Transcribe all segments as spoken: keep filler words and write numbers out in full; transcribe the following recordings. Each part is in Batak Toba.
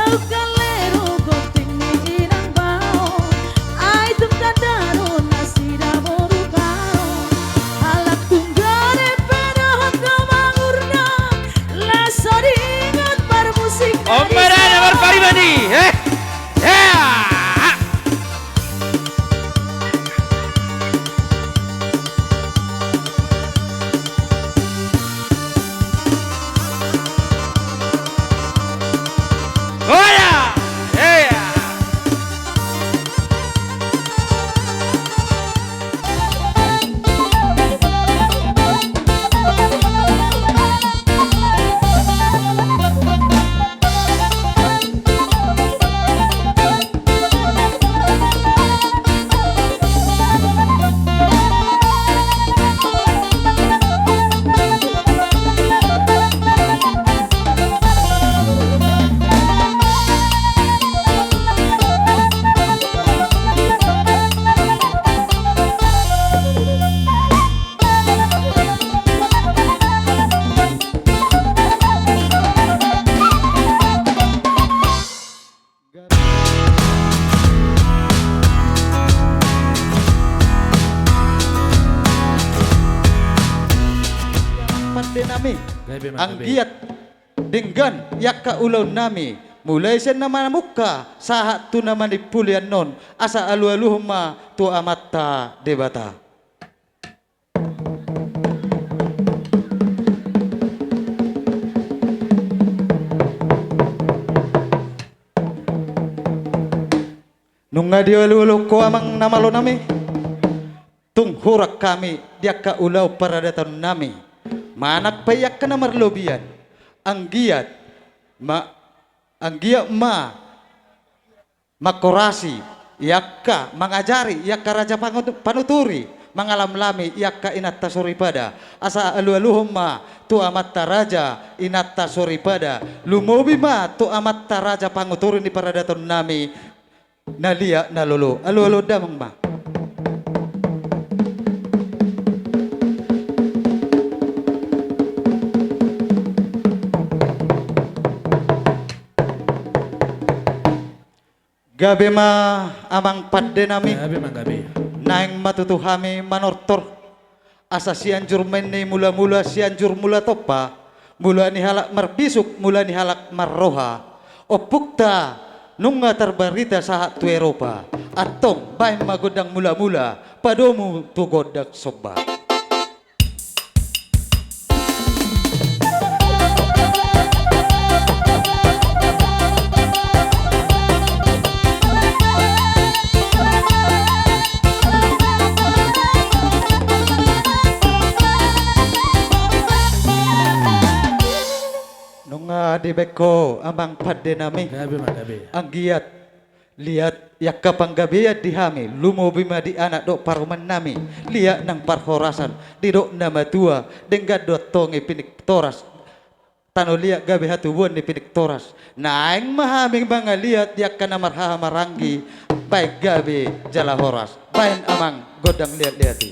Kaleru gonting ni inang bao, ai tung tanda do nasida boru bao. Halak tung gare pe dohot do mangurna, laos so diingot parmusik. Ombaran na marpariban i, eh? Ya! Hoya! Heya! Pande nami. Gabe ma, gabe. Anggiat denggan i angka ulaon nami, mulai sian na mamungka sahat tu na manimpuli annon, asa alualuhon ma tu Amanta Debata. Nunga dialualuhon ho amang na malo nami, tung hurang hami di angka ulaon paradaton nami, manang pe i angka na marlobian, anggiat ma, anggiat ma manghorasi i angka, mangajari i angka raja pangutu-, panuturi, mangalamlami i angka inanta soripada, asa alualuhon ma tu amanta raja inanta soripada, lumobi ma tu amanta raja panguturi ni paradaton nami na liat na lolo. Alualuhon damang ma. Gabe ma amang pande nami. Gabe ma, gabe. Naeng ma tutu hami manortor. Asa Sianjur ma inna i mulamula, Sianjur mula tompa, mula ni halak marbisuk, mula ni halak marroha. Ompunta nunga tarbarita sahat tu Eropa. Antong baen ma gondang mulamula, padomu tu gondang somba. Nunga dibaen ho amang pande nami. Gabe ma, gabe. Anggiat liat i angka panggabean di hami, lumobi ma di anak dohot parumaen nami, liat nang parhorasan, didok na matua, denggan do antong i pintoras, tano liat gabe hatubuan ni pintoras, naeng ma hami mangaliat di angka na marhahamaranggi, baen gabe jala horas. Baen amang gondang liatliat i.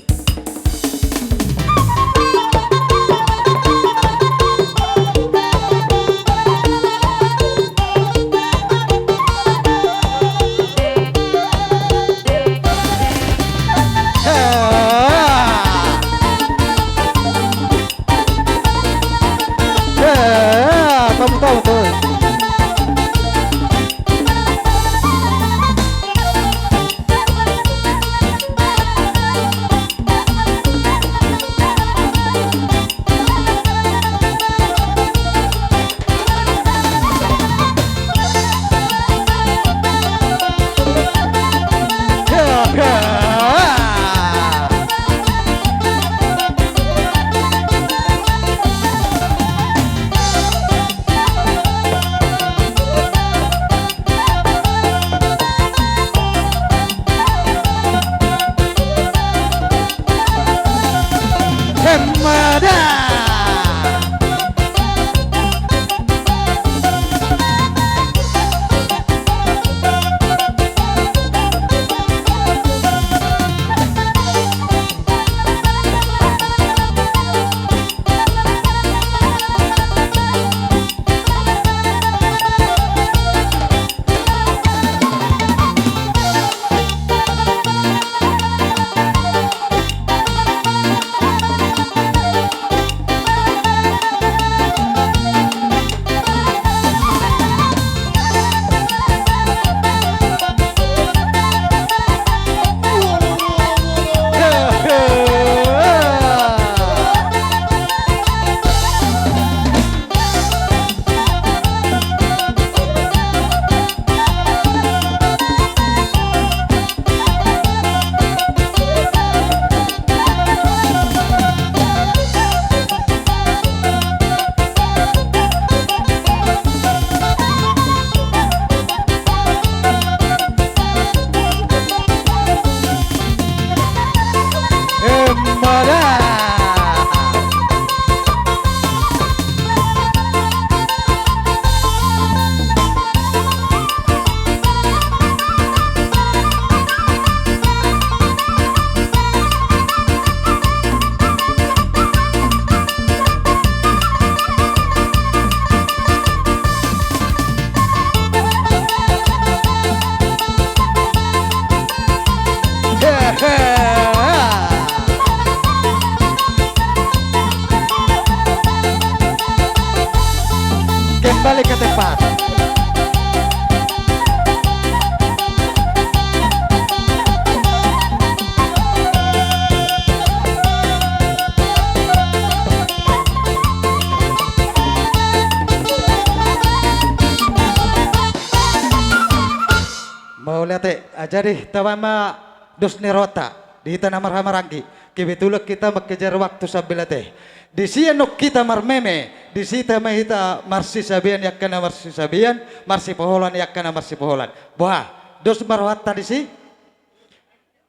Mauliate. Ah, jadi tabaen ma dos ni rohanta di hita na marhahamaranggi. Kebetulan hita mangkejar waktu sambil ate. Disi annon hita marmeme, disi ma hita marsisabean, angka na marsisabean, marsipaholan, angka na marsipaholan. Boha, dos ma rohanta disi.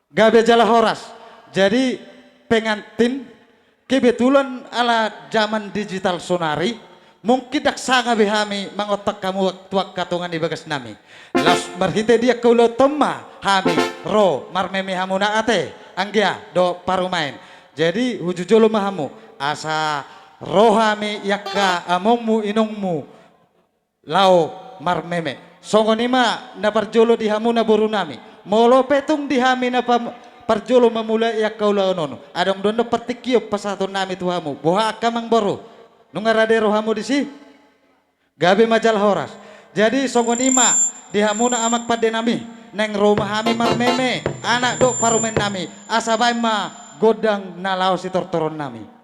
Gabe jala horas. Jadi pengantin, kebetulan ala jaman digital sonari, mungkin ndang sanga be hami mangontak hamu tu angka tonga ni bagasnami. Laos marhite di angka ulaonta ma hami ro marmeme hamuna ate, anggia dohot parumaen. Jadi hujujolo ma hamu, asa ro hami i angka amongmu, inongmu, laho marmeme. Songon i ma na parjolo di hamu na borunami. Molo pe tung di hami na pam-, parjolo mamulai angka ulaon on, adong do annon partingkian pasahatonnami tu hamu. Boha angka amangboru, nunga rade ro hamu disi? Gabe ma jala horas. Jadi songon i ma di hamuna amang pandenami, naeng ro ma hami marmeme, anak dohot parumaennami, asa baen ma gondang na laho sitortoronnami.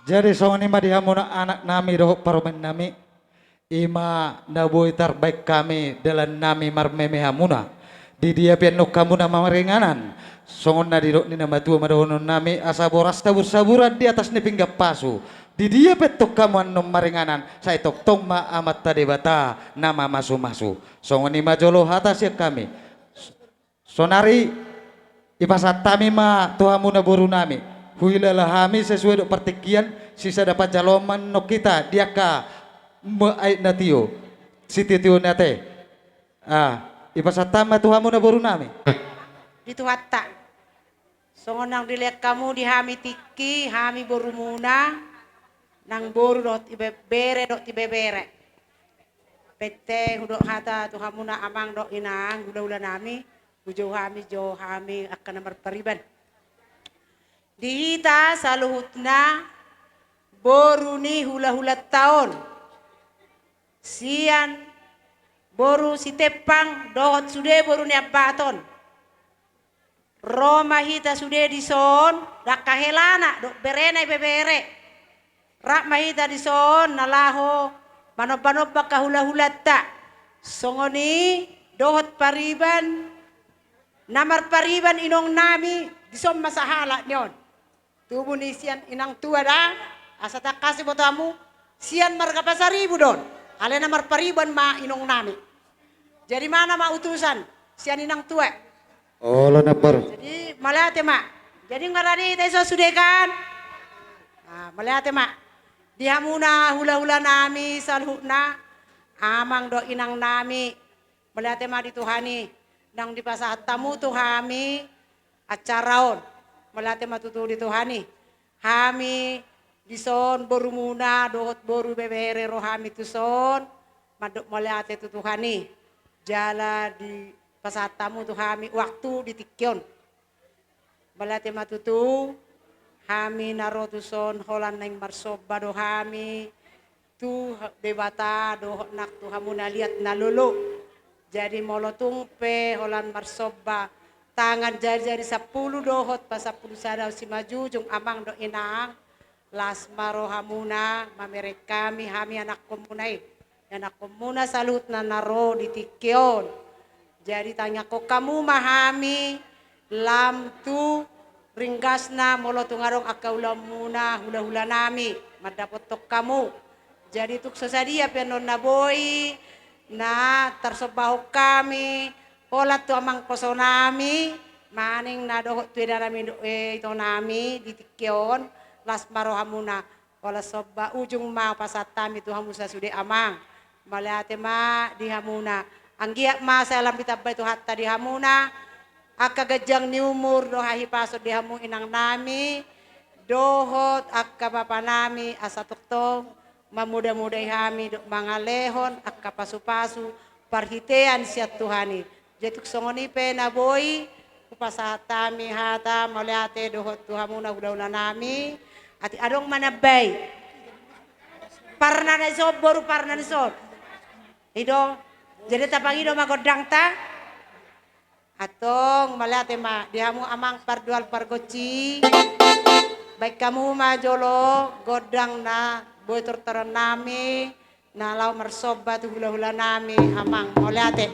Jadi songon i ma di hamuna anak nami dohot parumaen nami, i ma na boi tarbaen hami dalan nami marmeme hamuna. Di dia pe annon hamuna maringanan, songon na nidok ni na matua ma dohonon nami, asa boras tabur-taburan di atas ni pinggan pasu. Di dia pe annon hamu annon maringanan, sai tongtong ma Amanta Debata na mamasu-masu. Songon i ma jolo hata sian hami. Saonari, dipasahat hami ma tu hamuna boru nami. Huhilala hami sesuai dohot partingkian, sisada panjaloan ma annon hita di angka ma-, aek na tio. Sitio-tio ni ate. Ah, dipasahat hami ma tu hamuna boru nami. Di Tuhanta. Songon naung dilehon hamu di hami tingki, hami borumuna, nang boru dohot ibe-, bere dohot ibebere. Pette hudok hata tu hamuna amang dohot inang, hula-hula nami, hujou hami, jou hami angka na marpariban. Di hita saluhutna boru ni hula-hulanta on. Sian boru Sitempang dohot sude boru ni Ambaton. Ro ma hita sude dison, dang angka helana, dohot berena ibebere. Rap ma hita dison, na laho manomba-nomba angka hula-hulanta. Songon i, dohot pariban, na marpariban inong nami, dison ma sahalak ni on. Tubu ni sian inang tua da, asa tangkas diboto hamu, sian marga Pasaribu do on, alai na marpariban ma inong nami. Jadi mana ma utusan, sian inang tua. Olo na baru. Jadi, mauliate ma. Jadi, nunga rade hita dison sude kan? Ah, mauliate ma. Di hamuna hula-hula nami, saluhutna, amang dohot inang nami. Mauliate ma di Tuhan i, naung dipasahat hamu tu hami acara on. Mauliate ma tutu di Tuhan i. Hami dison borumuna dohot boru ibebere ro hami tuson, mandok mauliate tu Tuhan i. Jala dipasahat hamu tu hami waktu di tingki on. Mauliate ma tutu, hami na ro tuson holan naeng marsomba do hami tu Debata dohot nang tu hamuna liat na lolo. Jadi molo tung pe holan marsomba tangan jari-jari sampulu dohot pasampulu sada simanjujung amang dohot inang, las ma rohamuna mamereng hami, hami anakkonmuna i. Anakkonmuna saluhutna na ro di tingki on. Jadi tangiangkon hamu ma hami lam tu ringgasna molo tung adong angka ulaonmuna hula-hula nami mandapothon hamu. Jadi tung so sadia pe annon na boi na tarsombahon hami, holan tu amangposo nami, manang na dohot tu eda nami dohot, eh, ito nami di tingki on, las ma rohamuna. Holan somba ujung ma pasahat hami tu hamu sasude amang. Mauliate ma di hamuna. Anggiat ma sai lam ditambai Tuhanta di hamuna angka ganjang ni umur dohot hahipason di hamu inang nami dohot angka bapa nami, asa tongtong mamuda-mudai hami dohot mangalehon angka pasu-pasu parhitean sian Tuhan i. Jadi tung songon i pe na boi hupasahat hami hata mauliate dohot tu hamuna hula-hula nami. Atik adong manambai. Parna na dison, boru parna na dison. I do. Jadi tapangido ma gondangta. Antong mauliate ma di hamu amang pardual pargonsi. Baen hamu ma jolo gondang na boi tortoron nami. Na laho marsomba tu hula-hula nami amang, mauliate.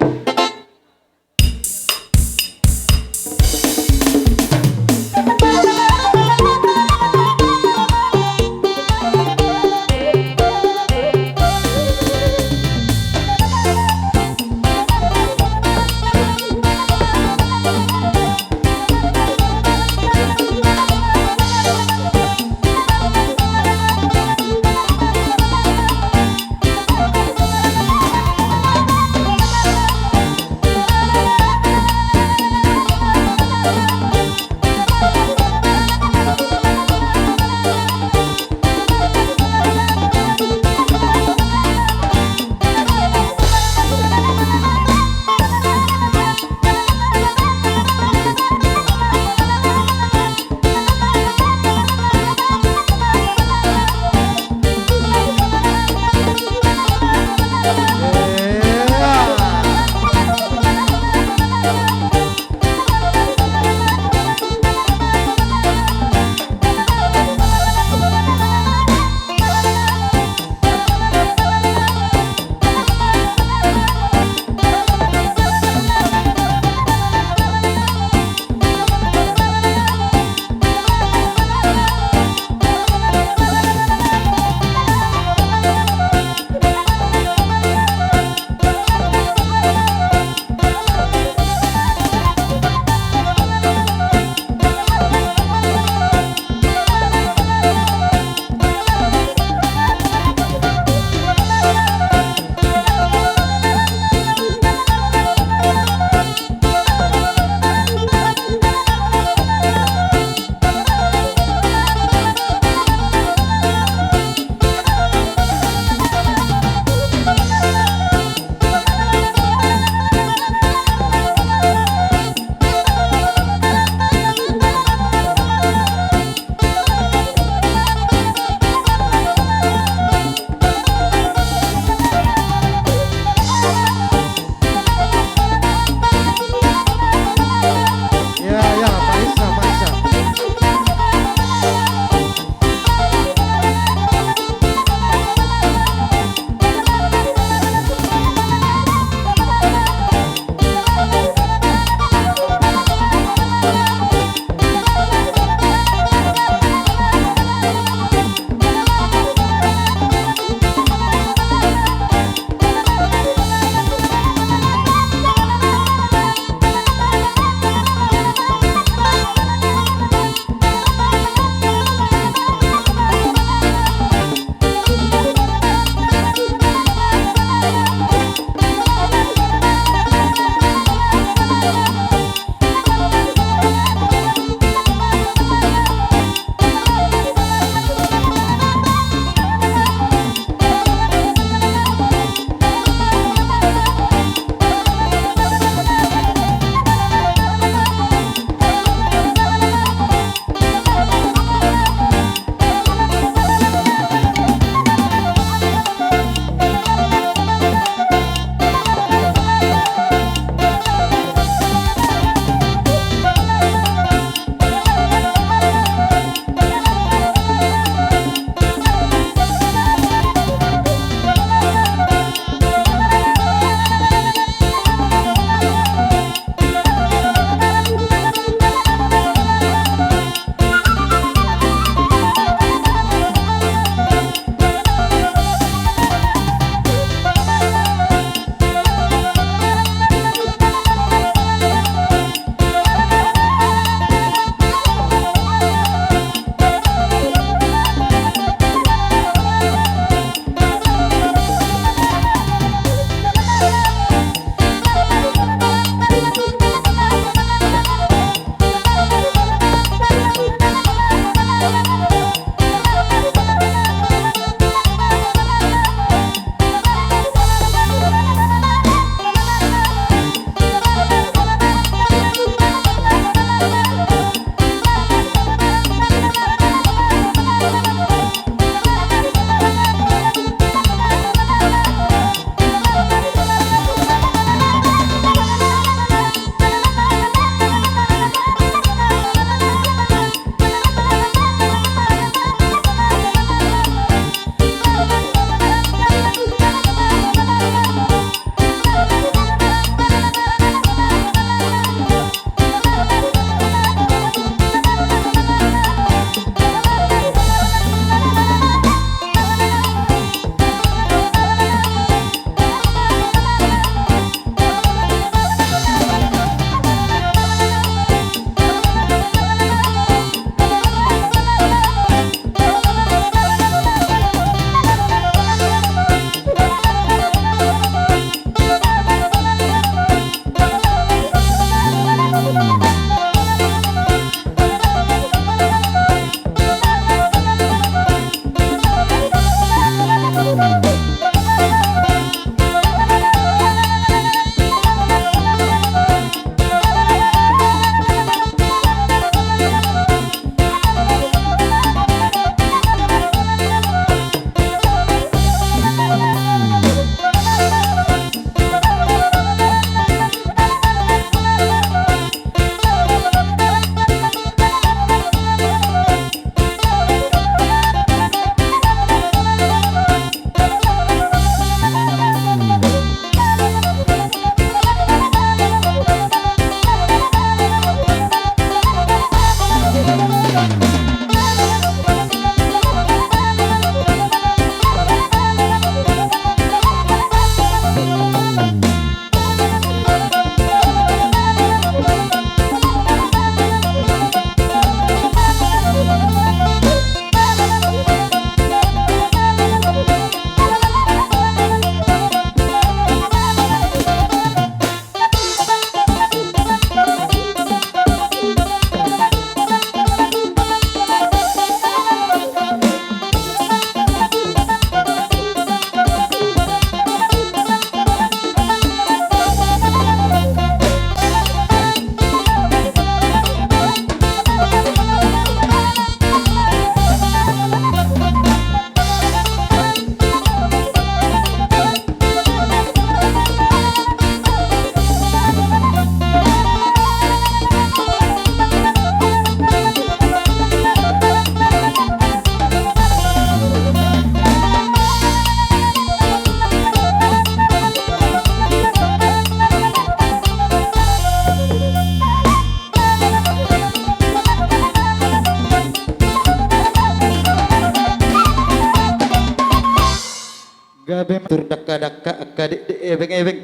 Gabe ma tutu dakdanak angka dekdek, ebeng-ebeng,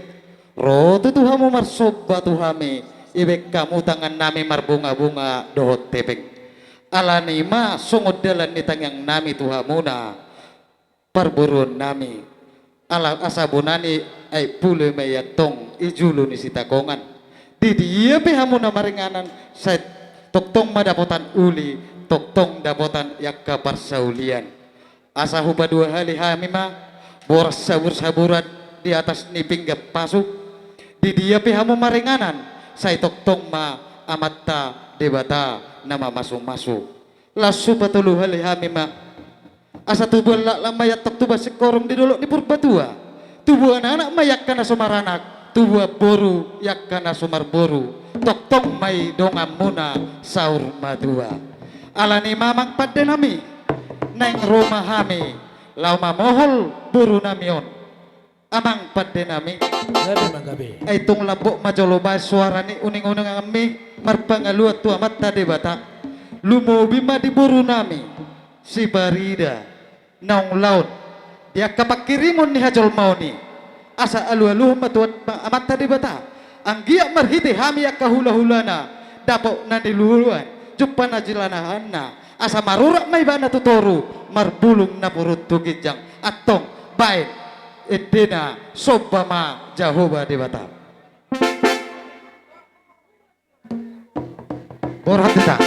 ro tutu hamu marsomba tu hami, dibaen hamu tangannami marbungabunga dohot hepeng. Alani i ma songon dalan ni tangiangnami tu hamuna parboruonnami. Ala asa bona ni aek pule ma i antong di julu ni sitakongan. Di dia pe hamu na maringanan, sai tongtong ma dapotan uli, tongtong dapotan angka parsaulian. Asa hupaduahali hami ma boras sabur-saburan di atas ni pinggan pasu. Di dia pe hamu maringanan, sai tongtong ma Amanta Debata na mamasumasu. Laos hupatoluhali hami ma, asa tubuan laklak ma i antong tubuan singkoru di dolok ni Purbatua. Tubuan anak ma i angka na so maranak, tubuan boru i angka na so marboru. Tongtong ma i donganmuna saur matua. Alani i ma amang pandenami, naeng ro ma hami laho mamohol borunami on. Amang pandenami. Gabe ma gabe. Ai tung lambok ma jolo baen soara ni uning-uninganmi marpangaluan tu Amanta Debata. Lumobi ma di borunami si Parida naung laon di angka pangkirimon ni hajolmaon i. Asa alualuhon ma tu Amanta Debata, anggiat marhite hami angka hulahulana, dapot na niluluan, jumpa na jinalahanna, asa marurat ma ibana tu toru, marbulung na purun tu ginjang. Antong baen endena, somba ma Jahowa Debata. Borhat hita.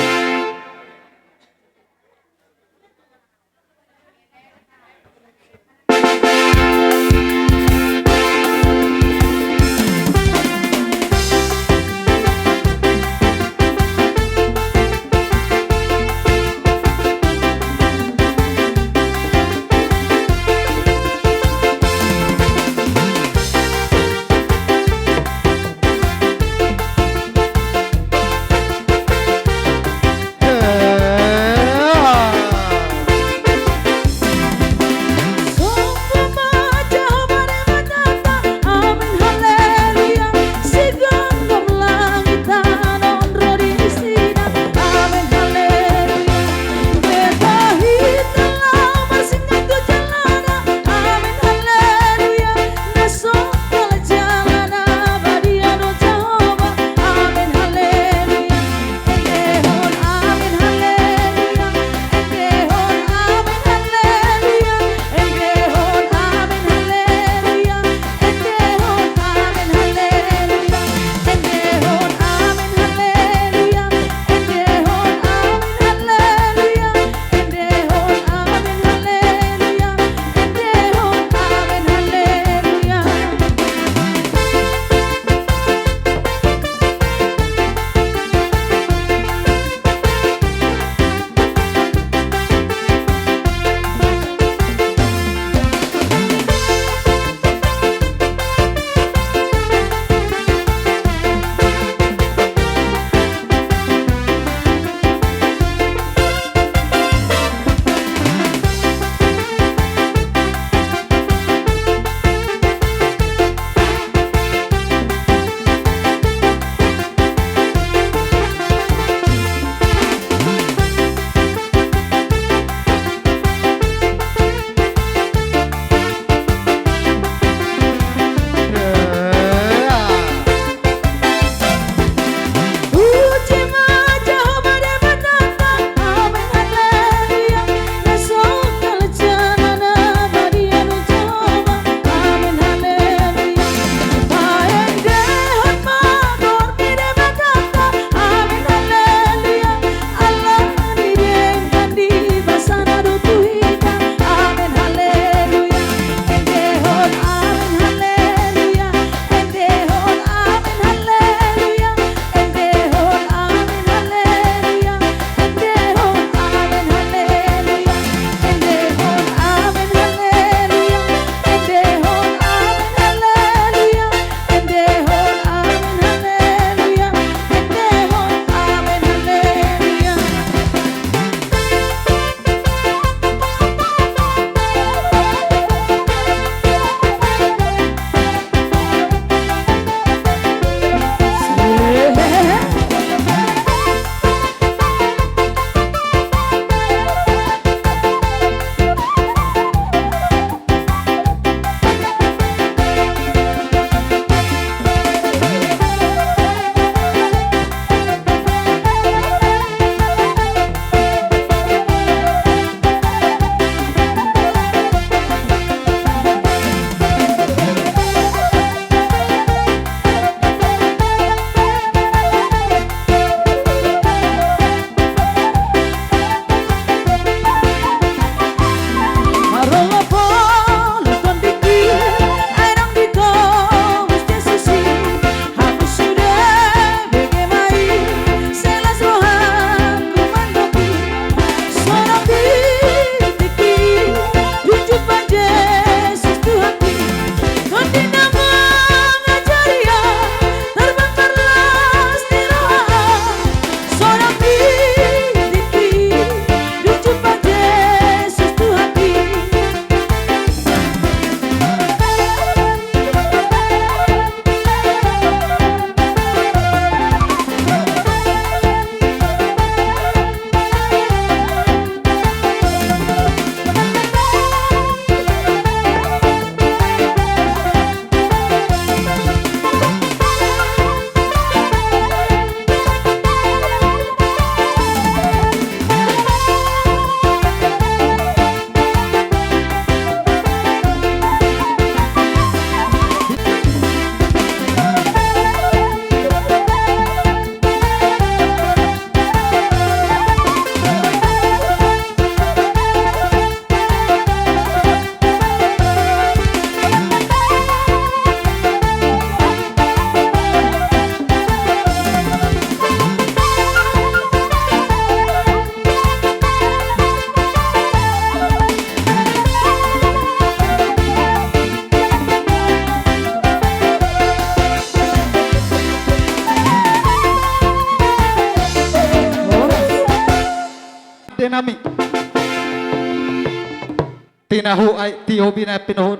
Tinahu ai tiho binaen pinohu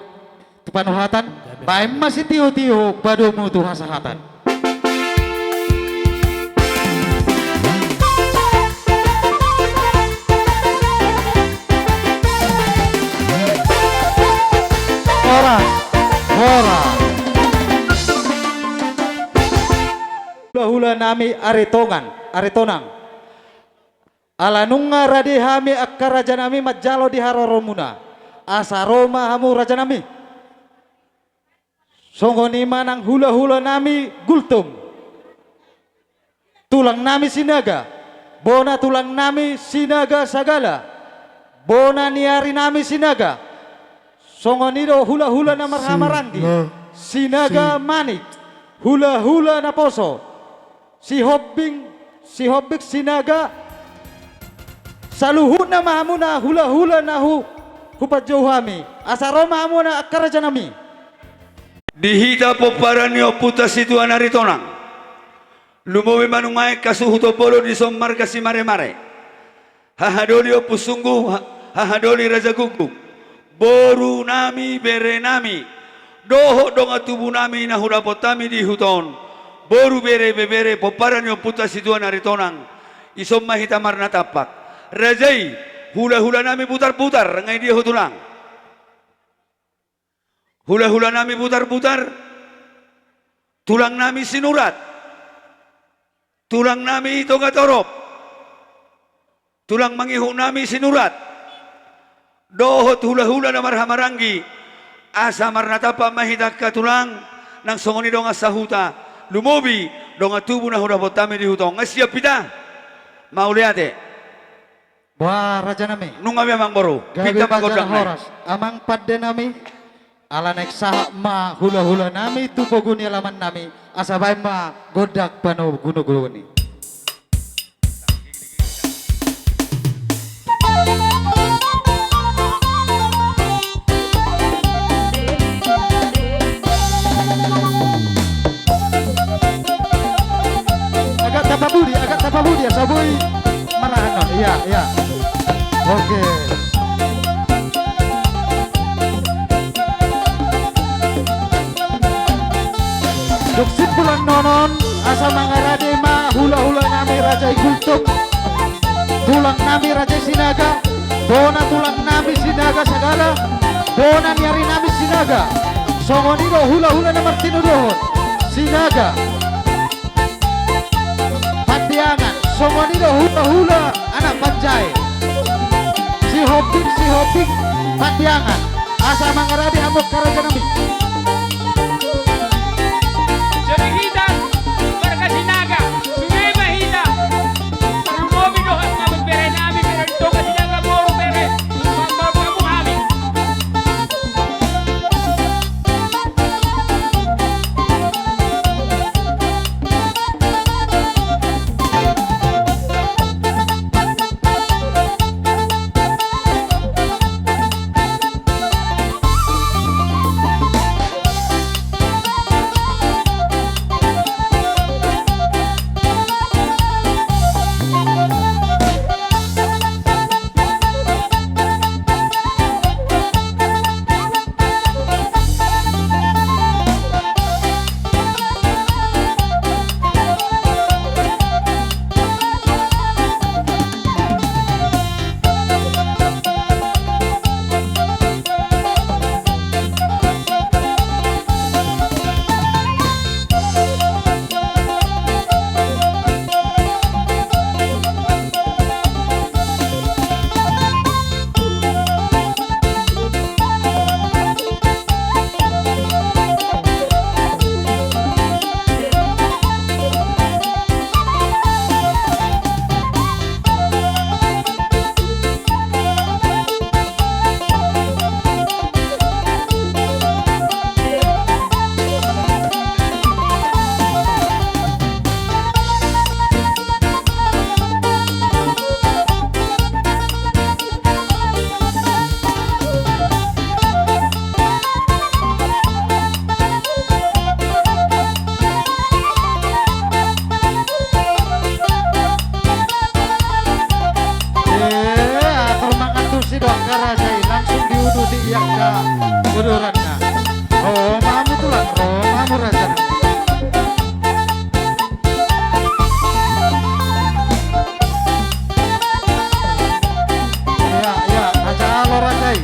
tu panuhatan, baen ma sitiho-tiho padomu tu hasahatan. Horas, horas. Hulahula nami Aritonang, Aritonang. Ala nunga rade hami angka raja nami manjalo di haroromuna. Asa ro ma hamu raja nami. Songon i ma nang hulahula nami Gultom. Tulang nami Sinaga. Bona tulang nami Sinaga Sagala. Bona ni ari nami Sinaga. Songon i do hulahula na marhamaranggi. Sina-, Sinaga si- Manik. Hulahula naposo. Sihombing, Sihombing Sinaga. Saluhutna ma hamuna hulahula na hu-, hupanjou hami. Asa ro ma hamuna angka raja nami. Di hita pomparan ni ompunta Situan Aritonang. Lumobi ma nuaeng hasuhuton bolon dison marga Simaremare. Hahadoli Ompu Sunggu, ha-, hahadoli Raja Guguk. Boru nami, bere nami. Dohot dongan tubu nami na hudapot hami di huta on. Boru, bere, ibebere, pomparan ni ompunta Situan Aritonang. Dison ma hita marnatampak. Raja i, hulahula nami Butarbutar, nga i dia ho tulang. Hulahula nami Butarbutar, tulang nami Sinurat, tulang nami Toga Torop, tulang mangihut nami Sinurat, dohot hulahula na marhamaranggi, asa marnatampak ma hita angka tulang, nang songon i dongan sahuta, lumobi dongan tubu na hudapot hami di huta on. Nga siap hita? Mauliate. Boha raja nami? Nunga be amang boru. Gabe hita ma raja gondang na nai. Horas. Amang pande nami, ala naeng sahat ma hulahula nami tu pogu ni alaman nami, asa baen ma gondang panogunoguon i. Agak tapabudi, agak tapabudi, asa boi marahan on. Iya, iya. Oke. Dung simpulan nonon, asa mangarade ma hulahula nami Raja i Gultom. Tulang nami Raja i Sinaga, bona tulang nami Sinaga Sagala, bona ni ari nami Sinaga. Songon i do hulahula na martinodohon, Sinaga Pandiangan, songon i do hulahula anak panjae. Sihombing, Sihombing Pandiangan. Asa mangarade hamu angka raja nami. Jadi hita marga Sinaga, sude ma hita. Lumobi dohot hamu bere nami, bere ni Toga Sinaga, boru, bere. Mangkau hamu hami. Eh, atur mangantusi do angka raja i, langsung diudut Angka uduranna. Romamu tulang, romamu raja. Ia, ia, raja, alo raja i.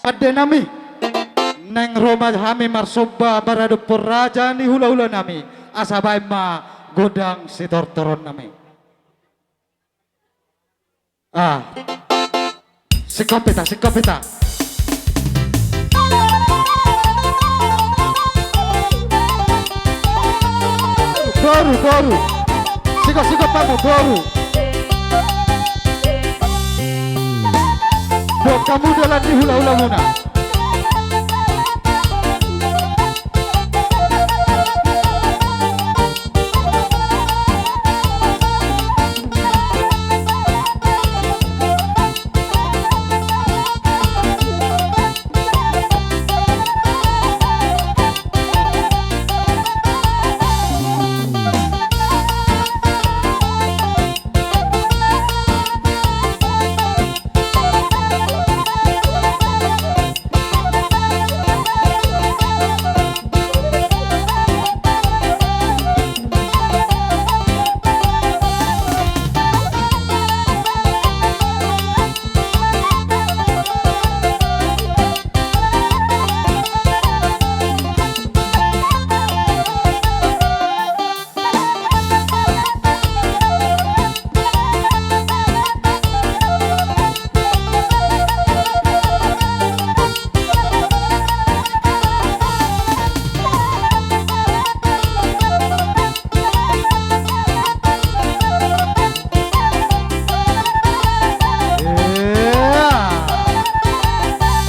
Pande nami. Naeng ro ma hami marsomba maradophon raja ni hulahulanami, asa baen ma gondang sitortoronnami. Ah. Singkop hita, singkop hita. Boru, boru. Singkop, singkop hamu, boru. Buat hamu dalan ni hulahulamuna.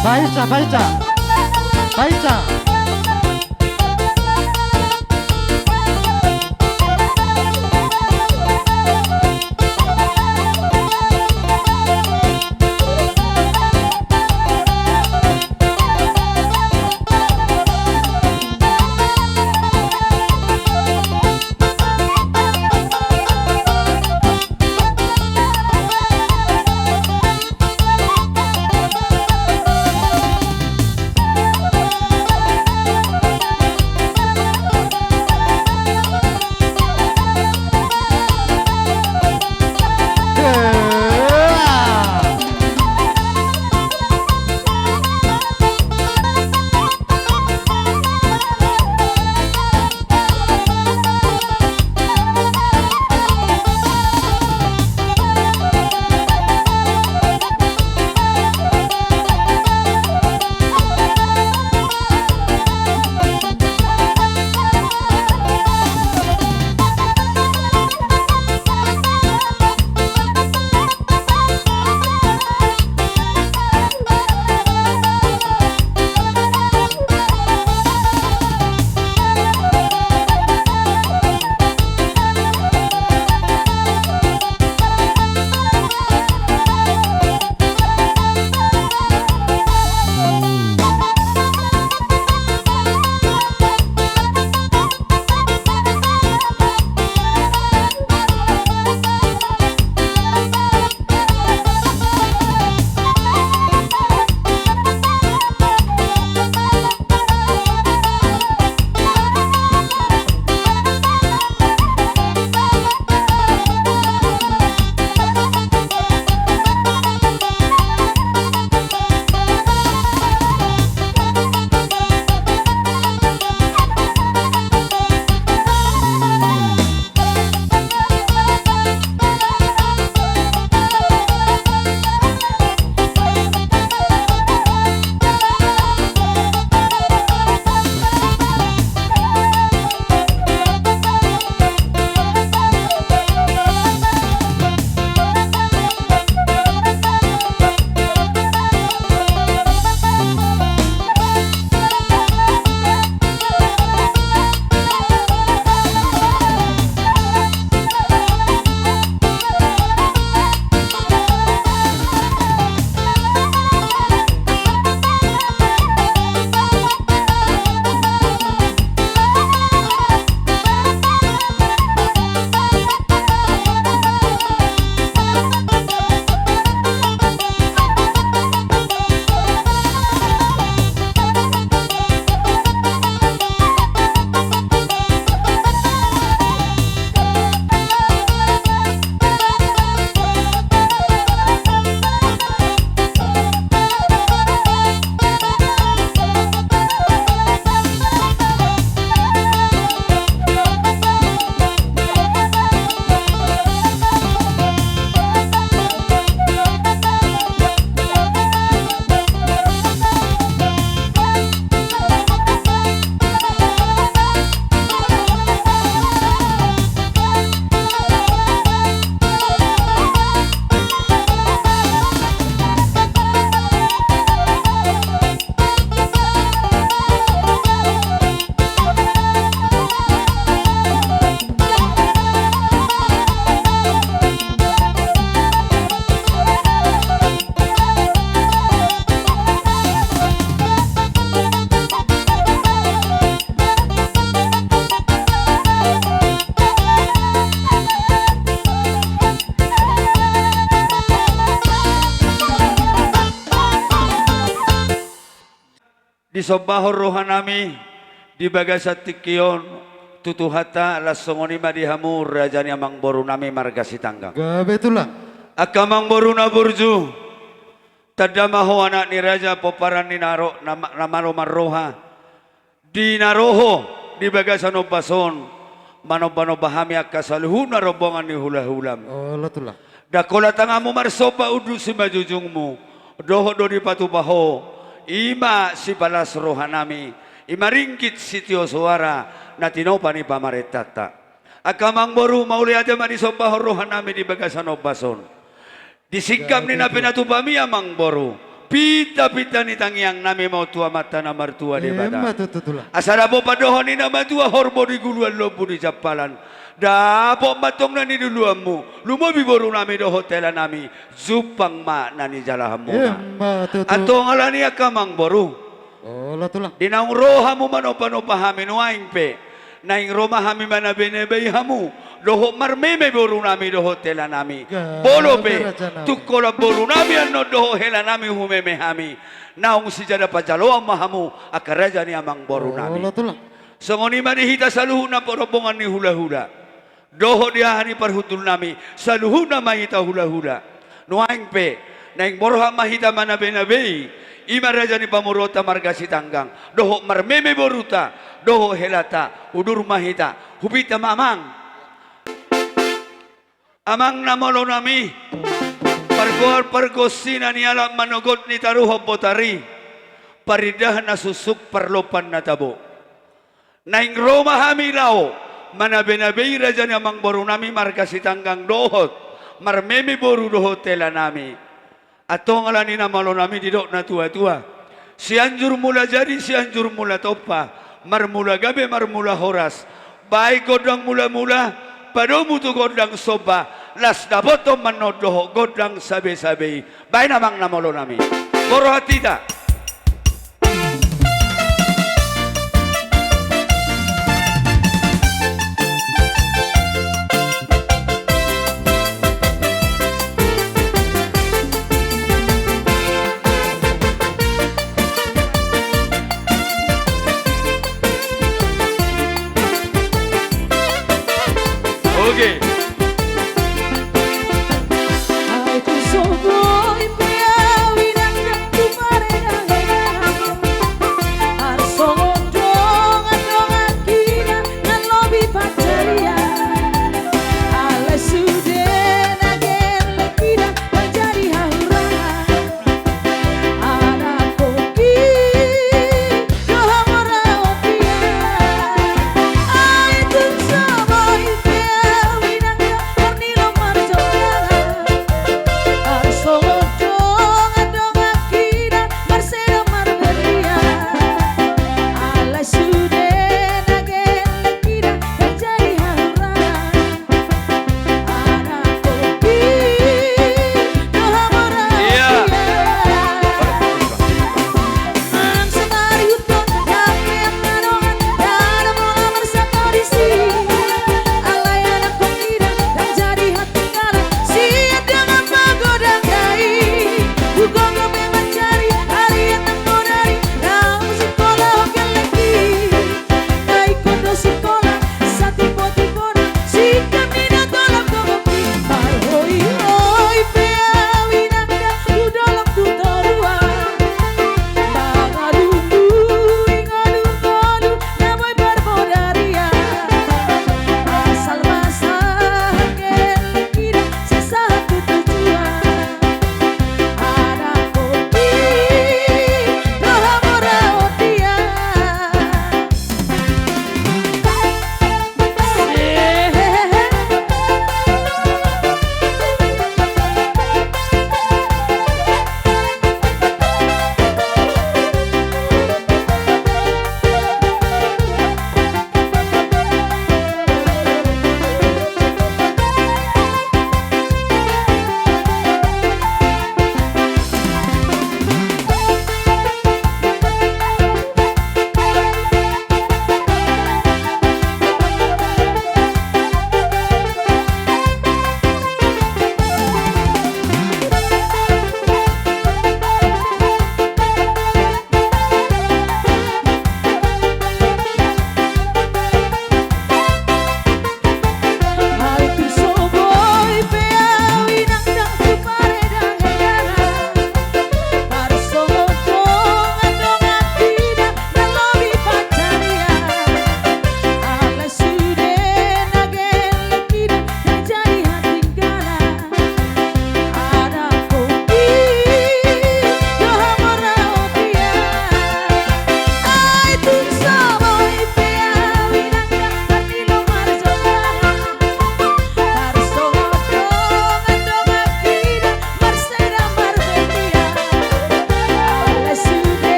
Baisa, baisa. Baisa. Disombahon rohanami di bagasan tingki on tu Tuhanta, laos songon i ma di hamu raja ni amangborunami marga Sitanggang. Gabe tulang. Angka amangboru na burju, tanda ma ho anak ni raja pomparan ni na ro-, na ma-, na malo marroha. Di na ro ho di bagasan ombas on, manombanomba hami angka saluhutna rombongan ni hulahulam. Olo tulang. Ndang holan tanganmu marsomba, unduk simanjujungmu, dohot do dipatupa ho, i ma sipalas rohanami, i ma ringgit sitio soara na tinopa ni pamarentanta. Angka amangboru, mauliate ma disombahon rohanami di bagasan ombas on. Di singkap ni na pinatupami amangboru, pintapinta ni tangiangnami ma on tu Amanta na martua Debata. Emma tutu tulang. Asa dapot pandohan ni na matua, horbo di guluan, lombu di jampalan. Dapot ma antong na niluluanmu, lumobi borunami dohot helanami, jumpang ma na nijalahanmuna. Emma tutu. Antong alani i angka amangboru. Olo tulang. Di naung ro hamu manombanomba hami, nuaeng pe naeng ro ma hami manabenabei hamu dohot marmeme borunami dohot helanami. Gabe rajanami. Molo pe tung holan borunami annon dohot helanami humeme hami, naung sijada panjaloan ma hamu angka raja ni amangborunami. Olo tulang. Songon i ma di hita saluhutna rombongan ni hulahula dohot di haha ni parhundulnami, saluhutna ma hita hulahula. Nuaeng pe naeng borhat ma hita manabenabei, i ma raja ni pamoruonta marga Sitanggang, dohot marmeme borunta dohot helanta. Udur ma hita, hupinta ma amang. Amang na malonami, pargoar pargonsi na nialap manogot, nitaruhon botari, parindahan na suksuk, parlompan na tabo. Naeng ro ma hami laho manabenabei raja ni amangborunami marga Sitanggang dohot marmeme boru dohot helanami. Antong alani i na malonami, didok natuatua: Sianjur Mula Jadi, Sianjur Mula Tompa, marmula gabe marmula horas. Baen gondang mulamula, padomu tu gondang somba, laos dapothon ma annon dohot gondang sabesabei. Baen amang na malonami. Borhat hita. Oke.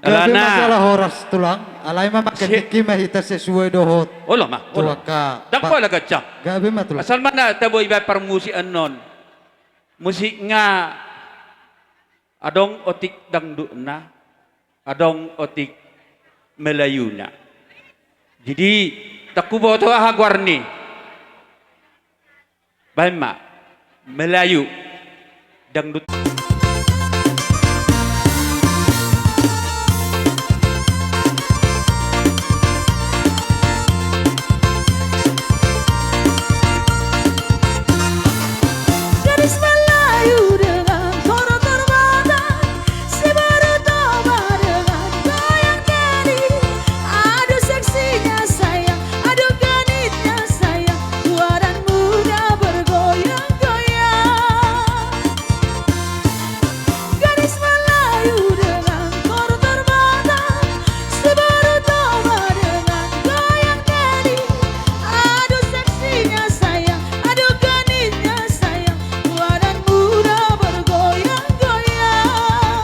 Gabe ma jala horas tulang, alai ma mangkendingki ma hita sesuai dohot. Olo ma, olo. Tuaka. Ndang pola ganjang. Gabe ma tulang. Asal ma na tabo iba parmusik annon. Musik nga adong otik dangdutna, adong otik Melayuna. Jadi, ndang huboto aha goarni. Baen ma, Melayu, dangdut. Gadis Melayu dengan tortor mata, si baru toba dengan goyang diri. Aduh seksinya sayang, aduh genitnya sayang, tua dan muda bergoyang-goyang. Gadis Melayu dengan tortor mata, si baru toba dengan goyang diri. Aduh seksinya sayang, aduh genitnya sayang, tua dan muda bergoyang-goyang.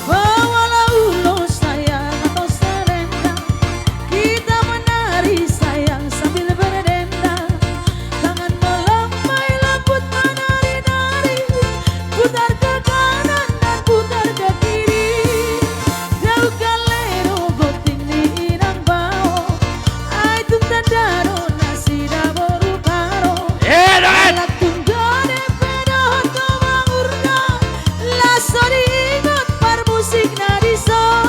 Bawalah ulos sayang atau selendang, kita menari sayang sambil berdendang. Tangan melambai lembut menari-nari, putar ke kanan dan putar ke kiri. Daukan lero gonting ni inang bao, ai tung tanda do nasida boru karo. Eh, Daud! Alat tunggal dope dohot gomangurna, laos so diingot parmusik na dison.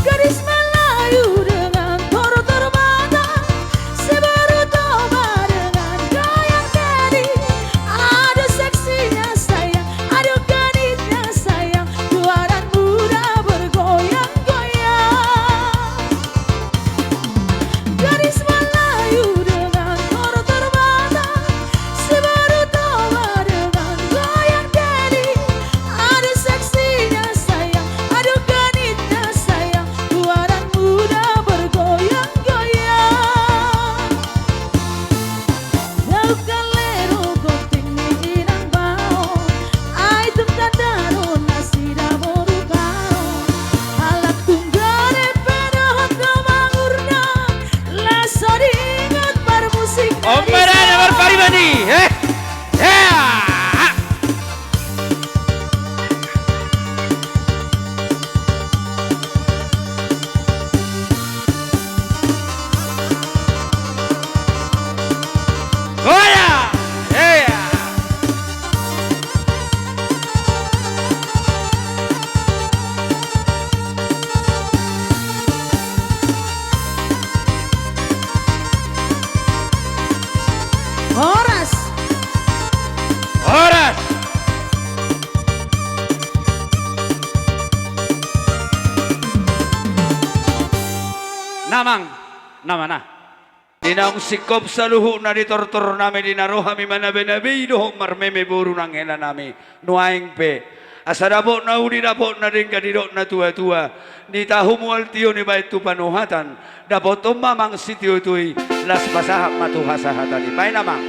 Gadis Melayu dengan tortor mata, si baru toba dengan goyang diri. Aduh seksinya sayang, aduh genitnya sayang, tua dan muda bergoyang-goyang. Gadis Melayu dengan tortor mata, si baru toba dengan goyang diri. Aduh seksinya sayang, aduh genitnya sayang, tua dan muda bergoyang-goyang. Daukan lero gonting ni inang bao, ai tung tanda do nasida boru karo. Alat tunggal dope dohot gomangurna, laos so diingot parmusik na dison. Omera na marparibadi, eh? Eh! Goyang! Iya! Horas! Horas! Damang, nama na. Di naung singkop saluhutna di tortor nami, di na ro hami manabe-nabe i dohot marmeme boru nang hela nami. Nuaeng pe, asa dapotna uli, dapotna denggan, didok natua-tua, di tahu mual tio ni baen tu panuhatan, dapothon ma amang sitiotio i, laos pasahat ma tu hasahatan i. Baen amang.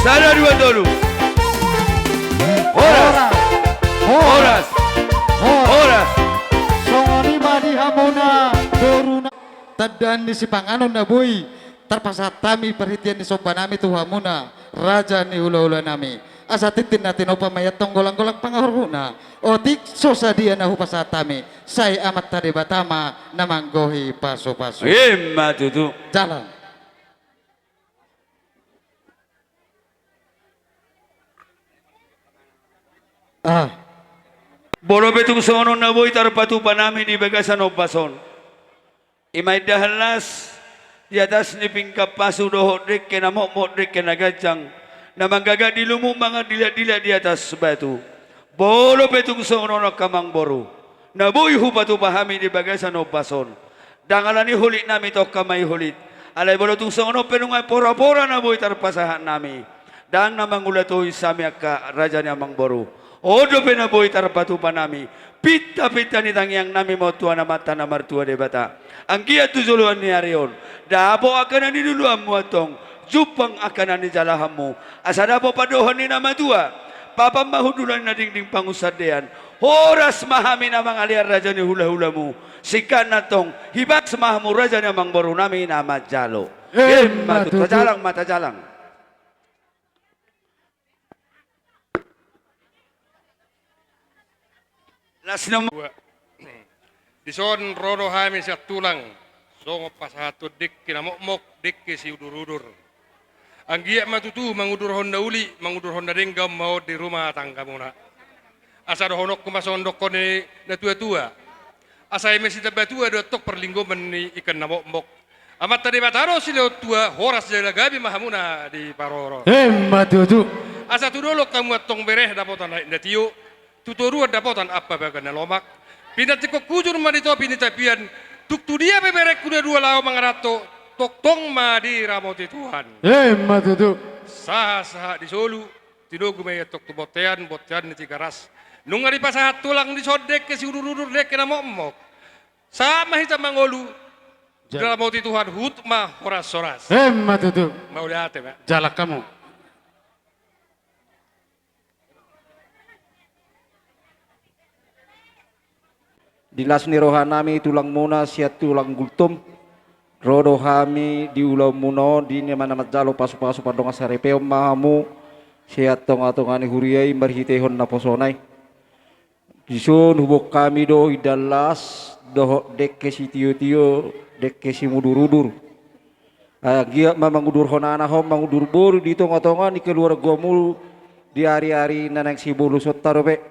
Sada, dua, tolu. Horas. Horas. Horas. Songon i ma di hamuna boruna. Tandaan ni sipanganon na boi tarpasahat hami parhitean ni somba nami tu hamuna, raja ni hula-hula nami. Asa tintin na tinopa ma i antong golang-golang pangarahutna. Otik so sadia na hupasahat hami, sai Amanta Debata ma na manggohi pasu-pasu. Ima tutu. Jalan. Ah. Molo pe tung songon on na boi tarpatupa nami di bagasan ombas on, i ma indahan las di atas ni pinggan pasu dohot dengke na motmot, dengke na ganjang, Na manggagat di lumu, mangardilat-dilat di atas batu. Molo pe tung songon on angka amangboru, na boi hupatupa hami di bagasan ombas on, ndang ala ni holit nami tongka ma i holit. Alai molo tung songon on pe nunga pora-pora na boi tarpasahat nami, ndang na mangula tois hami angka raja ni amangboru. On dope na boi tarpatupa nami, pinta-pinta ni tangiang nami ma on tu Amanta na martua Debata. Anggiat tu joloan ni ari on, dapot angka na niluluanmu antong, jumpang angka na nijalahanmu, asa dapot pandohan ni na matua. Papan ma hundulan na dingding pangunsandean. Horas ma hami na mangalean raja ni hula-hulamu. Singkatna antong, hibas ma hamu raja ni amangboru nami na manjalo. Emma tutu. Tajalang ma, tajalang. Las ni dua. Dison ro do hami sian tulang, songon pasahathon dengke na mokmok, dengke siudur-udur. Anggiat ma tutu mangudurhon na uli, mangudurhon na denggan ma on di rumah tanggamuna. Asa dohononku ma songon dokkon ni na tua-tua. Asa eme sitambatua do antong parlinggoman ni ikan na mokmok. Amanta Debata do silehon tua, horas jala gabe ma hamuna diparorot. Emma tutu. Asa tu dolok hamu antong bere dapotan aek na tio, tu toruan dapotan ampa baga na lomak. Pinantikhon hujur ma di topi ni tapian, tung tu dia pe berengku na dua laho mangaranto, tongtong ma diramoti Tuhan. Emma tutu. Sahat-sahat di solu, tinogu ma i antong tu bontean, bontean ni Tigaras. Nunga dipasahat tulang dison dengke siudur-udur, dengke na mokmok. Sahat ma hita mangolu, ja- diramoti Tuhan, huhut ma horas-horas. Emma tutu. Mauliate ma. Jalang hamu. Di las ni roha nami tulangmuna sian tulang Gultom, ro do hami di ulaonmuna on, di na manjalo pasu-pasu pardongan saripeon ma hamu sian tonga-tonga ni huria i marhitehon naposona i. Dison huboan hami do indahan las dohot dengke sitio-tio, dengke simudur-udur. Anggiat ma mangudurhon anak ho, mangudur boru di tonga-tonga ni keluargamu di ari-ari na naeng sibolusonta dope.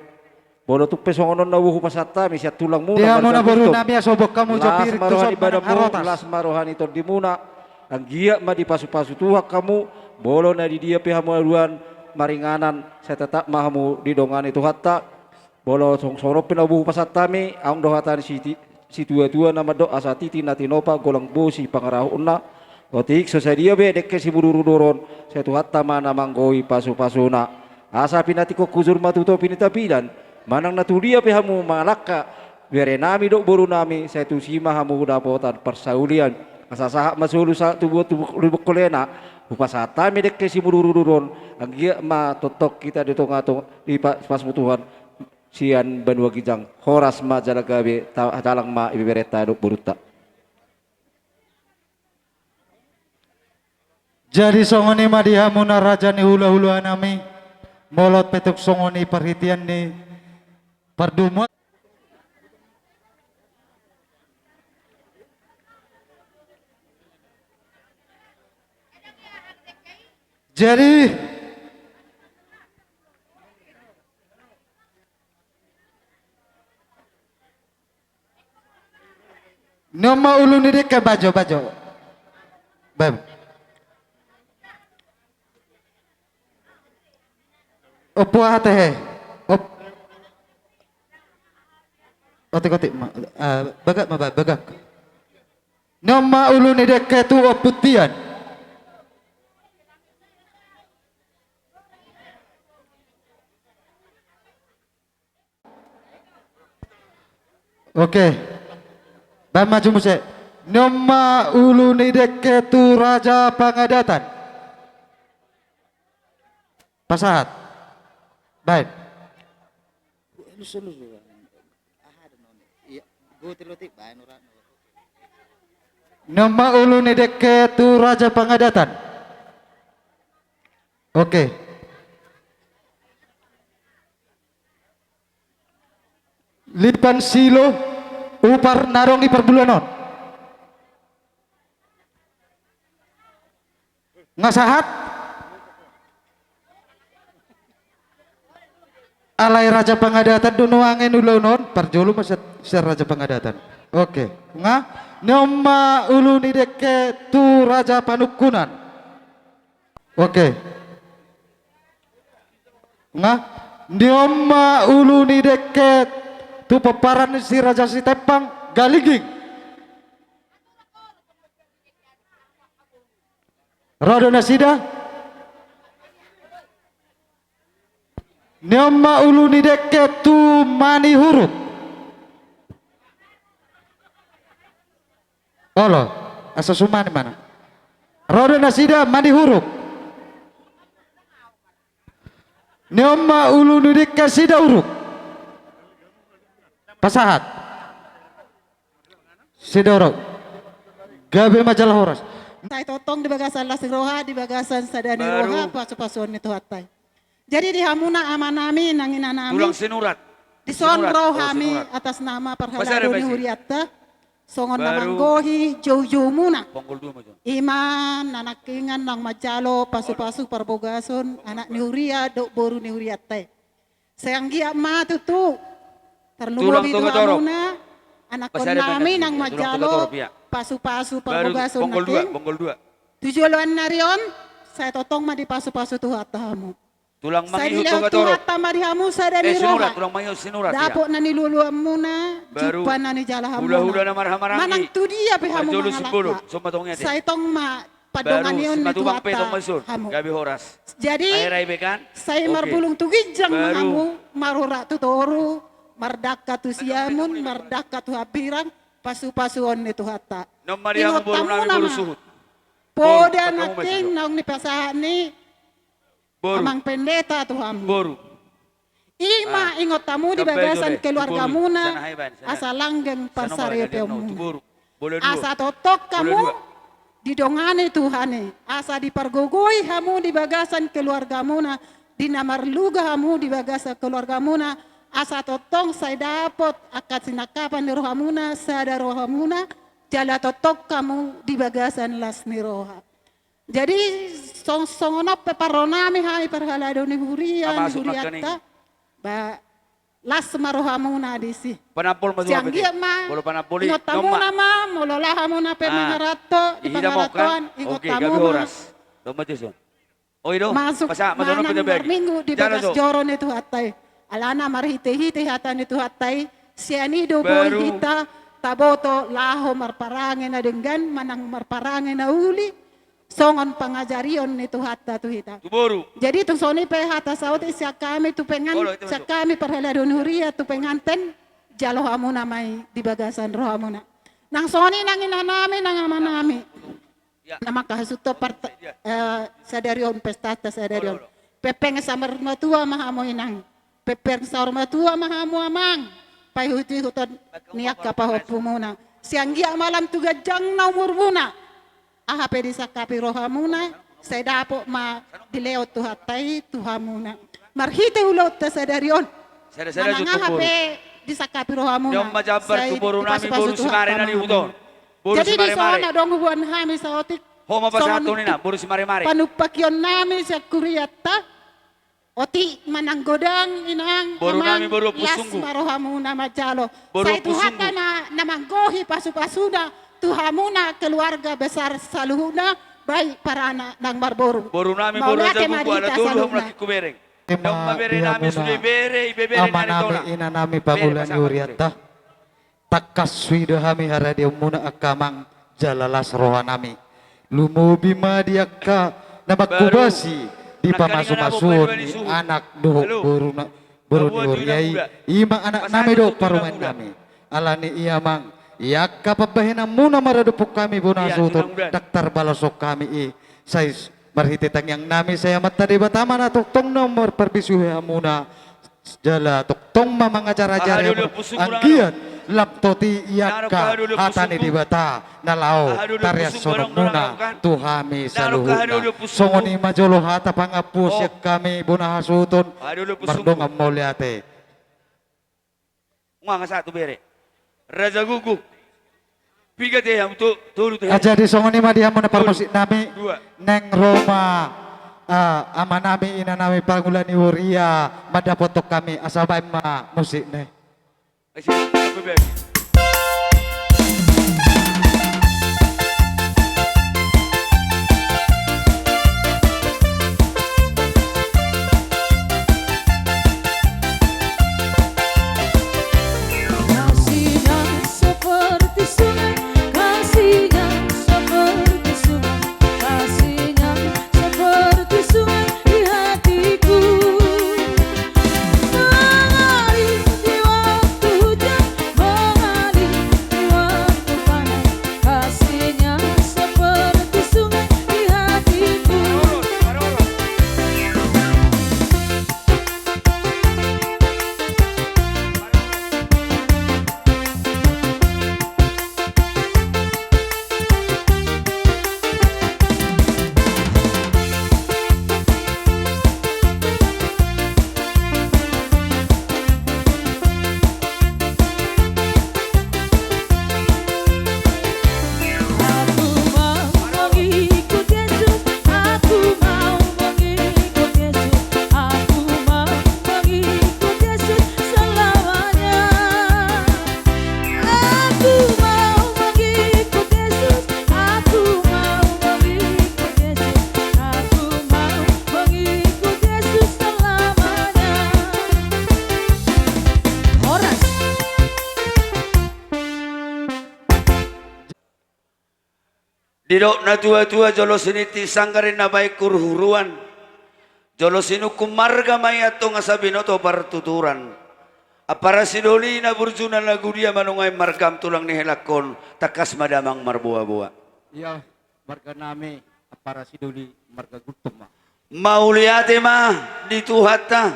Molo tung pe songon on na boi hupasahat hami sian tulangmuna. Di hamuna boru nami, asa huboan hamu jo pir tu somba nang harotas. Las ma roha ni tondimuna. Anggiat ma dipasu-pasu Tuhan hamu, molo na di dia pe hamu aluan maringanan, sai tetap ma hamu didongani Tuhanta. Molo songon on pe na boi hupasahat hami, adong do hata ni siti-, situa-tua na mandok, asa titi na tinopa golang bosi pangarahutna. Otik so sadia be dengke simudur-udur on, sai Tuhanta ma na manggohi pasu-pasuna. Asa pinantikhon hujur ma tu topi ni tapian, manang na tu dia pe hamu mangalangka, bere nami dohot boru nami, sai tusi ma hamu dapotan parsaulian. Asa sahat ma solu sahat tubuan tu lubuk holena, hupasahat hami dengke simudur-udur on, anggiat ma tongtong hita di tonga-tonga, dipasu-pasu Tuhan sian banua ginjang, horas ma jala gabe, ta-, jalang ma ibeberenta dohot borunta. Jadi songon i ma di hamuna raja ni hula-hula nami, molo pe tung songon i parhitean ni pardomuan. Jadi, ni on ma ulu ni dengke, bajo, bajo. Bam. Ompu aha tehe? Op-, otik, otik ma, eh, bagak ma, ba-, bagak. Ni on ma ulu ni dengke tu Ompu Tian. Oke. Baen ma jo muse. Ni on ma ulu ni dengke tu Raja Pangadatan. Pasahat. Baen. Ni on ma ulu ni dengke tu Raja Pangadatan. Oke. Lipan silo, upar na adong di parbuluan on. Nga sahat? Alai Raja Pangadatan do nuaeng ulaon on, parjolo ma sian, sian Raja Pangadatan. Oke, nga, ni on ma ulu ni dengke tu Raja Panungkunan. Oke. Nga, ni on ma ulu ni dengke tu pomparan ni si Raja Sitempang, Galingging. Ro do nasida? Ni on ma ulu ni dengke tu Manihuruk. Olo, asa sumani mana. Ro do nasida Manihuruk. Ni on ma ulu ni dengke Sidauruk. Pasahat. Sidauruk. Gabe ma jala horas. Sai tongtong di bagasan las ni roha, di bagasan sada ni roha, pasupasuon ni Tuhanta i. Jadi di hamuna amanami nang inanami. Tulang Sinurat. Dison ro hami atas nama parhalado ni hurianta. Songon na manggohi joujoumuna. I ma na nangkiningan naung manjalo pasupasu parbagason anak ni huria dohot boru ni hurianta i. Sai anggiat ma tutu tarlumobi tu hamuna anakkonnami naung manjalo pasupasu parbagason nangkin. Tu joloan ni ari on sai tongtong ma dipasupasu Tuhanta hamu. Sai dilehon Tuhanta ma di hamu sada ni roha, dapot na niluluanmuna, jumpa na nijalo hamuna. Manang tu dia pe hamu mangalangka, sai tong ma pandongani on ni Tuhanta hamu. Jadi sai marbulung tu ginjang ma hamu, marurat tu toru, mardangka tu siamun, mardangka tu hambirang, pasupasuon ni Tuhanta. Ingot hamuna ma poda nangkin naung nipasahat ni Amang Pendeta tu hamu. I ma ingot hamu di bagasan keluargamuna asa langgeng parsaripeonmuna. Asa tongtong hamu didongani Tuhan i, asa dipargogoi hamu di bagasan keluargamuna, di na marluga hamu di bagasan keluargamuna, asa tongtong sai dapot angka sinangkapan ni rohamuna, sada rohamuna, jala tongtong hamu di bagasan las ni roha. Jadi song-, songon on pe parronami hami parhalado ni huria, ni hurianta. Ba las ma rohamuna disi. Sianggiat ma ingot hamuna ma molo laho hamuna pe mangaranto di pangarantoan, ingot hamuna ma masuk manang marminggu di bagas joro ni Tuhanta i. Alana marhitehite hata ni Tuhanta i, sian i do boi hita taboto laho marparange na denggan manang marparange na uli. Songon pangajarion ni Tuhanta tu hita. Jadi tung songon i pe hata saotik sian hami tu pengan, sian hami parhalado ni huria tu penganten, jalo hamuna ma i di bagasan rohamuna. Nang songon i nang inanami nang amanami na mangkahasuthon parta-, eh, sadari on, pestanta sadari on. Pepeng saurmatua ma hamu inang. Pepeng saurmatua ma hamu amang. Paihut-ihuton ni angka pahompumuna. Sianggiat ma lam tu ganjangna umurmuna. Aha pe disangkapi rohamuna, sai dapot ma dilehon Tuhanta i tu hamuna. Marhite ulaonta sadari on. Manang aha pe disangkapi rohamuna, sai dipasupasu Tuhanta ma. Jadi dison adong huboan hami saotik songon panumpakionnami sian hurianta. Otik manang godang inang amang, las ma rohamuna manjalo. Sai Tuhanta ma na manggohi pasupasuna tu hamuna keluarga besar saluhutna, baik paranak nang marboru. Mauliate ma di hita saluhutna. Ima di hamuna amanami inanami pangula ni hurianta. Tangkas huida hami haradeonmuna angka amang jala las rohanami. Lumobi ma di angka na mangkobasi di pamasumasuon ni anak dohot boru ni huria i, ima anaknami dohot parumaennami. Alani i amang, i angka pambahenanmuna maradophon hami bona hasuhuton, ndang tarbaloshon hami i. Sai marhite tangiangnami sai Amanta Debata ma na tongtong na marparbisuhi hamuna. Jala tongtong ma mangajar-ajari hamu, anggiat lam tondi i angka hata ni Debata na laho tareashononmuna tu hami saluhutna. Songon i ma jolo hata pangampu sian hami bona hasuhuton, mardongan mauliate. Nga sahat tu bere. Raja Guguk. Piga te hamu tu, tolu te hamu. Jadi songon i ma di hamuna parmusiknami. Naeng ro ma, ah, amanami inanami pangula ni huria mandapothon hami, asa baen ma musikna i. Didok na tua-tua, jolo sininting sanggar i na baen hurhuruan, jolo sinungkun marga ma i antong asa binoto partuturan. Ampara Sidoli, na burju na lagu dia ma nuaeng margam tulang ni helangkon, tangkas ma damang marboa-boa. Ia, marga nami Ampara Sidoli, marga Gultom ma. Mauliate ma di Tuhanta,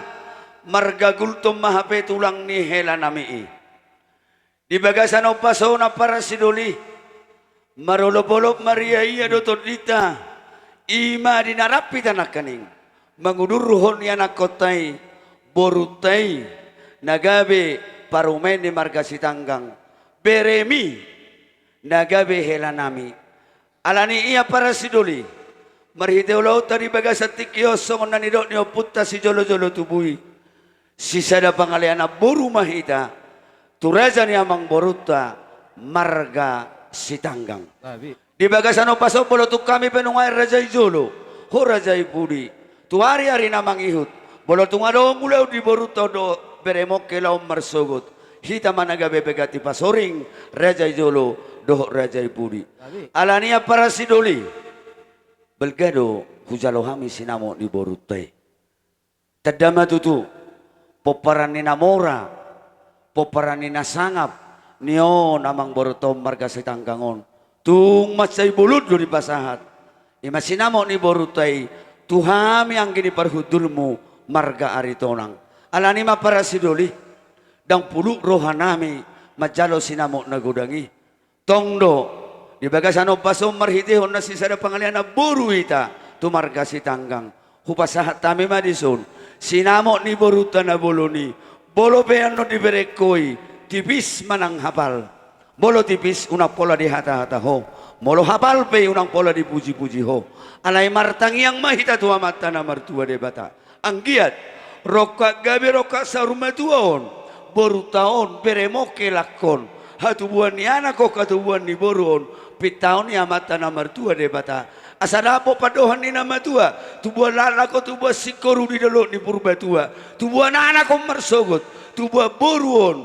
marga Gultom ma hape tulang ni hela nami i. Di bagasan ombas on, Ampara Sidoli, marolop-olop, mariaia do tondinta, i ma di na rap hita nangkaning mangudurhon ianakkonta i, borunta i, na gabe parumaen ni marga Sitanggang, beremi, na gabe hela nami. Alani i, Ampara Sidoli, marhite ulaonta di bagasan tingki on, songon na nidok ni ompunta sijolo-jolo tubu i, sisada pangalean namboru ma hita tu raja ni amangborunta marga Sitanggang. Gabe. Di bagasan ombas on, molo tung hami pe nuaeng raja i jolo, ho raja i pudi, tu ari-ari na mangihut, molo tung adong ulaon di borunta on dohot beremongke laho marsogot, hita ma na gabe peganti pasoring raja i jolo dohot raja i pudi. Gabe. Alani i, Ampara Sidoli, balga do hujalo hami sinamot ni borunta i. Tanda ma tutu, pomparan ni na mora, pomparan ni na sangap, ni on amangborunta on marga Sitanggang on, tung mansai bolon do dipasahat. I ma sinamot ni borunta i tu hami, anggi ni parhundulmu marga Aritonang. Alani i ma, Ampara Sidoli, ndang puluk roha nami manjalo sinamot na godang i. Tong do, di bagasan ombas on, marhitehon na sisada pangalean namboru hita tu marga Sitanggang, hupasahat hami ma dison sinamot ni borunta na bolon i. Molo pe annon dibereng ho i, tipis manang hapal. Molo tipis, unang pola dihatahata ho. Molo hapal pe, unang pola dipuji-puji ho. Alai martangiang ma hita tu Amanta na martua Debata. Anggiat rongkap gabe, rongkap saur matua on, borunta on, beremongke langkon, hatubuan ni anak on, hatubuan ni boru on, pintaon ni Amanta na martua Debata. Asa dapot pandohan ni na matua, tubuan laklak ho, tubuan singkoru di dolok ni Purbatua, tubuan anak on marsogot, tubuan boru on,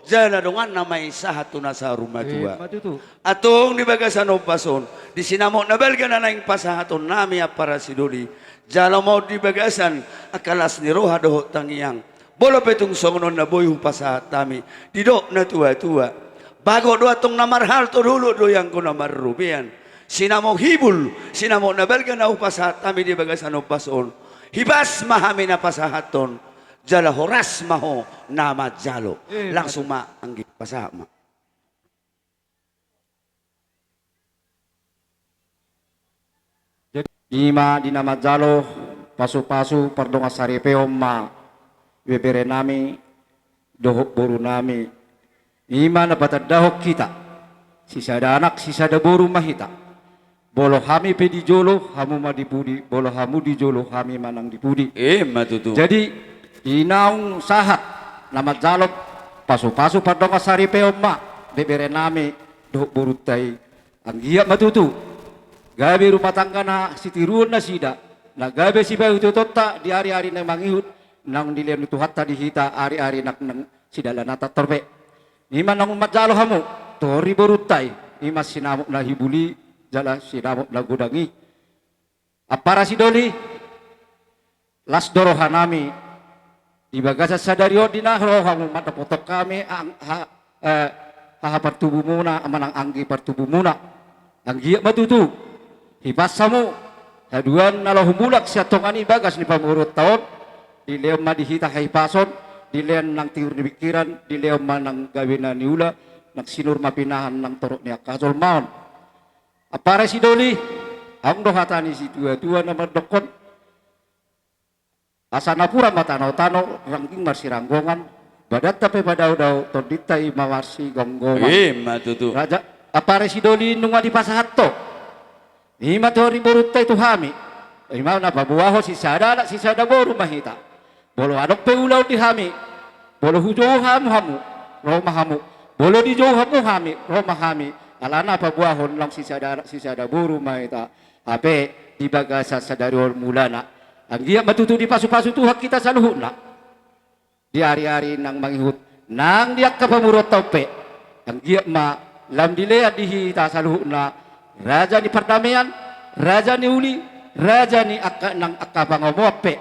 jala donganna ma i sahat tu na saur matua. Ima tutu. Antong di bagasan ombas on, di sinamot na balga na naeng pasahaton nami, Ampara Sidoli, jalo ma on di bagasan angka las ni roha dohot tangiang. Molo pe tung songon on na boi hupasahat hami, didok na tua-tua, bagot do antong na marhalto, dolok do i anggo na marrobean. Sinamot hibul, sinamot na balga na hupasahat hami di bagasan ombas on, hibas ma hami na pasahathon, jala horas ma ho na manjalo. Ima tutu. Langsung ma, anggi, pasahat ma. Jadi, ima di na manjalo pasu-pasu pardongansaripeon ma, bebere nami dohot boru nami. Ima na patandahon hita, sisada anak, sisada boru ma hita. Molo hami pe di jolo, hamu ma di pudi, molo hamu di jolo, hami ma nang di pudi. Ima tutu. Jadi, i naung sahat na manjalo pasu-pasu pardongansaripeon ma, bebere nami dohot borunta i. Anggiat ma tutu gabe rumah tangga na sitiruon nasida, na gabe sipaihut-ihutonta di ari-ari na mangihut, naung dilehon ni Tuhanta di hita ari-ari nang, nang sidalananta torop. Ima naung manjalo hamu, tor di borunta i, ima sinamot na hibul i, jala sinamot na godang i. Ampara Sidoli, las do roha nami, di bagasan sadari on di na ro hamu mandapothon hami, ang-, ha-, eh, haha partubumuna, manang anggi partubumuna. Anggiat ma tutu, hibas hamu haduan na laho mulak sian tonga ni bagas ni pamoruonta on, dilehon ma di hita hahipason, dilehon nang tiur ni pingkiran, dilehon ma nang gabe na niula, nang sinur ma pinahan nang torop ni angka jolma on. Ampara Sidoli, adong do hata ni situa-tua na mandokkon, asa napuran ma tano-tano, rangging marsiranggongan, badanta pe padao-dao, tondinta i ma marsigomgoman. Ima tutu. Raja, Ampara Sidoli, nunga dipasahat ho. Ima tor di borunta i tu hami. Ima na paboahon sisada anak, sisada boru ma hita. Molo adong pe ulaon di hami, molo hujou hamu, hamu, ro ma hamu. Molo dijou hamu hami, ro ma hami. Alana paboahon naung sisada anak, sisada boru ma hita. Hape di bagasan sadari on mulana, anggiat ma tutu dipasu-pasu Tuhan hita saluhutna. Di ari-ari nang mangihut, nang di angka pamoruonta on pe, anggiat ma lam dilehon di hita saluhutna raja ni pardamean, raja ni uli, raja ni angka nang angka pangomoan pe.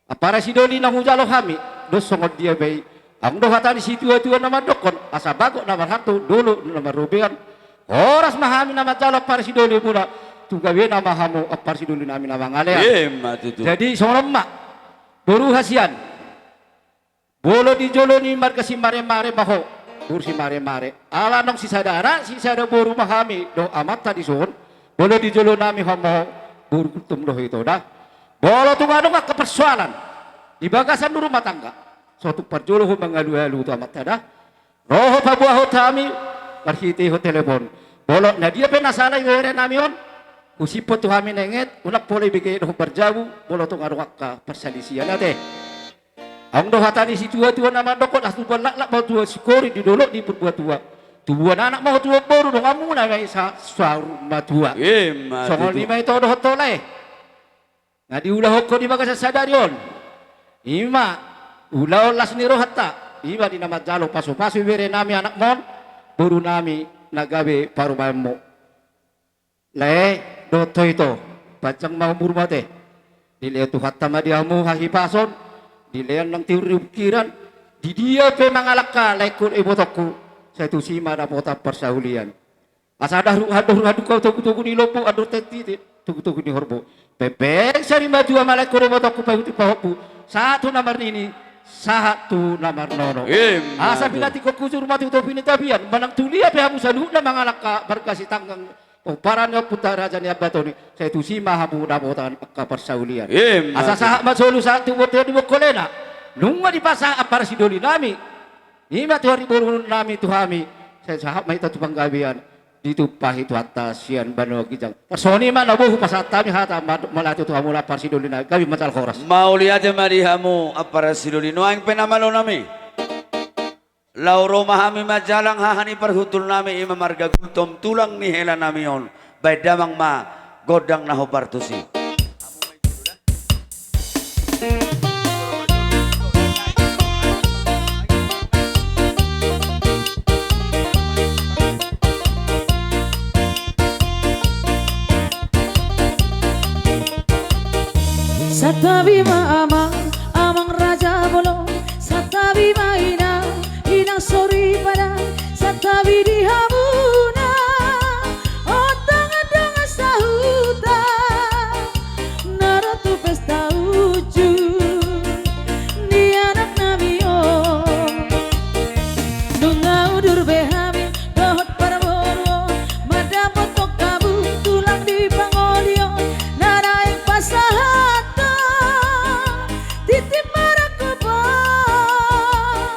Ampara sidoli na hujalo hami, dos songon dia be i. Adong do hata ni situatua na mandokkon, asa bagot na marhalto, dolok na marrobean. Horas ma hami na manjalo ampara sidoli muna, tu gabena ma hamu ampara sidoli nami na mangalean. Emma tutu. Jadi songon on ma, boru hasian. Molo di jolo ni marga Simaremare ma ho, boru Simaremare. Ala naung sisada anak, sisada boru ma hami dohot amanta dison. Molo di jolo nami ho ma ho, boru Gultom do ho ito da. Molo tung adong angka persoalan di bagasan ni rumah tangga, so tung parjolo ho mangalualu tu amanta da. Ro ho paboahon hami marhitehon telepon. Molo na dia pe na sala i bere nami on, husiphon tu hami na inget, unang pola ibege dohot marjabu, molo tung adong angka parsalisian ate. Adong do hata ni situatua na mandokkon, asa tubuan laklak ma ho tubuan singkoru, di dolok ni purbatua. Tubuan anak ma ho tubuan boru, donganmuna ma i sa-, saur matua. Emma tutu. Songon i ma ito dohot holan na diulahon ho di bagasan sadari on. I ma ulaon las ni rohanta. I ma di na manjalo pasupasu bere nami anakmon, boru nami na gabe parumaenmu. Lae, dohot ho ito, panjang ma umurmu ate. Dilehon Tuhanta ma di hamu hahipason, dilehon nang tiur ni pingkiran, di dia pe mangalangka laengku dohot ibotongku, sai tusi ma dapotan parsaulian. Asa andor, andor, andor haduka togutogu ni lombu, andor tentiti togutogu ni horbo. Pepeng sari matua ma laengku dohot ibotongku, paihuti pahompu, sahat tu na marnini, sahat tu na marnono. Emma tutu. Asa pinantikhon hujur ma tu topi ni tapian, manang tu dia pe hamu saluhutna mangalangka marga Sitanggang, pomparan ni ompunta Raja Niambatoni, sai tusi ma hamu dapotan angka parsaulian. Emma tutu. Asa sahat ma solu sahat tu bontean ni bongkolena. Nunga dipasahat ampara sidoli nami, i ma tu ari boru nami tu hami, sai sahat ma hita tu panggabean, ditumpahi Tuhanta sian banua ginjang. Tarsongon i ma na boi hupasahat hami hata ma-, mauliate tu hamu ampara sidoli nami, gabe ma jala horas. Mauliate ma di hamu ampara sidoli, nuaeng pe na malo nami. Laho ro ma hami manjalang haha ni parhundul nami, i ma marga Gultom, tulang ni hela nami on. Baen damang ma gondang na hombar tusi. Santabi ma amang, amang raja bolon, santabi ma inang, inang soripada, santabi di hamuna, on dongan-dongan sahuta, na ro tu pesta unjuk ni anak nami on. Nunga udur be hami dohot parboru on, mandapothon hamu tulang di pangoli on, na naeng pasahathon tintin marangkup on,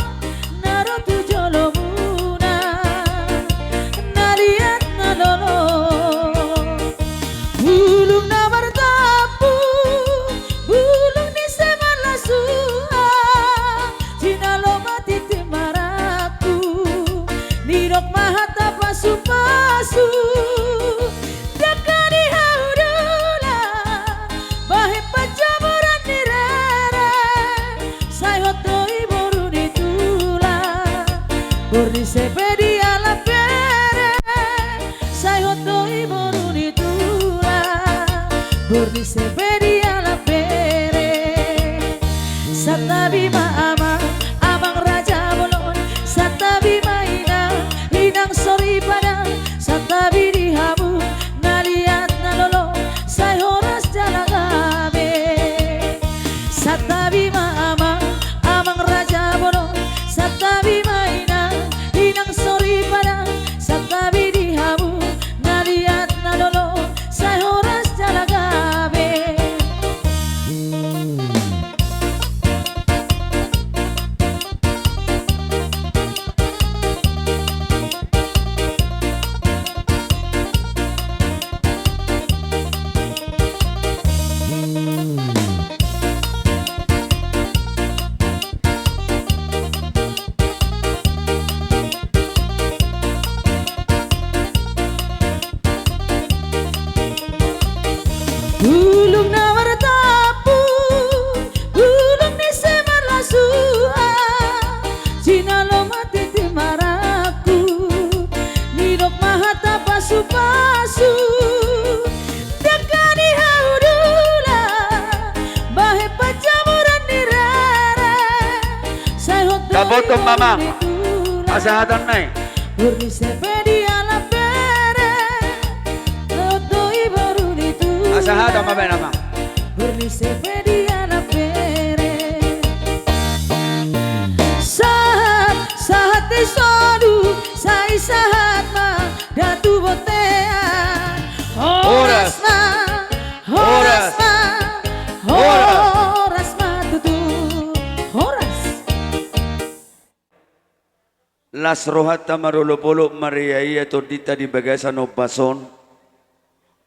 na ro tu jolomuna, na liat na lolo. Bulung na martampu, bulung ni seman lasuan, jinalo ma tintin marangkup, nidok ma hata pasupasu. Dangka ni hau dula, bahen panjamoran ni rere, sai hot do i boru ni tulang, borngin ise pe dialap bere, sai hot do i boru ni tulang, borngin ise pe dialap bere. Santabi ma amang, amang raja bolon, santabi ma inang, inang soripada, santabi di hamu, na liat na lolo, sai horas jala gabe. Santabi ma amang, amang raja bolon, santabi ma inang, inang soripada, santabi di hamu, na liat na lolo, sai horas jala gabe. Bulung na martampu, bulung ni seman lasuan, jinalo ma tintin marangkup, nidok ma hata pasupasu. Su, dangka ni hau dula, bahen panjamoran ni rara, sai hot do. Taboto, Mamang. Pasahaton nai. Burni sepe di alam bere, hot do i boru ni tulang. Pasahaton ma baen, Amang. Burni sepe di alam bere. Sahat, sahat di solu, sai sahat ma datu bontean. Horas. Horas ma, horas. Horas ma, horas ma tutu. Horas. Las rohanta marolopolop mariaia tondinta di bagasan ombas on.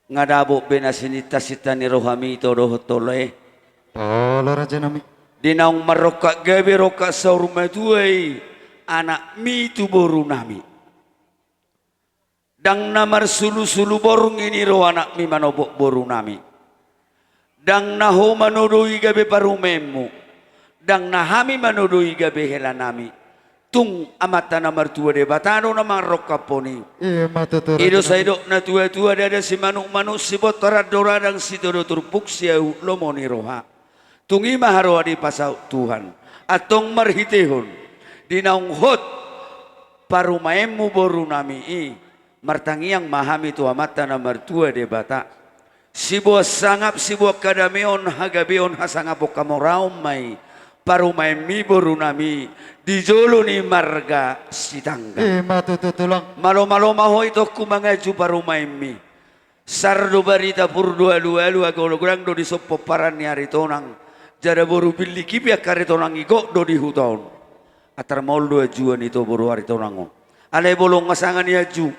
Nga dapot be na sinintasinta ni rohami ito dohot tole. Olo, rajanami. Di naung marrongkap gabe rongkap saur matua i anakmi tu borunami. Ndang na marsulusulu borngin i ro anakmi manopot borunami. Ndang na ho manodoi gabe parumaenmu. Ndang na hami manodoi gabe helanami. Tung Amanta na martua Debata do na mangarrongkaphon i. Ima tutu, rajanami. I do sai didok natuatua, ndada simanukmanuk, sibontor andor adang, sitodo turpuk, siaut lomo ni roha. Tung i ma haroa dipasaut Tuhan. Antong marhitehon di naung hot parumaenmu borunami i, martangiang ma hami tu Amanta na martua Debata. Siboan sangap, siboan hadameon, hagabeon, hasangapon, hamoraon ma i parumaenmi borunami di jolo ni marga Sitanggang. Ima tutu, Tulang. Malomalo ma ho itongku mangaju parumaenmi. Sar do barita, pur do alualu, ago godang do dison pomparan ni Aritonang. Jala boru Billikipi angka Aritonang i gok do di huta on. Antar maol do ajuan ito boru Aritonang on. Alai bolong nga sanga ni aju,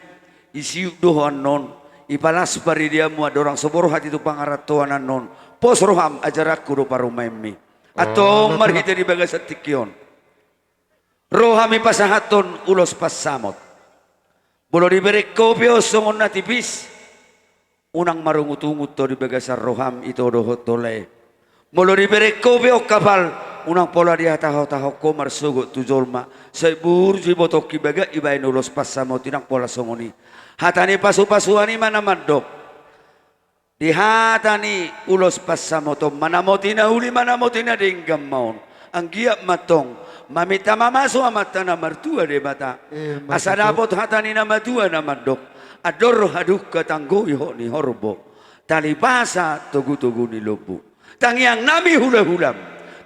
i siuk do ho annon, i palas paridianmu andorang so borhat i tu pangarantoan annon, pos roham, ajaranku do parumaenmi. Antong, oh, marhite di bagasan tingki on, ro hami pasahathon ulos pansamot. Molo dibereng ho pe on songon na tipis, unang marungutungut ho di bagasan roham ito dohot tole. Molo dibereng ho pe on hapal, unang pola dihatahon ho marsogot tu jolma. Sai burju ibotongki bagak ibaen ulos pansamot i, ndang pola songon i. Hata ni pasupasuan i ma na mandok. Di hata ni ulos pansamot on, manamoti na uli, manamoti na denggan ma on. Anggiat ma antong maminta mamasu Amanta na martua Debata. Eh, asa dapot hata ni na matua na mandok: Andor hadungka tanggo ihot ni horbo, tali pasa togutogu ni lombu. Tangiang nami hulahulam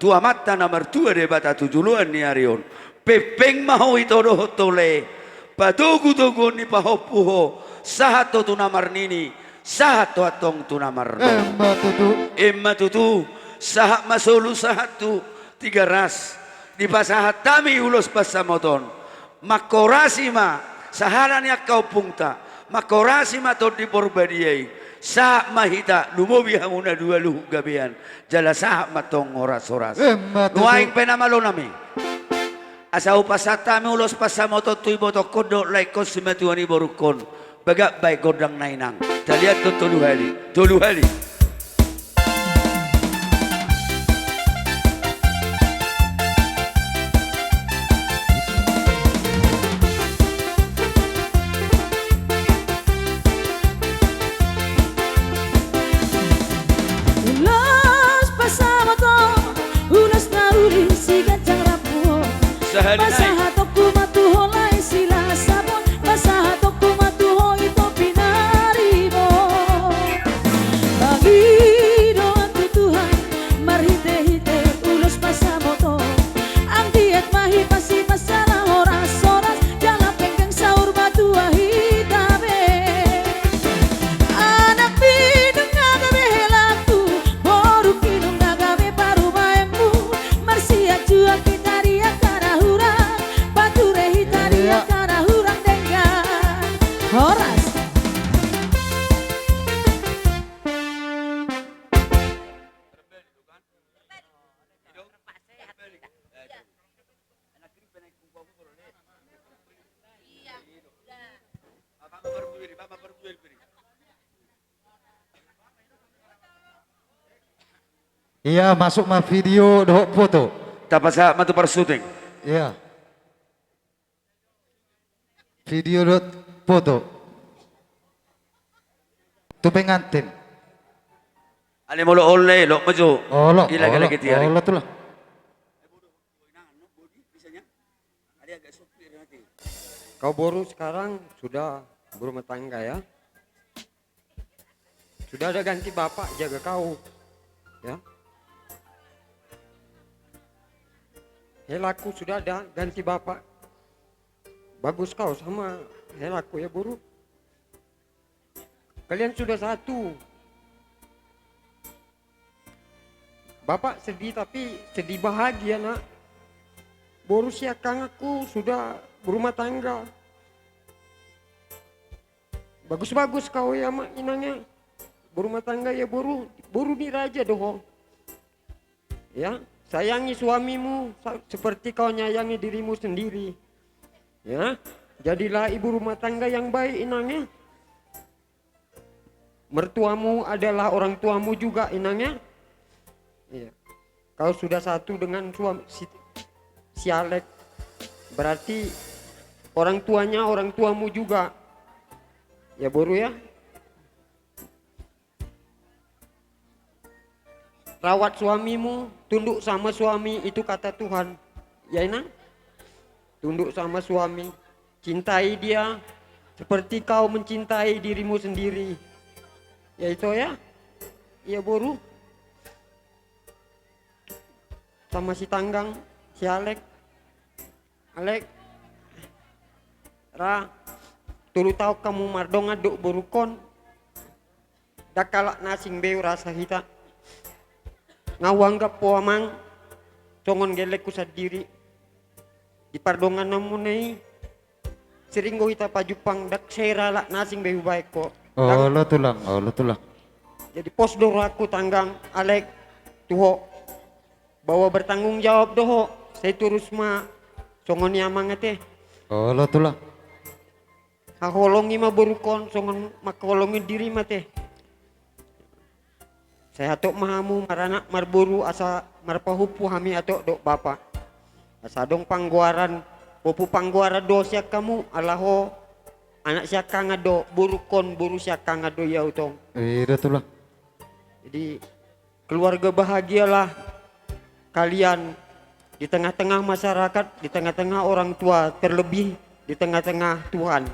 tu Amanta na martua Debata tu joloan ni ari on. Pengpeng ma ho ito dohot tole, patogutoguon ni pahompu ho, sahat ho tu na marnini, sahat ho antong tu na marnono. Emma tutu. Emma tutu. Sahat ma solu, sahat tu Tigaras. Dipasahat hami ulos pansamot on. Manghorasi ma sahala ni angka ompungta. Manghorasi ma Tondi Porbadia i. Sahat ma hita, lumobi hamu na dua luhut gabean. Jala sahat ma antong horashoras. Emma tutu. Nuaeng pe, na malo nami, asa hupasahat hami ulos pansamot on tu ibotongkon dohot laengkon, simatua ni borungkon. Bagak bahen gondang na inang. Taliathon tolu hali. Tolu hali. Ulos pansamot on, ulos na uli siganjang rambu on. Sahali nai. Pasahatonku ma tu ho lae Silasabon, pasahatonku ma tu ho ito Pinaribot. Pangidoan tu Tuhan marhitehite ulos pansamot on, anggiat ma hipasipas jala horashoras, jala pengpeng saur matua hita be. Anakmi nunga gabe helangku, borungki nunga gabe parumaenmu, marsianjuan hita di angka na hurang, pature hita di angka na hurang denggan. Horas. Ia, masuk ma video dohot foto. Tapasahat ma tu parsuting. Ia. Video dohot foto. Tu pengantin. Ale molo olo, elok ma jo. Olo, olo, olo, Tulang. Kau boru sekarang sudah berumah tangga ya. Sudah ada ganti bapak jaga kau. Ya. Helaku sudah ada ganti bapak. Bagus kau sama helaku ya boru. Kalian sudah satu. Bapak sedih tapi sedih bahagia nak. Boru siangkanganku sudah berumah tangga. Bagus-bagus kau ya mak inangnya. Berumah tangga ya boru, boru ni raja doho. Ya, sayangi suamimu sa- seperti kau nyayangi dirimu sendiri. Ya, jadilah ibu rumah tangga yang baik inangnya. Mertuamu adalah orang tuamu juga inangnya. Iya. Kau sudah satu dengan suami si, si Alek. Berarti orang tuanya orang tuamu juga. Ya boru ya. Rawat suamimu, tunduk sama suami, itu kata Tuhan. Ya inang? Tunduk sama suami. Cintai dia seperti kau mencintai dirimu sendiri. Ya itu ya. Iya boru. Sama si Tanggang, si Alek. Alek. Ra. Tolu taon hamu mardongan dohot borungkon. Ndang halak na asing be rasa hita. Nga huanggap ho amang songon gellengku sandiri. Di pardongananmuna i sering do hita pajumpang, ndang sai ra halak na asing be hubaen ho. Ndang. Olo Tulang, olo Tulang. Jadi pos do rohangku Tanggang, Alek, tu ho. Bahwa bertanggung jawab do ho, sai torus ma songon i amang ate. Olo Tulang. Haholongi ma borungkon songon manghaholongi dirim ate. Sai hatop ma hamu maranak marboru asa marpahompu hami hatop dohot bapa. Asa adong panggoaran, pahompu panggoaran do sian hamu, ala ho anak siangkangan do, borungkon boru siangkangan do ia utong. Iya Tulang. Jadi keluarga bahagialah kalian di tengah-tengah masyarakat, di tengah-tengah orang tua, terlebih di tengah-tengah Tuhan.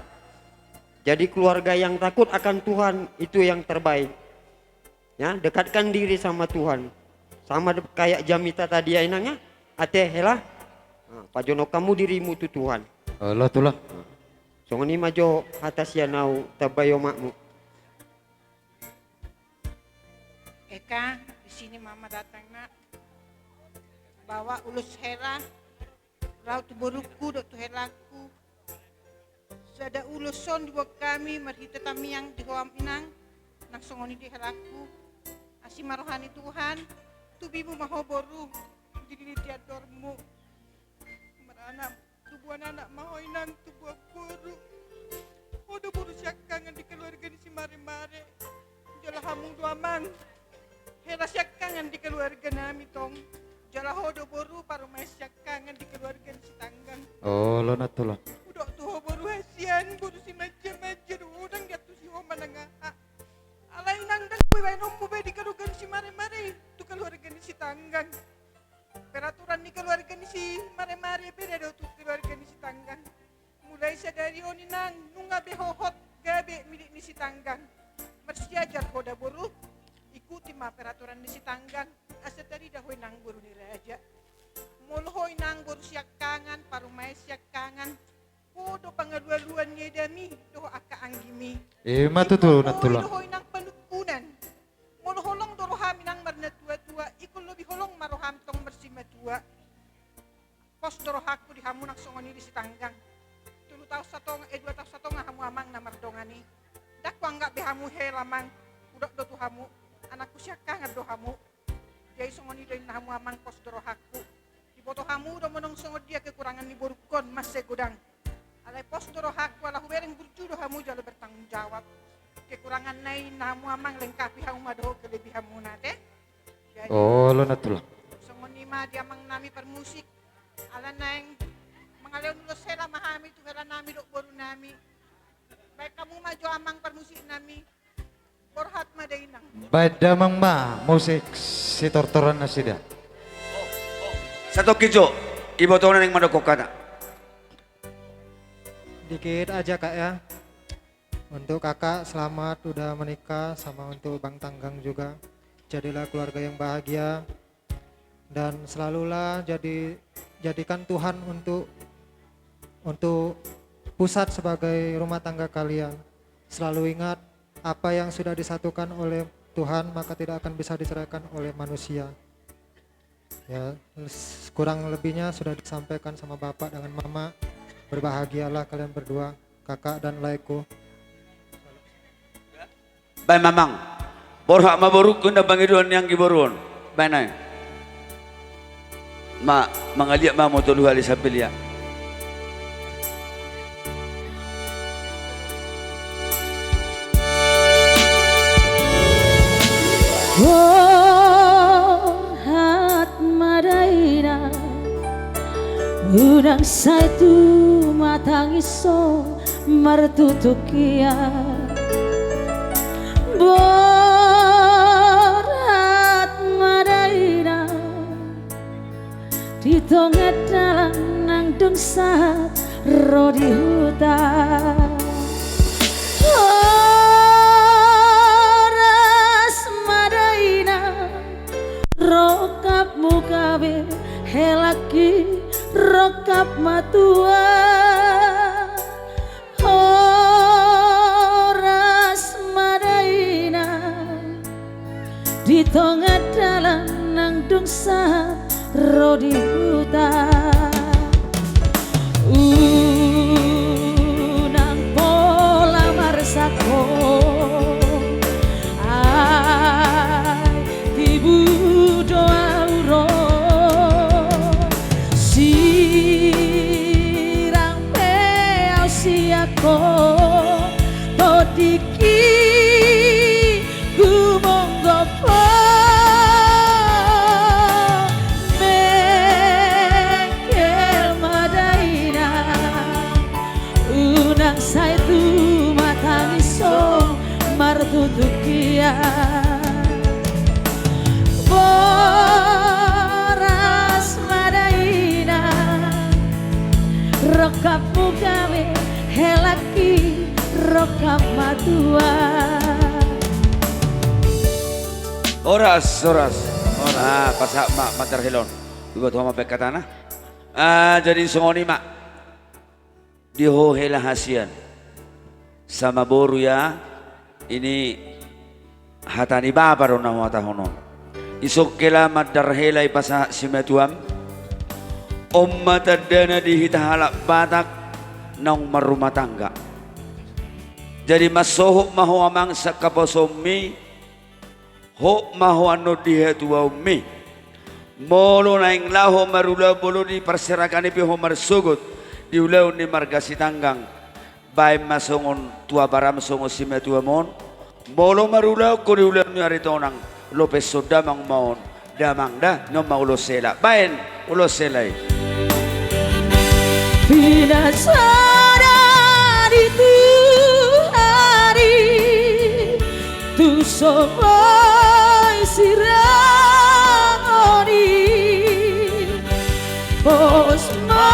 Jadi keluarga yang takut akan Tuhan itu yang terbaik. Ya, dekatkan diri sama Tuhan. Sama de- kayak Jamita tadi ya inang ya. Ate hela. Nah, pajonok hamu dirimu tu Tuhan. Olo Tulang. Songon i ma jo hata sian au, tamba i omakmu. Eka, di sini mama datang nak. Bawa ulos hela. Rau tu borungku dohot tu helaku. Sada ulos on diboan hami marhite tangiang di ho inang, nang songon i di helaku. Asi ma roha ni Tuhan, tubimu ma ho boru, dilili di andormu. Maranak, tubuan anak ma ho inang, tubuan boru. Ho do boru siangkangan di keluarga ni si Maremare. Jala hamu do amang hela siangkangan di keluarga nami tong. Jala ho do boru parumaen siangkangan di keluarga ni si Tanggang. Olo na Tulang. Hudok tu ho boru hasian, boru si manja-manja do, ndang diantusi ho manang aha. Alai nang ndang hubaen ompu be di keluarga ni si Maremare tu keluarga ni si Tanggang. Peraturan ni keluarga ni si Maremare beda do tu keluarga ni si Tanggang. Mulai sadari on inang, nunga be ho hot gabe milik ni si Tanggang. Marsiajar ho da boru, ikuti ma peraturan ni si Tanggang, asa tarida ho inang boru ni raja. Molo ho inang boru siangkangan, parumaen siangkangan, ho do pangalualuan ni edami dohot angka anggimi. Ima tutu na Tulang. Ho inang panungkunan. Molo holong do roham inang marnatua-tua, ingkon lobi holong ma roham tong marsimatua. Pos do rohangku di hamu nang songon i di si Tanggang. Tolu taon satonga, eh, dua taon satonga hamu amang na mardongan i. Ndang huanggap be hamu hela amang, hudok do tu hamu, anakku siangkangan do hamu. Jadi songon i do inna hamu amang, pos do rohangku. Diboto hamu do monong songon dia kekurangan ni borungkon, mansai godang. Alai pos do rohangku, ala hubereng burju do hamu jala bertanggung jawab. Kekuranganna i inna hamu amang, lengkapi hamu ma dohot kelebihanmuna ate. Jadi, olo na Tulang. Songon i ma di amang nami parmusik. Ala naeng mangalehon ulos hela ma hami tu hela nami dohot boru nami. Baen hamu ma jo amang parmusik nami. Boru Baen damang ma musik sitortoran nasida. Satongkin jo, ibotohon naeng mandok hata. Dikit aja, Kak, ya. Untuk Kakak, selamat udah menikah, sama untuk Bang Tanggang juga. Jadilah keluarga yang bahagia. Dan selalulah jadi, jadikan Tuhan untuk, untuk pusat sebagai rumah tangga kalian. Selalu ingat, apa yang sudah disatukan oleh Tuhan, maka tidak akan bisa diceraikan oleh manusia. Ya, s-, kurang lebihnya sudah disampaikan sama Bapak dengan Mama. Berbahagialah kalian berdua, Kakak dan Laeku. Baen ma, Amang. Borhat ma borungku, inda pangidoan ni anggi boru on. Baen ae. Ma, mangaliat ma hamu tolu hali sambil ya. Borhat ma dainang, unang sai tumatangis ho martutukian. Borhat ma dainang, di tonga dalan nang dung sahat ro di huta. Horas ma dainang, rongkapmu gabe, helangki rongkap matua. Horas ma dainang, di tonga dalan nang dung sahat ro di huta. Unang pola marsak ho, ai tibu do ahu ro. Sirang pe ahu sian ho, tondingki gumonggop ho. Mengkel ma dainang, unang sai tumatangis ho martutukian. Horas ma dainang, rongkapmu gabe, helangki rongkap matua. Horas, horas. Horas. Ah, pasahat ma, mantar helon. Iboto ma baen hatana. Ah, jadi songon i ma. Di ho hela hasian. Sama boru ya, ini hata ni bapa do na huhatahon on. Ison hela mandar hela i pasahat simatuam. On ma tandana di hita halak Batak naung marrumah tangga. Jadi mansohot ma ho amang sian haposoonmi. Hot ma ho annon di hatuaonmi. Molo naeng laho marulaon molo di parserakan i pe ho marsogot di ulaon ni marga Sitanggang, baen ma songon tua baram songon simatuam on. Molo marulaon ho di ulaon ni Aritonang, lopeshon damang ma on. Damang da, nion ma ulos hela. Baen ulos hela i. Pinasada di Tuhan i, tu so boi sirang on i. Pos ma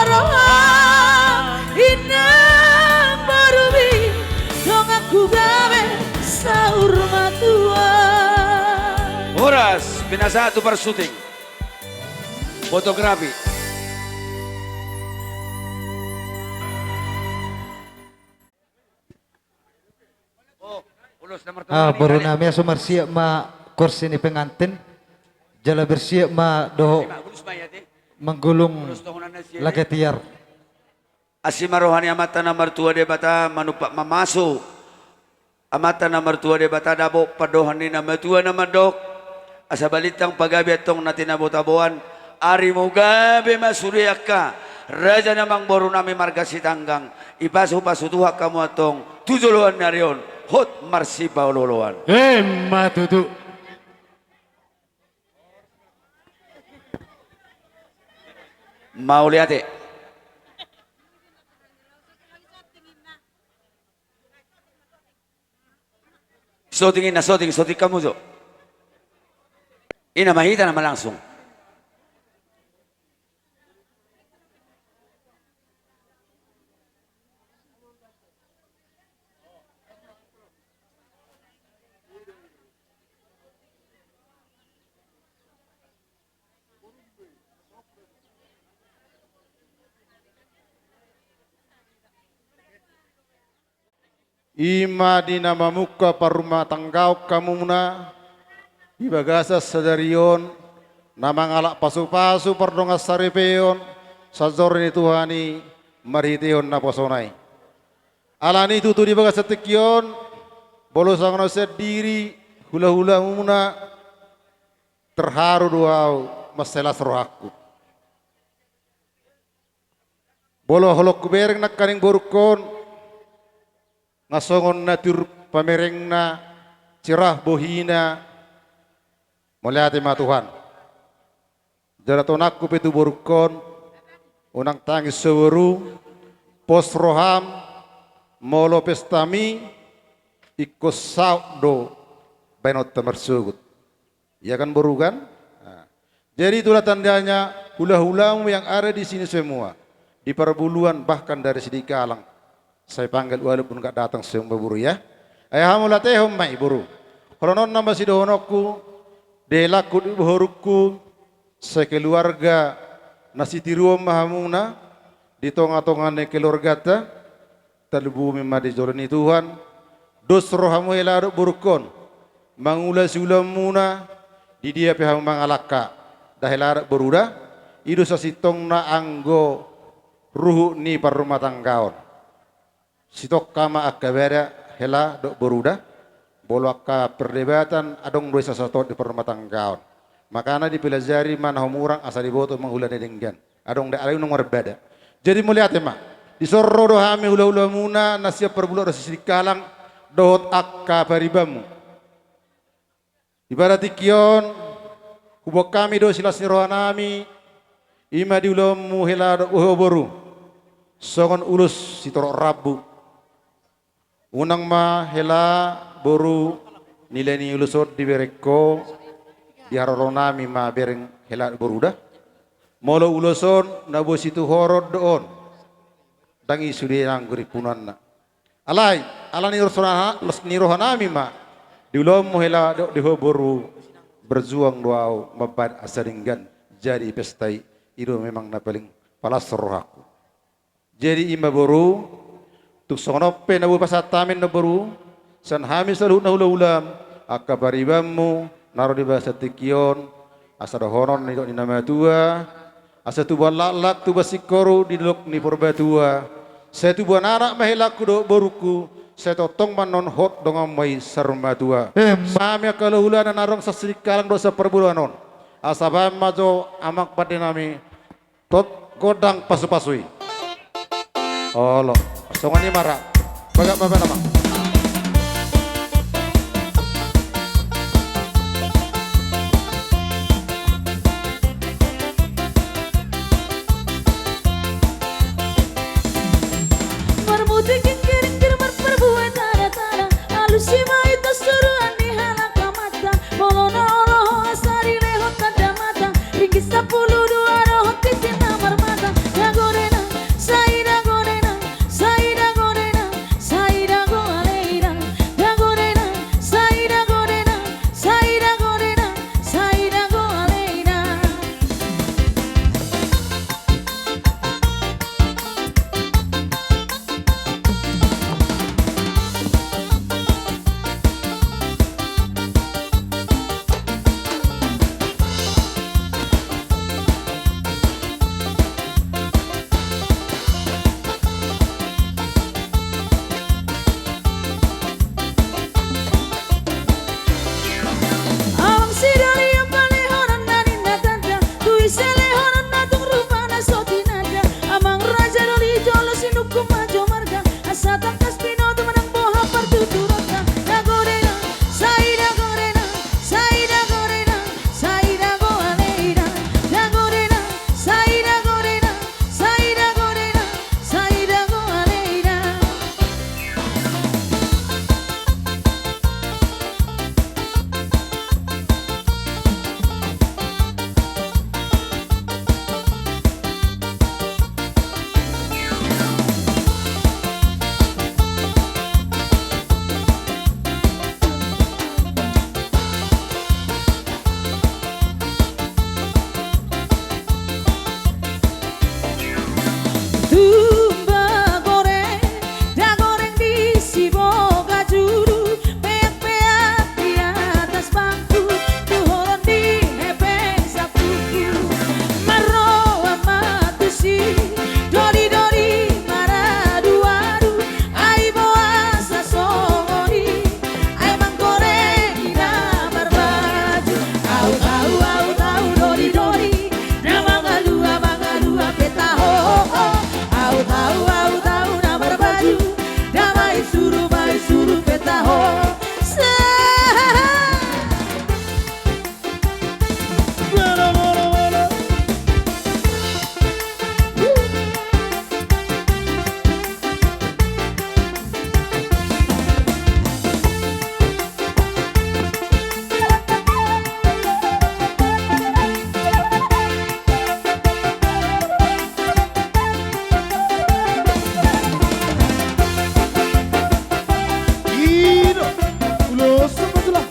roha inang borumi, donganku gabe saur matua. Horas, pinasahat tu parsuting. Fotografi. Ah, boru nami, asa marsiap ma kursi ni pengantin. Jala bersiap ma dohot manggulung lage tiar. Asi ma roha ni Amanta na martua Debata, manumpak mamasu. Amanta na martua Debata, dapot pandohan ni na matua na mandok. Asa balintang pagabe antong na tinabo-taboan. Arimu gabe ma sude angka raja na amang boru nami marga Sitanggang. Ipasu-pasu Tuhan hamu antong tu joloan ni ari on, hot marsipaolo-oloan. Emma tutu. Mauliate. Syuting, ina, syuting, syuting hamu jo. Ina ma hita nama langsung. I ma di na mamungka parrumatanggaon hamuna di bagasan sadari on, na mangalap pasupasu pardongansaripeon, sanjor ni Tuhan i marhitehon naposona i. Alani i tutu di bagasan tingki on, molo songon au sandiri, hulahulamuna, terharu do au, mansai las rohangku. Molo holong hubereng nangkaning borungkon, nga songon natur pamerengna, cerah bohina, mauliate ma Tuhan. Jala tonangku pe tu borungkon, unang tangis ho boru, pos roham, molo pestami, ingkon saut do baenonta marsogot. Iya kan, boru, kan? Nah. Jadi itulah tandanya hulahulamu yang ada di sini semua, di Parburuan, bahkan dari Sidikalang. Sai panggal ualu pun nunga datang semua, boru, ya. Ai hamu latehon ma i, boru. Holong on nama sidohononku, di helangku, di bohorungku, sekeluarga na sitiruon ma hamuna, di tongatonga ni keluarganta, tarlumobi ma di jolo ni Tuhan, dos rohamu hela dohot borungkon, mangula siulaonmuna, di dia pe hamu mangalangka, da hela dohot boru da, i do sasintongna anggo ruhut ni parrumatanggaon. Sitongka ma angka bada hela dohot boru da, molo angka perdebatan adong do i sasintongna di parrumatanggaon. Makana dipelajari ma na humurang asa diboto mangula na denggan. Adong da alai unang marbada. Jadi mauliate ma. Dison ro do hami hulahulamuna na sian Parburuan dohot Sidikalang dohot angka paribanmu. Di tingki on, huboan hami do silas ni rohanami, i ma di ulaonmu hela dohot ho boru, songon ulos sitorop rambu. Unang ma hela boru nilai ni ulos on dibereng ho, di haroronami ma bereng hela boru da. Molo ulos on na boi situhoron do on, ndang i sude nanggo rimpunanna. Alai, ala ni roha-, ni rohanami ma, di ulaonmu hela dohot di ho boru, berjuang do au mambahen asa denggan jadi pesta i, i do memang na paling palas rohangku. Jadi i ma boru, tung songon on pe na boi pasahat hami annon boru, sian hami saluhutna hulahulam, angka paribanmu, na ro di bagasan tingki on, asa dohonon nidok ni na matua, asa tubuan laklak, tubuan singkoru, di dolok ni Purbatua, sai tubuan anak ma helangku dohot borungku, sai tongtong ma annon hot donganmu i saur matua. Emma. Hami angka hulahula na adong sian Sidikalang dohot sian Parburuan on, asa bahen ma jo amang pandenami, tot gondang pasupasu i. Olo, songon i ma ra. Bagak ma bahen, amang. Marmutik ingkir-ingkir marparbue tanda-tanda, alusi ma hita suruan ni halak amanta. Molo na olo ho asa dilehon tanda mata, ringgit sampulu dua dohot tintin na marmata. Dago denang, sai dago denang, sai dago denang, sai dago alai da. Dago denang, sai dago denang, sai dago denang, sai dago alai da. Los, maju lah.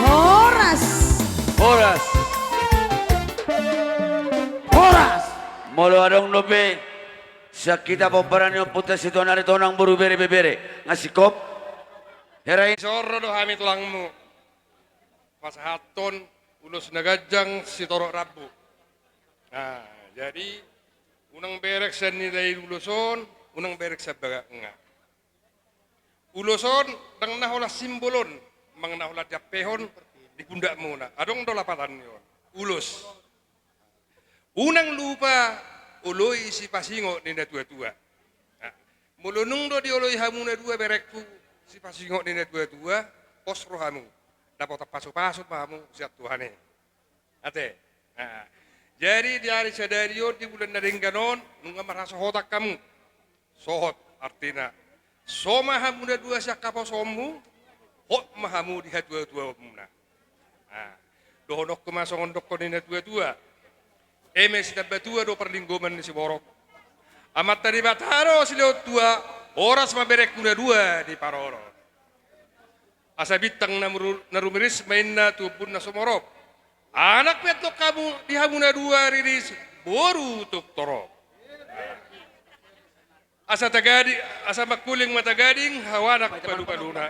Horas. Horas. Horas. Molo adong dope sian hita pomparan ni ompunta Sitonari, tonang, boru, bere, ibebere, nga singkop. Hera i. Soro do hami tulangmu pasahathon ulos na ganjang sitorop rambu. Nah, jadi unang berek sian nilai ulos on, unang berek sian bagak nga. Ulos on ndang na holan simbol on, manang na holan diampehon di pundakmuna. Adong do lapatan ni on. Ulos. Unang lupa oloi sipasingot ni natuatua. Nah, molo dung do dioloi hamu na dua berengku sipasingot ni natuatua, pos rohamu. Dapotan pasupasu ma hamu sian Tuhan i. Ate. Nah, jadi di ari sadari on, di bulan na denggan on, nunga marhasohotan hamu. Sohot artina. So ma hamu na dua sian haposonmu, hot ma hamu di hatuatuaonmuna. Nah, dohononku ma songon dokkon ni natuatua. Eme sitambatua do parlinggoman ni siborok. Amanta Debata do silehon tua, horas ma berengku na dua diparorot. Asa bintang na muru-, na rumiris ma inna tu ombun na sumorop. Anak pe antong hamu, di hamu na dua riris, boru tung torop. Asa tagading, asa mangkuling ma tagading, hau anak palupaluna.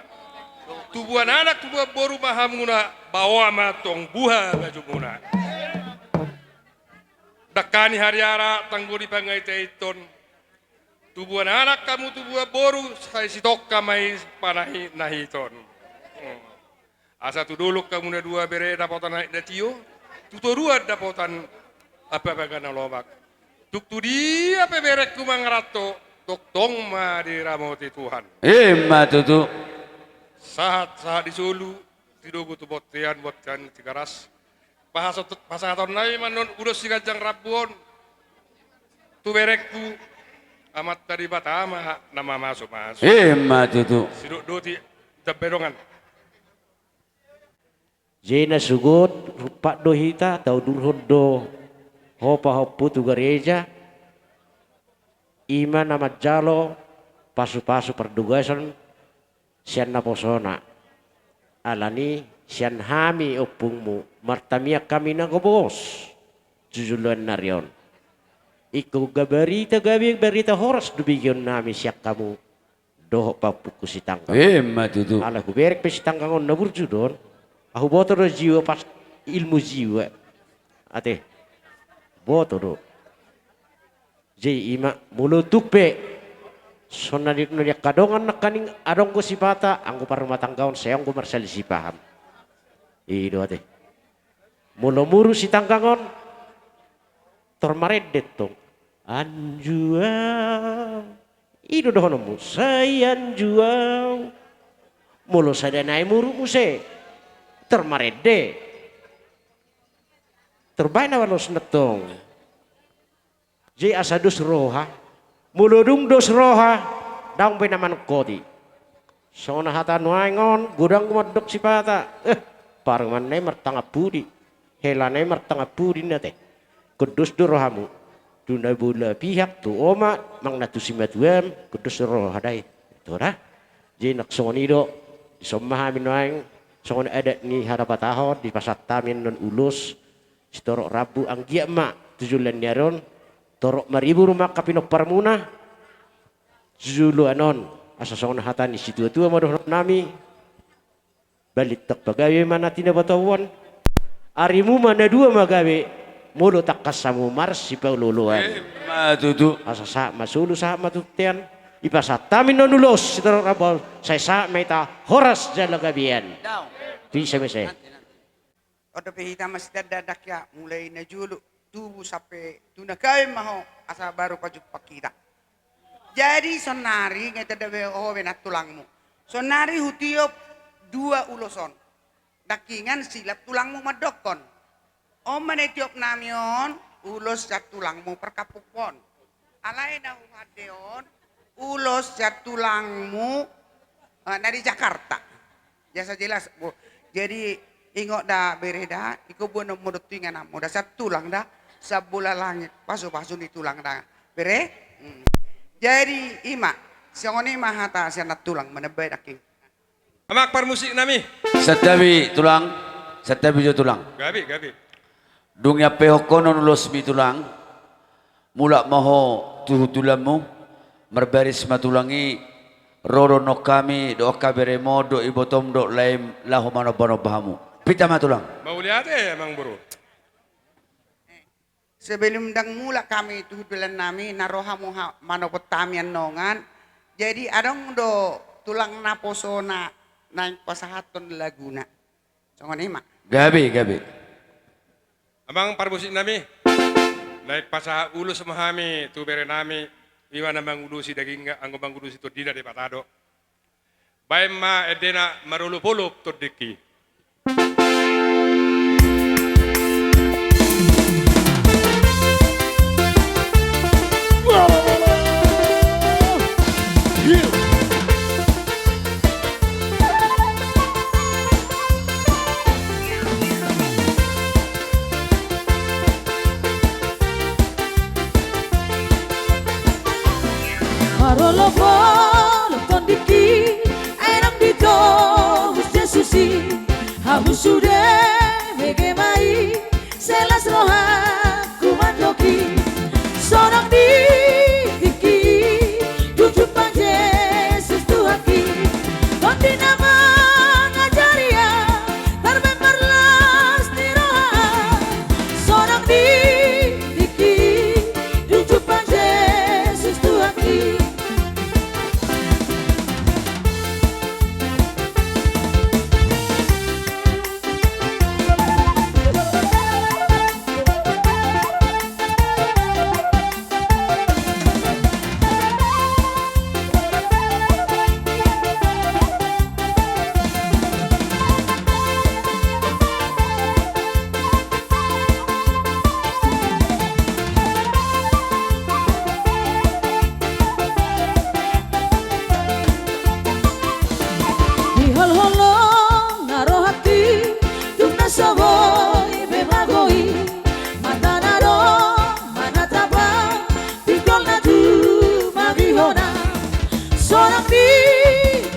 Tubuan anak, tubuan boru ma hamuna, baoa ma antong buha bajumuna. Dangka ni hariara, tanggo ni pangaitaiton. Tubuan anak hamu, tubuan boru, sai sitongka ma i panahinahiton. Hmm. Asa tu dolok hamu na dua bere dapotan aek na tio, tu toruan dapotan ampapangan na lomak. Tung tu dia pe berengku mangaranto, tongtong ma diramoti Tuhan. Ima tutu. Sahat, sahat di solu, tidogu tu bontean, bontean Tigaras. Pahasot-, pasahaton nami ma annon ulos siganjang rambu on tu berengku, Amanta Debata ma na mamasumasu. Ima tutu. Sidok doti, jambe dongan. Jadi na sogot, rumpak do hita, taudurhon do ho pahompu tu gareja, ima na manjalo pasupasu pardogason sian naposona. Alani sian hami ompungmu, martamiang hami na gomos tu joloan ni ari on. Ingkon gabe barita gabe, barita horas do begeon nami sian hamu dohot pahompungku sitanggang. Ima tutu. Ala huberek pe sitanggang on na burju do on. Ahu boto do jiwa pas ilmu jiwa. Ate. Boto do. Jadi ima molo tung pe songon na di, na di angka dongan nangkaning adong do sipata anggo parrumatanggaon sai adong do marsalisih paham. I do ate. Molo muruk sitanggang on, tor marende tong. Anjuang. I do dohononmu, sai anjuang. Molo sada nai muruk muse, tor marende. Tor baen na balosna tong. Jadi asa dos roha. Molo dung dos roha, daong be na manungkoti. Songon hata nuaeng on, godang do mandok sipata. Eh, parumaen nai martangan pudi. Hela nai martangan pudi na te. Ingkon dos do rohamu. Tu na bola pihak, tu oma, manang na tu simatuam, ingkon dos do roha da i. Ito da. Jadi nang songon i do, dison ma hami nuaeng, songon adat ni harabatahon, dipasahat hami annon ulos, sitorop rambu anggiat ma tu joloan ni ari on, torop maribur ma angka pinomparmuna tu joloan on, asa songon hata ni situatua ma dohonon nami, balintang pagabe ma na tinabatobuan, arimu ma na dua ma gabe, molo tangkas hamu marsipaolooloan. Ima tutu. Asa sahat ma solu, sahat ma tu bontean, dipasahat hami annon ulos, sitorop rambu, sai sahat ma hita horas jala gabean. Daong. Bisa mese. Nanti, nanti. On dope hita masitanda-tanda ia, mulai na jolo tubu sampe tu na gawin ma ho, asa baru pajumpang hita. Jadi sonari nga tanda be ho be na tulangmu. Sonari hutiop dua ulos on. Ndang ingan silap tulangmu mandokkon. On ma na itiop nami on, ulos sian tulangmu parkampung on. Alai na huhande on, ulos sian tulangmu, eh, na di Jakarta. Biasa jelas, bo. Jadi, ingot da bere da, ingkon boanonmu do tu ingananmu da, sian tulang da, sian bola langit, pasupasu ni tulang da. Bere? Hmm. Jadi, i ma, songon i ma hata sian nantulang, manambai nangkin. Amang parmusik nami. Santabi tulang, santabi jo tulang. Gabe, gabe. Dung diampehonon ulosmi tulang, mulak ma ho tu hundulanmu, marbaris ma tulang i, ro do annon hami, dohot angka berem on, dohot ibotom, dohot laem, laho manomba-nomba hamu. Pinta ma tulang. Mauliate, amang boru. Sebelum ndang mulak hami tu hundulan nami, na ro hamu ha-, manopot hami annon. Jadi adong do tulang naposona naeng pasahathon laguna. Songon i ma. Gabe, gabe. Amang parmusik nami, naeng pasahat ulos ma hami tu bere nami, i ma na mangulosi dagingna, anggo mangulosi tondina Debata do. Baen ma endena marolop-olop tondingki. Marolop-olop tondingki, ai naung ditobus Jesus i, hamu sude bege ma i, sai las rohangku mandok i, sonang di tingki i, dung jumpang Jesus Tuhanki, tondi na mangajari au, tarbaen marlas ni roha, sonang di tingki i, dung jumpang Jesus Tuhanki. Diholhol na rohangki, dung na so boi be mago i, mata na dong manatap au, pinggol na tumangihon au, sonang di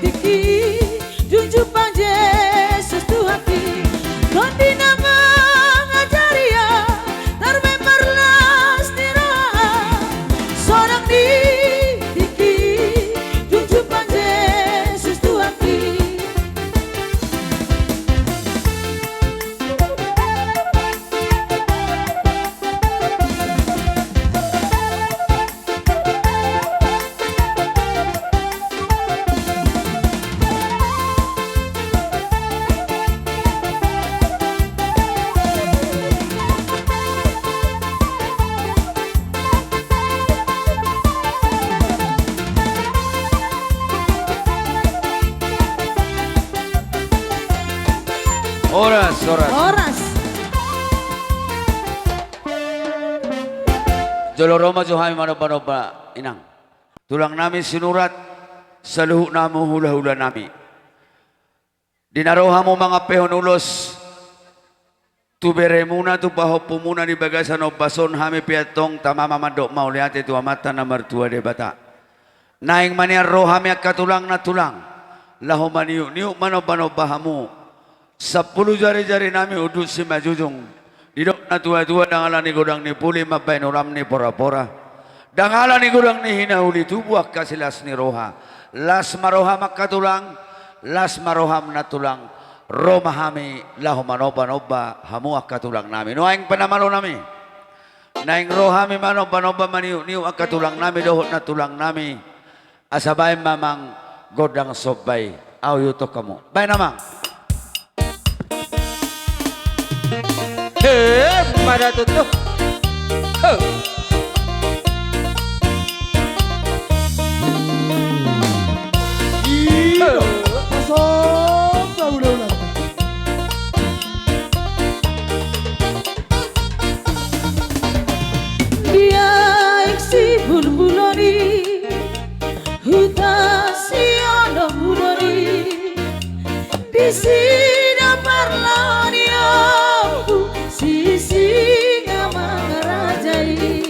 tingki i, dung jumpang Jesus Tuhanki, tondi na mangajari au, tarbaen marlas ni roha, sonang di tingki i, dung jumpang Jesus Tuhanki. Horas, horas. Horas. Jolo ro ma jo hami manomba-nomba, inang. Tulang nami Sinurat, saluhut hamu hula-hula nami. Di na ro hamu mangampehon ulos tu beremuna, tu pahompumuna di bagasan ombas on, hami pe antong tama ma mandok mauliate tu Amanta na martua Debata. Naeng ma nian ro hami angka tulang nantulang, laho maniuk-niuk manomba-nomba hamu. Sampulu jari-jari nami unduk simanjujung. Didok na tua-tua, ndang ala ni godang ni puli mambahen ulam ni pora-pora, ndang ala ni godang ni hinauli tubu angka silas ni roha. Las ma roham angka tulang, las ma roham nantulang. Ro ma hami laho manomba-nomba hamu angka tulang nami. Nuaeng pe na malo nami, naeng ro hami manomba-nomba, maniuk-niuk angka tulang nami dohot nantulang nami. Asa baen ma amang gondang somba i, ahu ihuthon hamu. Baen amang. He, mada tutu. He. Ida, pasomba ula-ula. Di aek Sibulbulon i, huta Sionombulon i, disi do parlao ni ompu Sisingamangaraja i.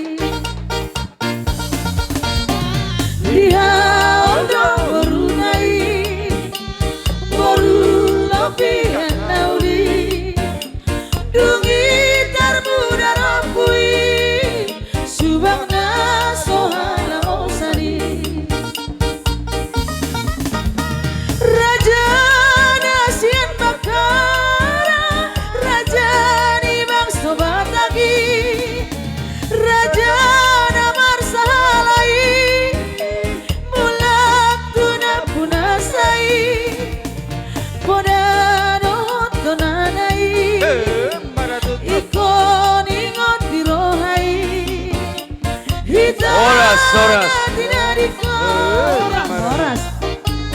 Horas, horas. Horas, horas, horas.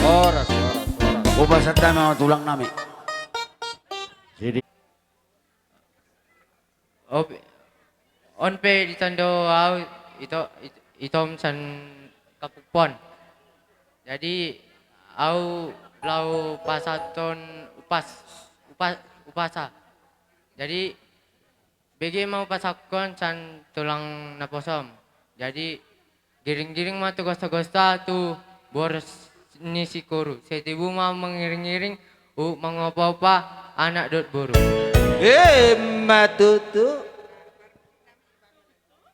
Horas, horas, horas. Hupasahat hami ma tulang nami. Jadi Op-, on pe ditanda au ito, it-, itom sian Kapuppon. Jadi au laho pasahathon upas, upa-, upasa. Jadi bege ma hupasahathon sian tulang naposom. Jadi giring-giring ma tu gosta-gosta tu boras ni si Koru. Sai tibu ma mangiring-iring, huhut mangopa-opa anak dohot boru. Ima tutu.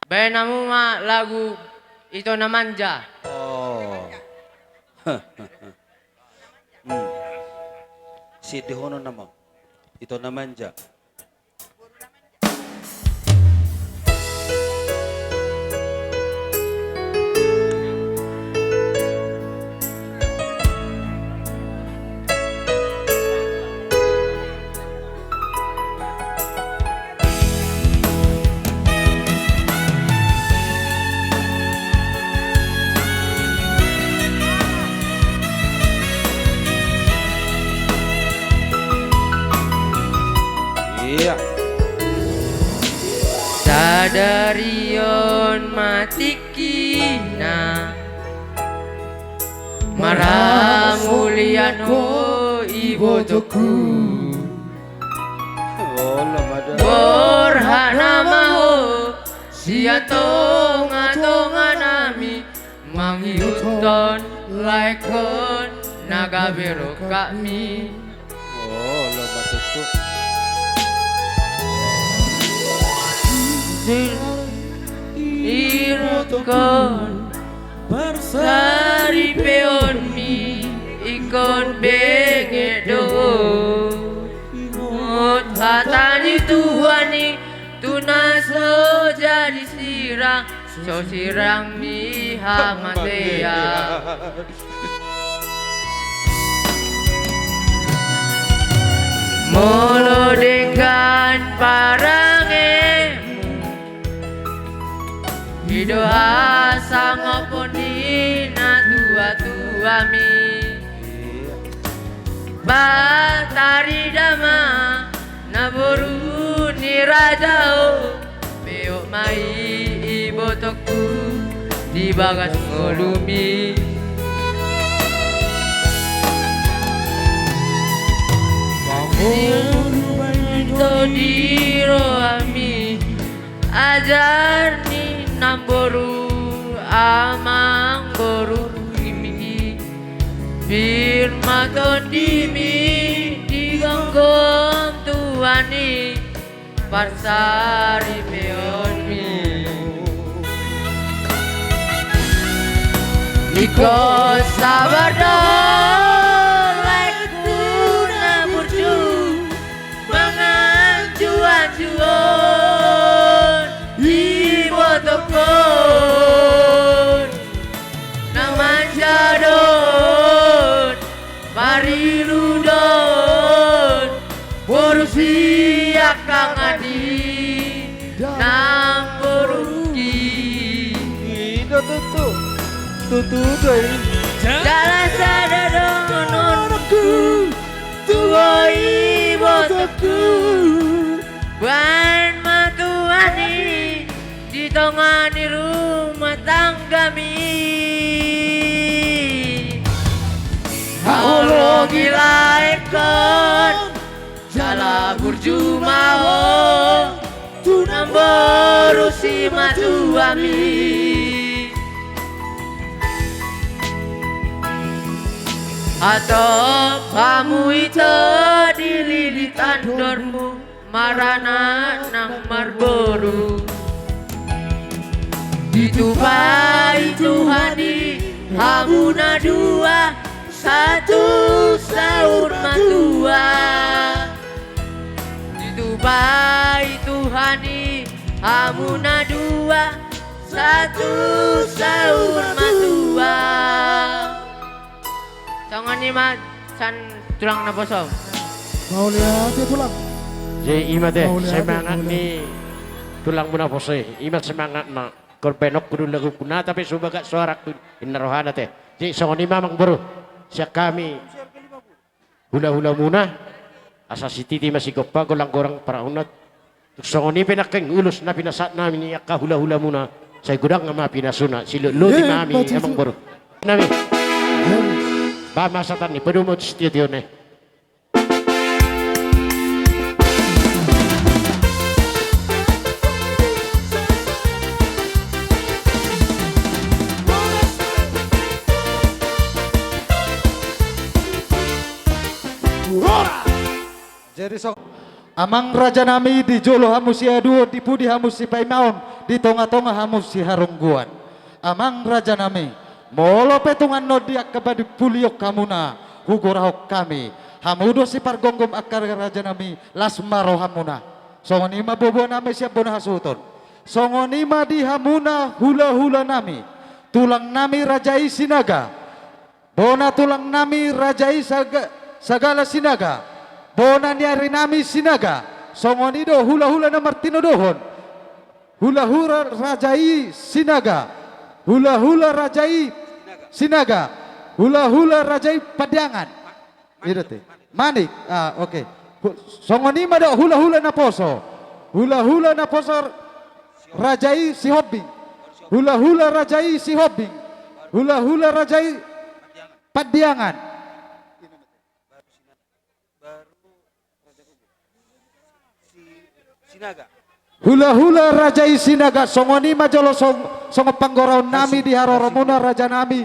Baen hamu ma lagu Ito na Manja. Oh. Hmm. Sidohonon nama. Ito na Manja. Ia. Sadari on ma tingkina marhamulian ho ibotongku. Olo ma da. Borhat nama ho sian tonga-tonga nami, mangihuthon laengkon na gabe rongkapmi. Olo ma tutu. Sirongkon parsaripeonmi ingkon benget do. Ingot hata ni Tuhan i, tu na so jadi sirang, so sirang ni hamatean. Molo denggan parangemu, i do hasangapon ni natua-tuami. Patarida ma namboru ni raja ho, peop ma i ibotongku di bagas ngolumi. Mangolu ma i do di rohami, ajar ni namboru amangboru i, pir ma tondimi di gomgom Tuhan i parsaripeonmi. Ingkon sabar do laengku na burju, manganju-anju on ibotongkon, na manja do on, marilu do on boru sian angka ni namborungki. I do tutu. Tutu do i. Jala sada dohononku tu ho ibotongku, baen ma Tuhan i di tonga ni rumah tanggami. Haholongi laengkon, jala burju ma ho tu namboru simatuami. Hatop hamu ito di lilit andormu, maranak nang marboru. Ditupai Tuhan i hamu na dua, sahat tu saur matua. Ditupai Tuhan i hamu na dua, sahat tu saur matua. Songon i ma sian tulang naposo. Mauliate tulang. Jadi i ma te semangat ni tulangmu naposo i, i ma semangatna. Ingkon baenonku do laguku, nata pe so bagak soarangku, ninna rohana te. Jadi songon i ma amangboru, sian hami hulahulamuna, asa sititi ma sigompa, golanggorang parahutna. Tung songon i pe nangkin ulos na pinasahat nami ni angka hulahulamuna, sai godang ma pinasuna, silotlote ma hami, eh, amangboru. Nami. Ba ma sahat ni padomu tu sitio-tio na i. Jadi so, amang raja nami, di jolo hamu siaduon, di pudi hamu sipaimaon, di tonga-tonga hamu siharungguan. Amang raja nami, molo pe tung annon di angka padipulion hamuna hugorahon hami, hamu do sipargomgom angka raja nami, las ma rohamuna. Songon i ma boboa nami sian bona hasuhuton. Songon i ma di hamuna hulahula nami, tulang nami raja i Sinaga. Bona tulang nami raja i Saga-, Sagala Sinaga, bona ni ari nami Sinaga, songon i do hulahula na martinodohon. Hulahula raja i Sinaga, hulahula raja i Sinaga, hulahula raja i Pandiangan. I do te. Manik. Ah, oke. Hu-, songon i ma do hulahula naposo. Hulahula naposo raja i Sihombing. Hulahula raja i Sihombing. Hulahula raja i Pandiangan. Sinaga. Hulahula raja i Sinaga, songon i ma jolo song-, songon panggoraon nami di haroromuna raja nami.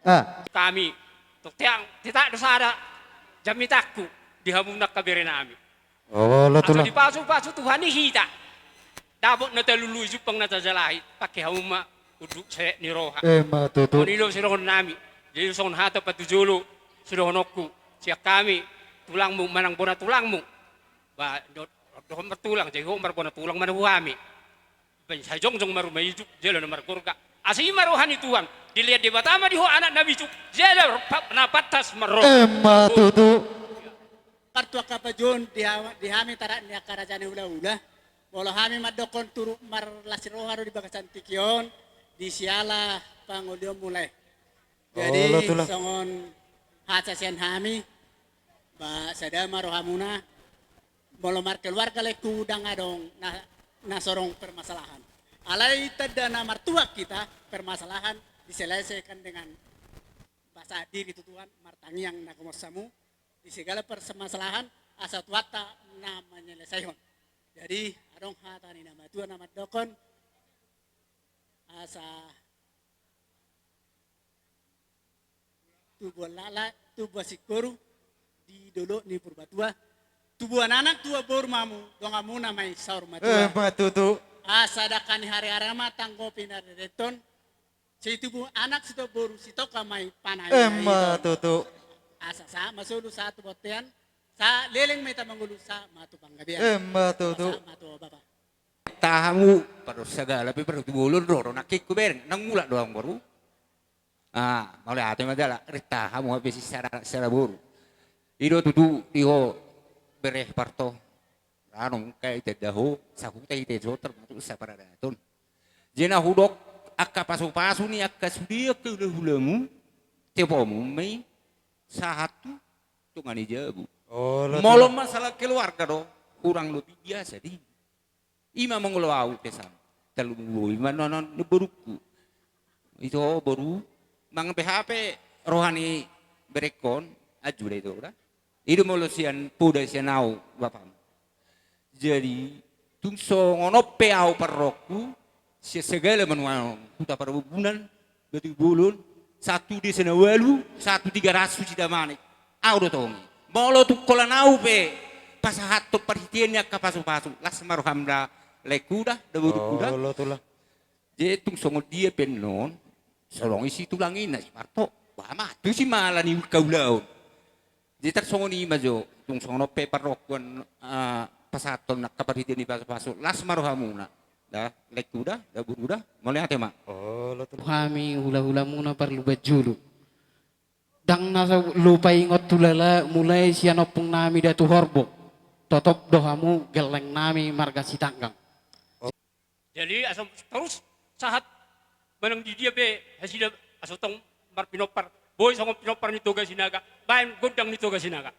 Ah. Hami, tung tiang, titah do sada jamitangku di hamuna angka bere nami. Olo, tulang. Asa dipasupasu Tuhan i hita. Dapot na talului, jumpang na tajalahi, pangke hamu ma unduk sae ni roha. Emma tutu. Songon i do sidohonon nami. Jadi songon hata patujolo sidohononku, sian hami tulangmu manang bona tulangmu. Ba, do-, dohot martulang, jadi ho marbona tulang ma na tu hami. Baen sai jongjong ma ruma ijuk, jala na margorga. Asa i ma roha ni Tuhan, dilehon Debata ma di ho anak na bisuk, jala pa-, na pantas marroha. Emma tutu. Partuak hapajuon di ha-, di hami tarak ni angka raja ni hulahula. Molo hami mandokkon turut marlas ni roha do di bagasan tingki on, di siala pangolionmu lae. Jadi, olo, tulang, songon hata sian hami, ba sada ma rohamuna, molo markeluarga laengku ndang adong na, na sorong permasalahan. Alai tanda na martuak hita, permasalahan diselesaikan dengan pasahat diri tu Tuhan, martangiang na gomos hamu, di segala permasalahan, asa Tuhanta na manyelesaihon. Jadi, adong hata ni na matua na mandokkon, asa tubuan laklak, tubuan singkoru di dolok ni Purbatua, tubuan anak tubuan boru ma hamu, donganmuna ma i saur matua. Emma tutu. Asa dangka ni hariara ma tanggopi na rereton, sai tubu anak sitop boru sitongka ma i panahi. Emma tutu. Asa sahat ma solu sahat tu bontean, sahat leleng ma hita mangolu sahat ma tu panggabean. Emma tutu. Sahat ma tu bapa. Tahamu, pardon sagala pe pardon tu bolon ro, ro nangkin hubereng, nang mulak do amangboru. Ah, mauliate ma jala, rinta hamu hape sisada, sada boru. I do tutu, di ho, bere parto. Rano mungka i tanda ho, sahuta i tejo, termasuk saparadaton. Jena hudok, angka pasupasu ni, angka sude, angka hulahulamu, tepomu ma i, sahat tu, tonga ni jabu. Olo, tulang. Molo masalah keluarga do, kurang lebih biasa di. I ma mangolu au pesan. Talu boi ma nonon ni borungku. Ito boru, manang pe hape roha ni berengkon, aju da ito da. I do molo sian poda sian au bapam. Jadi, tung songon on pe au parrohangku, sian sagala manuan huta parbubunan, Batu Bolon, sahat tu desa na ualu, sahat tu Tigaras, Sidamanik. Au do tong i. Molo tung holan au pe pasahathon parhitean ni angka pasupasu, las ma roham da laengku da, da borungku da. Olo, tulang. Jadi tung songon dia pe annon, songon i si tulang i na si Marto. Bah, ma tusi ma ala ni ulaon. Jadi tarsongon i ma jo, tung songon on pe parrohangku, ah, pasahathon angka parhitean ni pasupasu, las ma rohamuna. Da, laengku da, da boru da, mauliate ma. Olo, tulang. Hami hulahulamuna parluban julu. Ndang na so-, lopa ingot tu lala, mulai sian ompung nami da tu horbo. Totop do hamu gelleng nami marga Sitanggang. Jadi, asa torus, sahat manang di dia pe hasida, aso tong marpinompar, boi songon pinompar ni Toga Sinaga, baen gondang ni Toga Sinaga.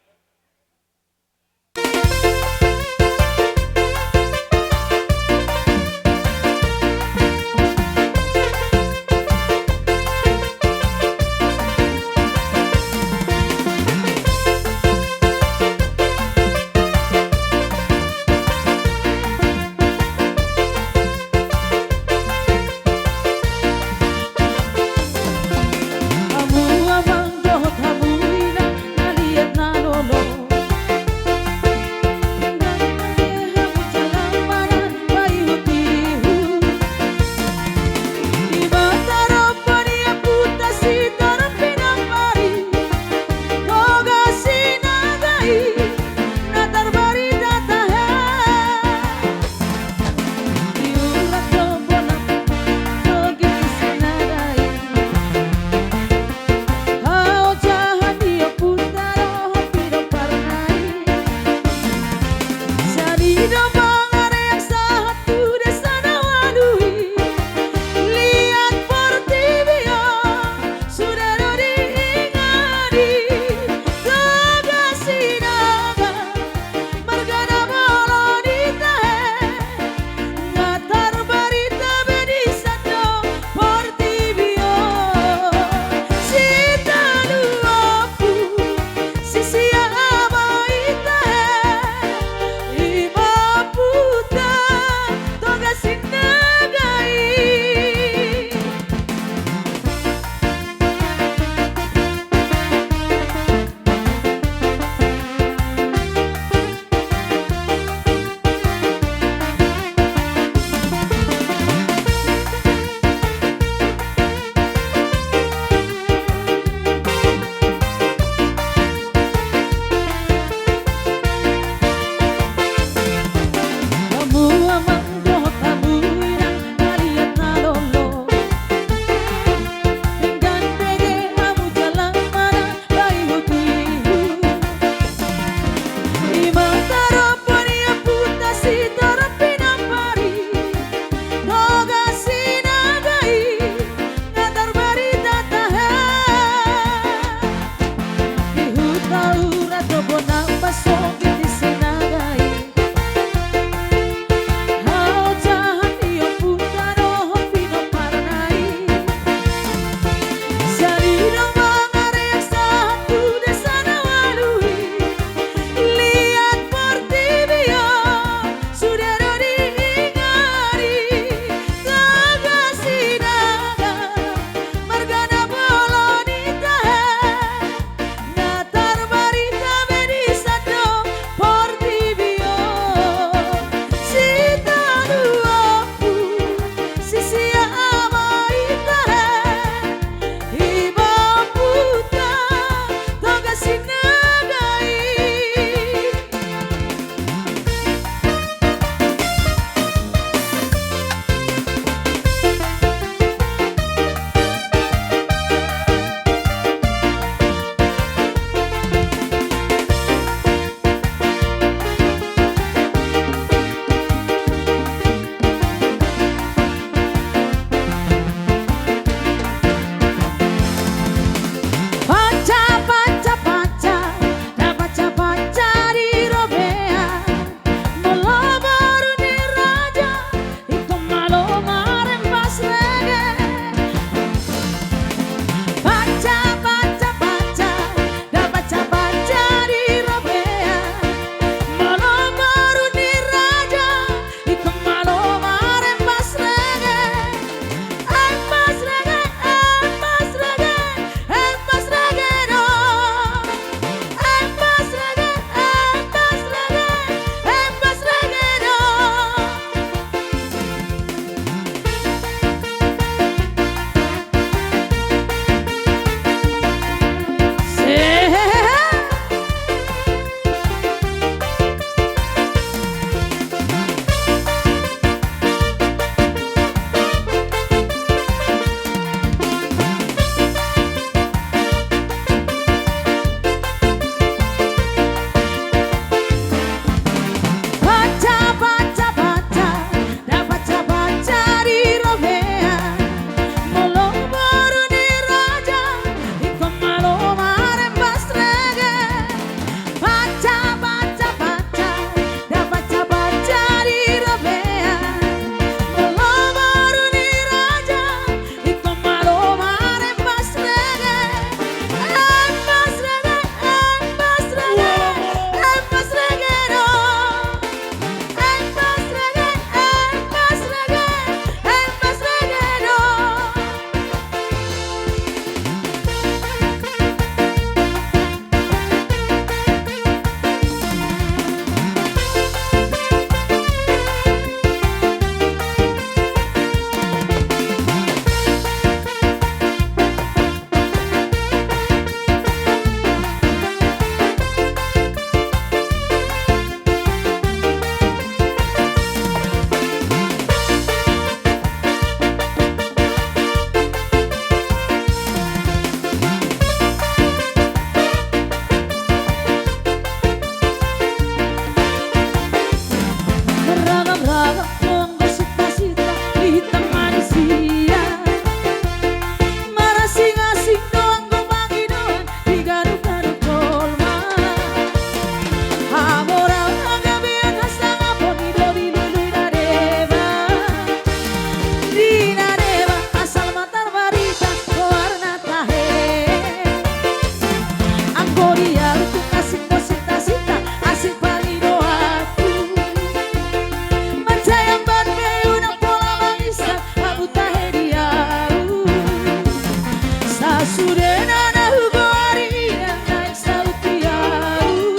Sudena na hugoari ia naeng saut di au.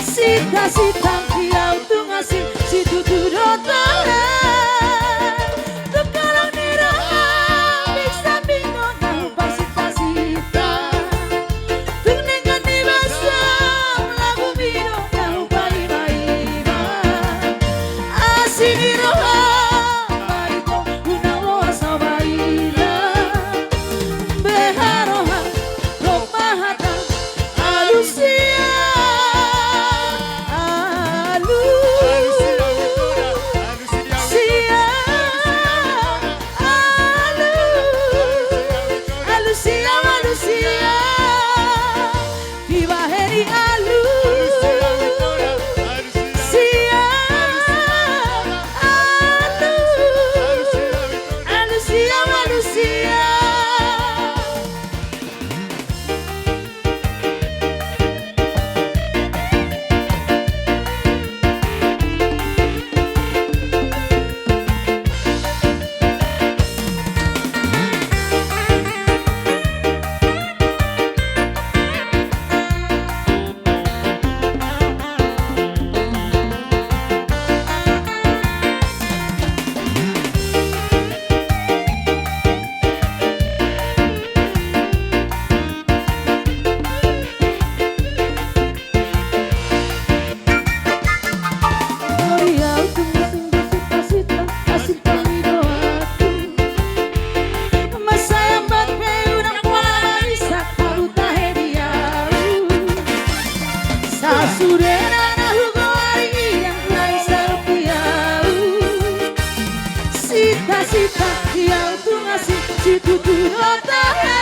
Sinta-sinta di au tung asing situtu do tahe. Tung holong ni roham, bisa bingung na huparsinta-sinta. Tung denggan ni basam lagum i do na hupaima-ima. Asi ni roham ma i do unang loas au bahen. Beha roham, roham ma hata. Alus ia, alus ia, alus, alus ia, alus ia. Dibahen i alus ia, alus, alus ia, alus ia. Sasudena na hugoari ia naeng saut di au. Sinta-sinta di au tung asing situtu do tahe.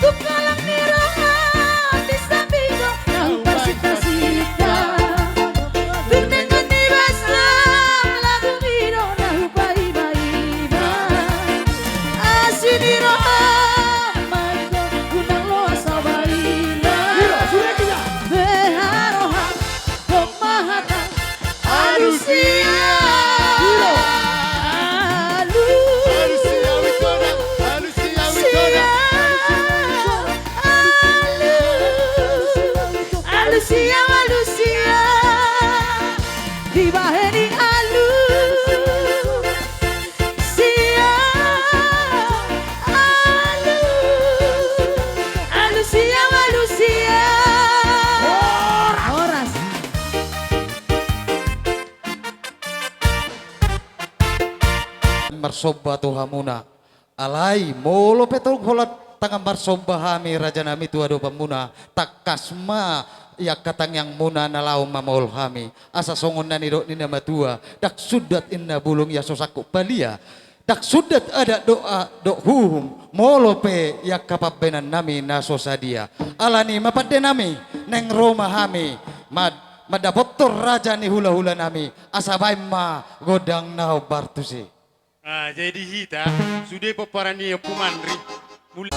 Tung holong ni roham, bisa bingung na huparsinta-sinta. Tung denggan ni basam lagum i do na hupaima-ima. Asi ni roham ma i do unang loas au bahen. Beha roham, roham ma hata. Alus ia, alus, alus ia, alus ia. Dibahen i alus ia, alus, alus ia, alus ia. Horas. Marsomba tu hamuna. Alai molo pe tung holan tangan marsomba hami, rajanami, tu adopanmuna, tangkas ma i angka tangiangmuna na laho mamaol hami. Asa songon na nidok ni na matua, ndang sundat inna bulung ia so sangkut palia. Ndang sundat adat dohot, dohot uhum, molo pe i angka pambahenannami na so sadia. Alani i ma pandenami, naeng ro ma hami mad-, mandapothon raja ni hula-hulanami, asa baen ma gondang na hombar tusi. Ah, jadi hita sude pomparan ni Ompu Manri. Mul-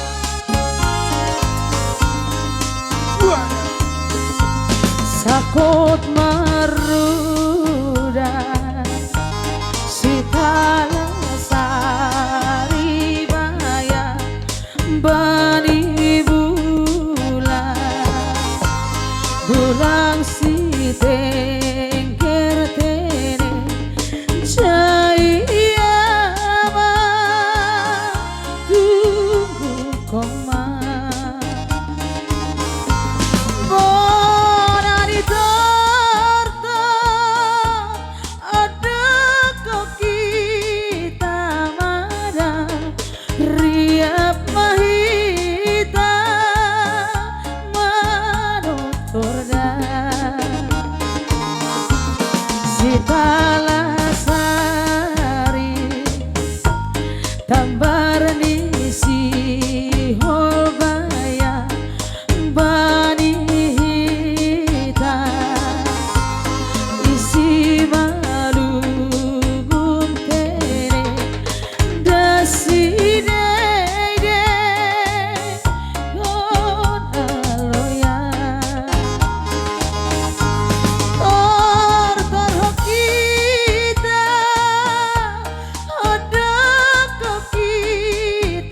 Sangkot marruda Sitala Saribayan, bani bulan, bulan sitengger tene, jai ia ma tunggu koma. Bona ni tortor, ondok hita ma da, riap ma hita manortor da. Sitala Sari, tambar ni Siholbaya, bani hita, i Simalungun tene, das i dede, hona loya. Tortor hita, ondok hita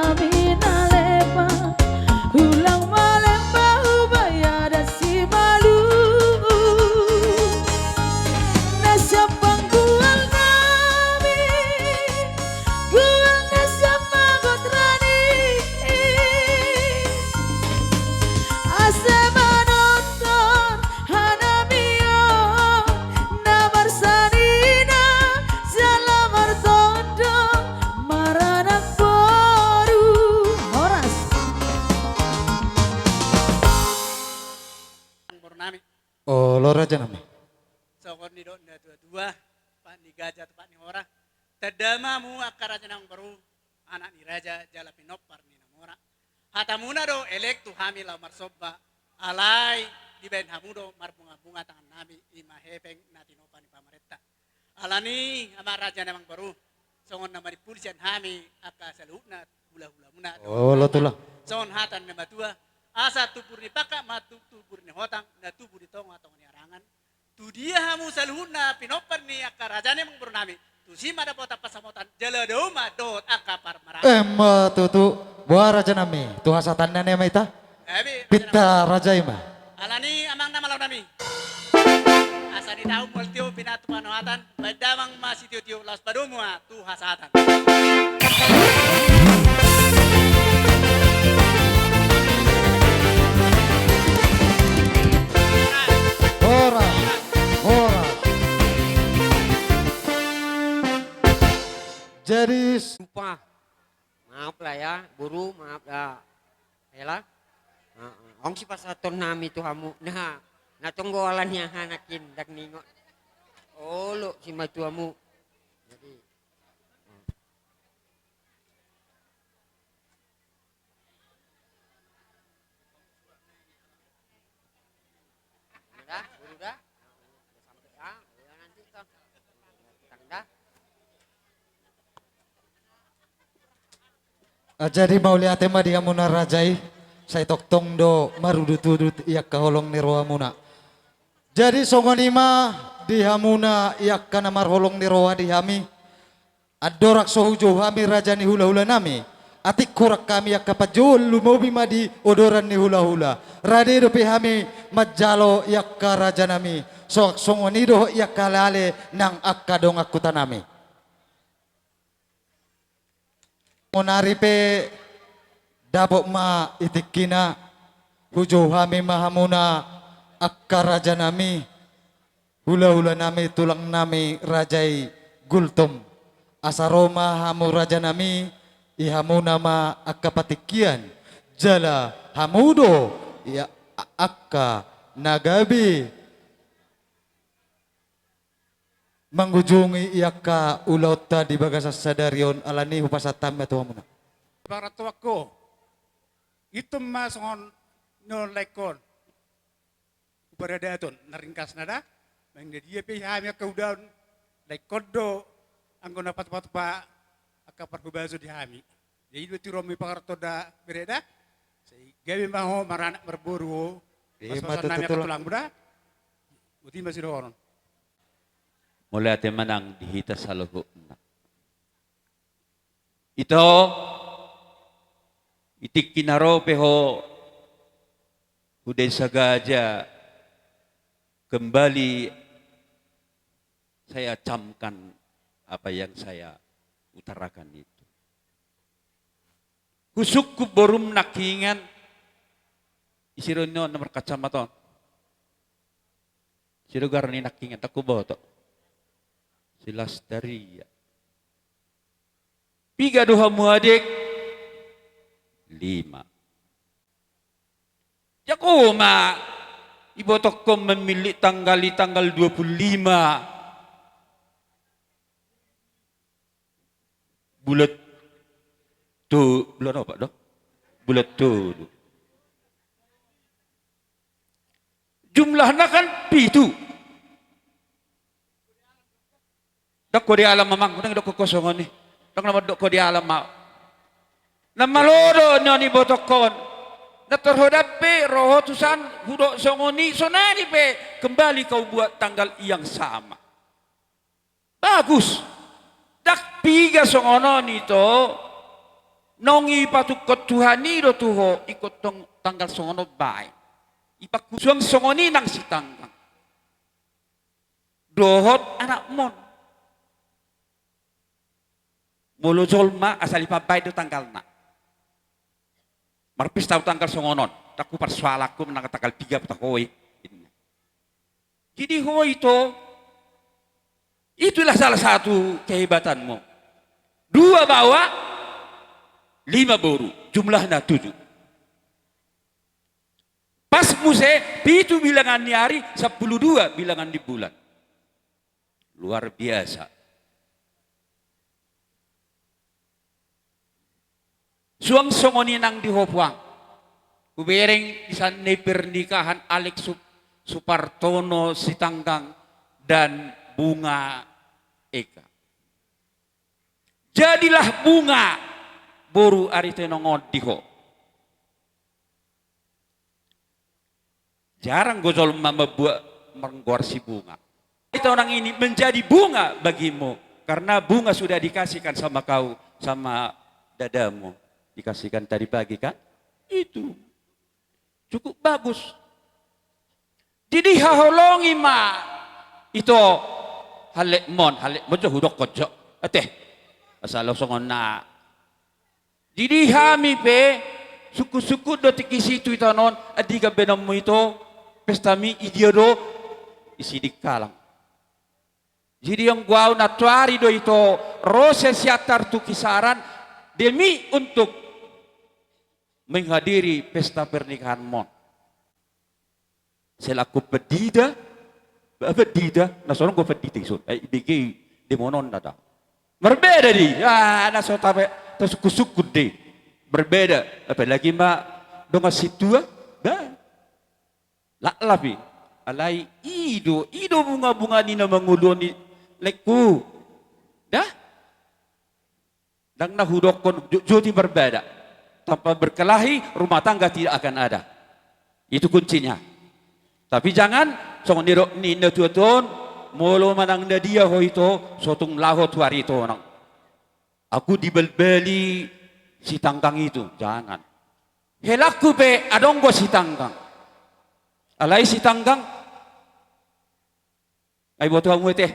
Hami na lemah, hulang malemba hubaya dasi malu. Na siap panggual nami, gual na siap magot rani. Asa manortor hanami on, na marsanina jala martondo maranak boru. Horas. Boru nami. Olo raja nami. Songon nidok na tua-tua, pat ni gaja tu pat ni hora. Tanda ma hamu angka raja nami boru, anak ni raja jala pinompar ni na mora. Hatamuna do elek tu hami laho marsomba, alai dibaen hamu do marbunga-bunga tangan nami, i ma hepeng na tinopa ni pamarenta. Alani i amang raja nami boru, songon na manimpuli sian hami angka saluhutna hula-hulamuna. Olo tulang. Songon hata ni na matua, asa tumbur ni pangkat ma tu-, tumbur ni hotang na tubu di tonga-tonga ni arangan. Tudia hamu saluhutna pinompar ni angka raja nami boru nami, tusi ma dapotan pansamotan jala dao ma dohot angka parmaraan. Emma tutu, boha raja nami, tu hasahatanna i ma hita? Pinta raja i ma. Alani i amang na malo nami, asa di tahu mual tio pinatu panoatan, baen damang ma sitio-tio laos padomu ma tu hasahatan. Horas, horas. Jadi s- Lupa. Maaf lah ya, boru, maaf ya. Hela. Heeh. Ong sipasahaton nami tu hamu. Nah, na tonggo ala ni aha nangkin, ndang ningot. Olo, simatuamu. Jadi. Udah, udah. Sampai, ah, udah nanti toh. Tang dah. Ah, jadi mauliate ma di hamuna raja i, sai tongtong do marudut-udut i angka holong ni rohamuna. Jadi songon i ma di hamuna i angka na marholong ni roha di hami, andorang so hujou hami raja ni hula-hula nami, atik hurang hami angka panjouon lumobi ma di odoran ni hula-hula. Rade dope hami manjalo i angka raja nami, so-, songon i dohot i angka ale nang angka dongan huta nami. Sonari pe dapot ma i tingkina, hujou hami ma hamuna angka raja nami, hula-hula nami, tulang nami raja i Gultom. Asa ro ma hamu raja nami, i hamuna ma angka patingkian, jala hamu do i a-, a-, angka na gabe mangujungi i angka ulaonta di bagasan sadari on, alani i hupasahat hami ma tu hamuna. Parantoanku, itum ma songon na laengkon. Huparadaton, na ringkasna da, manang na dia pe hami angka ulaon, laengkon do anggo na patupa-tupa angka parhobaso di hami. Jadi dua tiromi pangartonda bere da, sai gabe ma ho maranak marboru ho, eh, pas-pasan nami angka tulang. Tulang muda, boti ma sidohonon. Mauliate ma nang di hita saluhutna. Ito, i tingki na ro pe ho hu Desa Gajah, kembali saya camkan apa yang saya utarakan itu. Husungkup borum nangkingan, ise do ninna on na markacamata on? Ise do goar ni nangkingan, ndang huboto. Si Lastaria. Piga do hamu adek? Lima. Jago ma ibotongkon mamillit tanggal i, tanggal dua puluh lima. Bulan to-, bulan apa do? Bulan tolu. Jumlahna kan pitu. Ndang ho dialam, amang, ndang didok ho songon i. Ndang na mandok ho dialam au. Na malo do nian ibotongkon. Na torhodap pe ro ho tusan hudok songon i, sonari pe kembali kau buat tanggal yang sama. Bagus. Ndang piga songon on, ito. Naung ipatungkon Tuhan i do tu ho ingkon tong-, tanggal songon on baen. Ipanghusuang songon i nang si Tanggang dohot anakmon. Molo jolma asal ipambaen do tanggalna. Marpesta tanggal songon on, ndang huparsoalhon nang tanggal piga pe ho i. Jadi ho ito, itulah salah satu kehebatanmu. Dua baoa, lima boru, jumlahna tujuh. Pas muse, pitu bilangan ni ari, sampulu dua bilangan ni bulan. Luar biasa. Suang songon i nang di ho puang. Hubereng di sandei pernikahan Alex Sup-, Supartono Sitanggang dan Bunga Eka. Jadilah Bunga boru ari tenong on di ho. Jarang do jolma mambuat margoar si Bunga. Tonang ini menjadi bunga bagimu karena bunga sudah dikasihkan sama kau, sama dadamu. Dikasihkan tadi pagi kan? Itu. Cukup bagus. Jadi haholongi ma ito halekmon, halekmon jo hudokkon jo. Ate. Asal songon na Jadi hami pe sungkun-sungkun do tingki situ ito annon, andigan baenonmu ito, pestami i dia do, i Sidikalang. Jadi anggo au nantoari do ito ro sian Siantar tu Kisaran demi untuk menghadiri pesta pernikahanmon. Selaku pendita, ba pendita, na songon do pendita ison, eh, ibege demononna da. Marbeda di, ah, na so tabe, tasungkun-sungkun di. Marbeda, apalagi ma dongan sintua, da. Laklap i, alai i do, i do bunga-bunga ni na mangolu on i laengku. Da? Ndang na hudokkon jo-, joti marbada. Tanpa berkelahi, rumah tangga tidak akan ada. Itu kuncinya. Tapi jangan, songon nidok ni natua-tua on, molo manang na dia ho ito, so tung laho tu ari tonang. Aku dibalbali Sitanggang itu, jangan. Helangku pe adong do Sitanggang. Alai Sitanggang, ai boto hamu ate.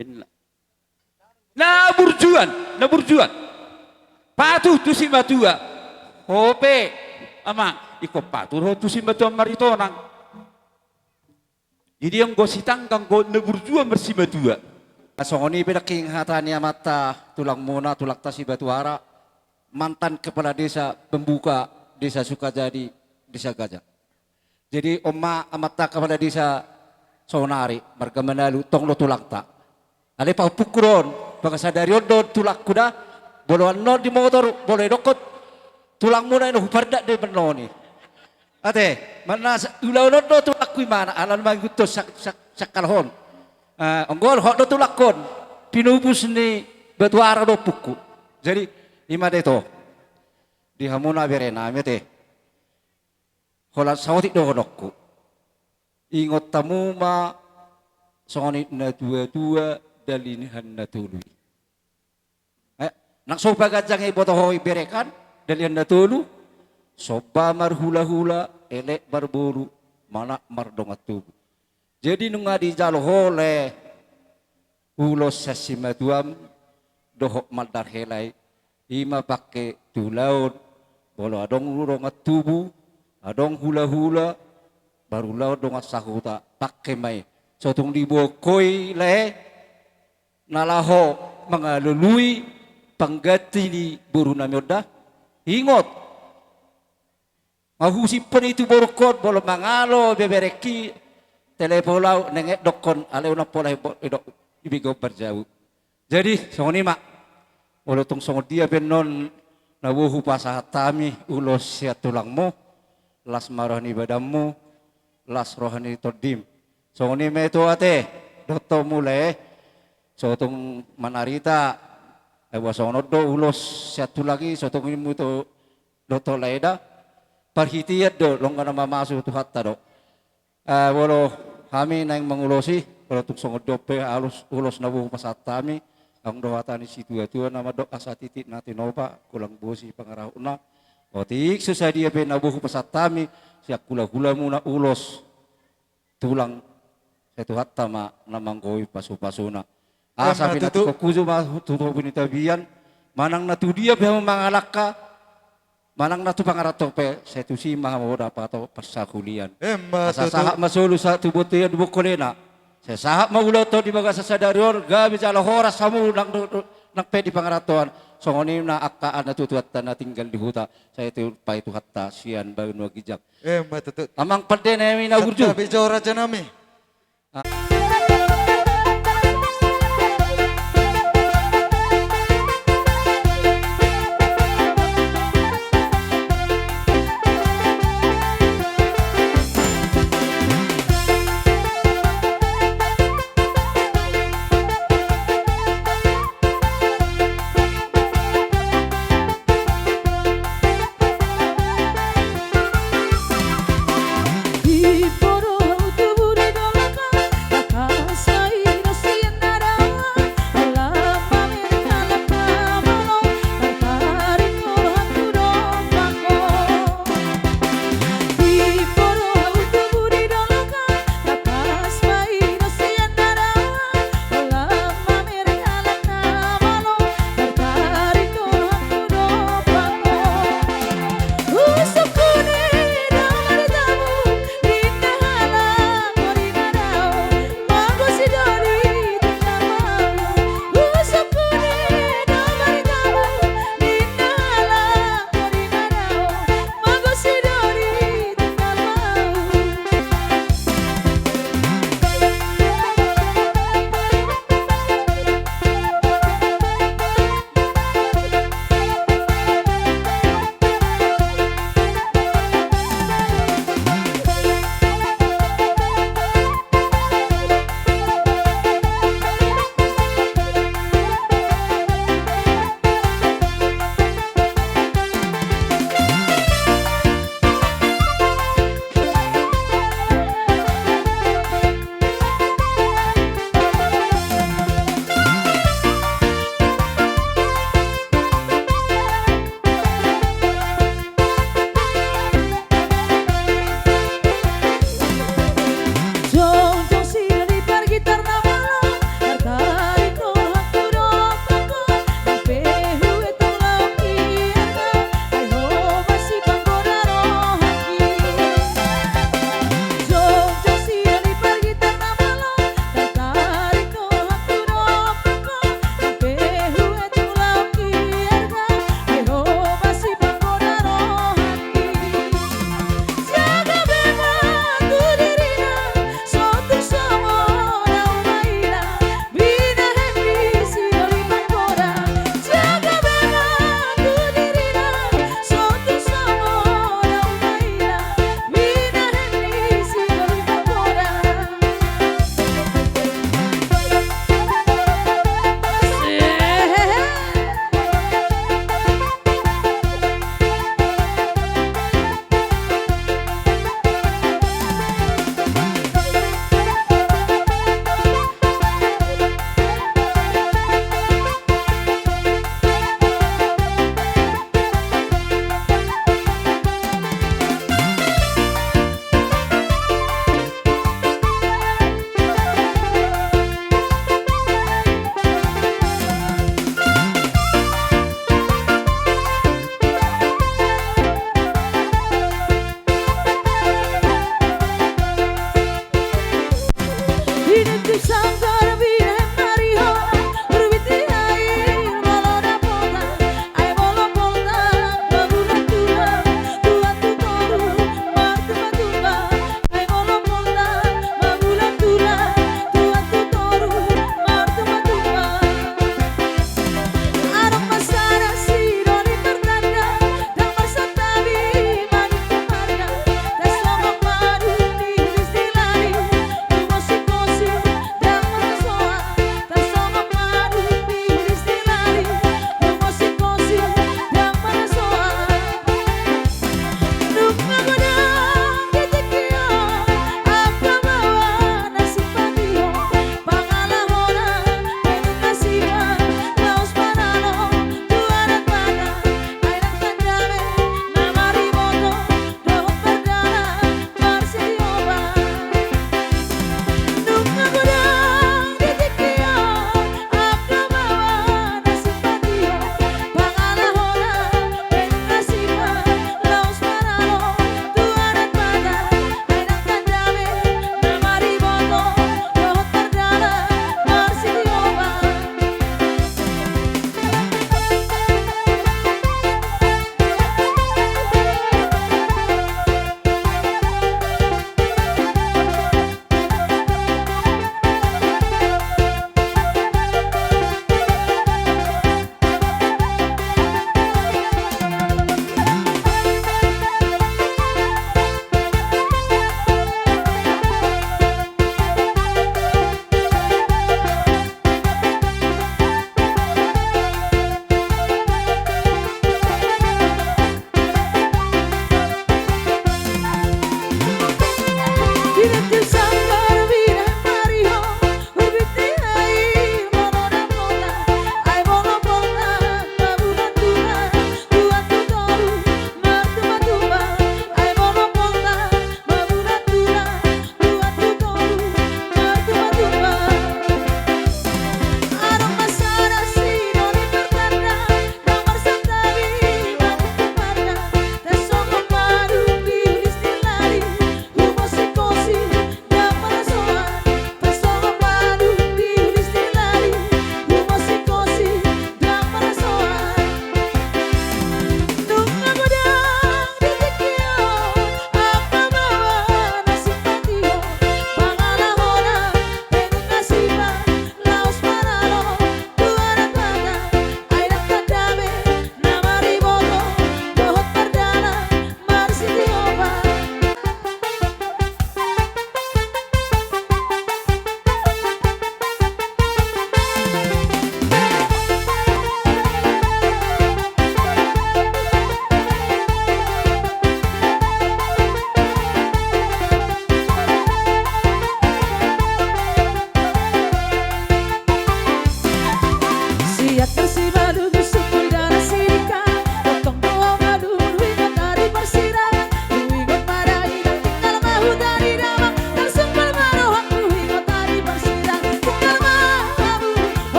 Inna. Na burjuan, na burjuan. Patuh tu simatua. Ho pe, amang, ingkon patuh ho tu simatua maritonang. Jadi anggo Sitanggang do na burjuan marsimatua. Songon i pe nangkin hata ni amanta tulangmuna, tulangta Sibatuara, mantan kepala desa pembuka Desa Sukajadi, Desa Gajah. Jadi on ma amanta kepala desa saonari, marga Manalu, tong do tulangta. Alai pahompungku do on, bagas sadari on do on tulangku da, molo annon di motor, molo didokkon tulangmuna, ino hupardak do i annon i. Ate, manang sa-, ulaon on do tulangku imana, ala mangihuthon sak-, sak-, sakal on. Eh, anggo on, hot do tulangkon, pinupus ni Batuara do ompungku. Jadi, ima da ito. Di hamu na berenami ate. Holan saotik dohononku. Ingot hamu ma songon i natua-tua dalihan na tolu i. Eh, nang so paganjang i boto ho i berekan, dalihan na tolu, somba marhula-hula, elek marboru, manat mardongan tubu. Jadi nunga dijalo ho lae ulos sian simatuam dohot mandar hela i, ima pangke tu ulaon, molo adong dongan tubu, adong hula-hula, marulaon dongan sahuta, pangke ma i. So tung diboan ho i lae, na laho mangalului pangganti ni borunami on da. Ingot. Nga husimpan i tu borungkon, molo mangalo beberengki, telepon au, nenget dokkon, alai unang pola i bo-, idok, ibege on marjabu. Jadi, songon i ma. Molo tung songon dia pe annon na boi hupasahat hami ulos sian tulangmu, las ma roha ni badanmu, las roha ni tondim. Songon i ma ito ate, dohot hamu lae, so tung manarita, ai boha songon on do ulos sian tulang i, so tung immu ito dohot ho lae da, parhitean do, donggan na mamasu Tuhanta do. Eh, molo hami naeng mangulosi, molo tung songon dia pe ulos, ulos na boi hupasahat hami, Adong do hata ni situatua na mandok asa titik na tinopa, golang bosi pangarahutna. Otik so sadia pe na boi hupasahat hami, sian hulahulamuna ulos tulang, sai Tuhanta ma na manggohi pasupasuna. Asa pinatutu. Emma tutu. Pinatikokku jo ma tu topi ni tapian, manang na tu dia pe hamu mangalangka, manang na tu pangaranto pe, sai tusi ma hamu dapotan parsaulian. Emma tutu. Asa sahat ma solu sahat tu bontean, tu bongkolena. Sai sahat ma ulaonta di bagasan sadari on, gabe jala horas hamu nang, nang pe di pangarantoan. Songon i ma angka natuatuanta na tinggal di huta, sai dipasahat Tuhanta sian banua ginjang. Emma tutu. Amang pande nami na burju. Santabi jo raja nami.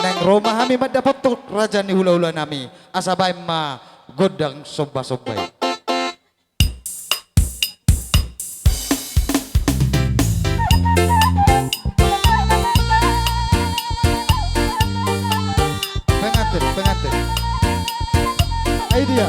Naeng ro ma hami mandapothon raja ni hulahula nami, asa baen ma gondang sombasomba i. Pengantin, pengantin. Ai dia.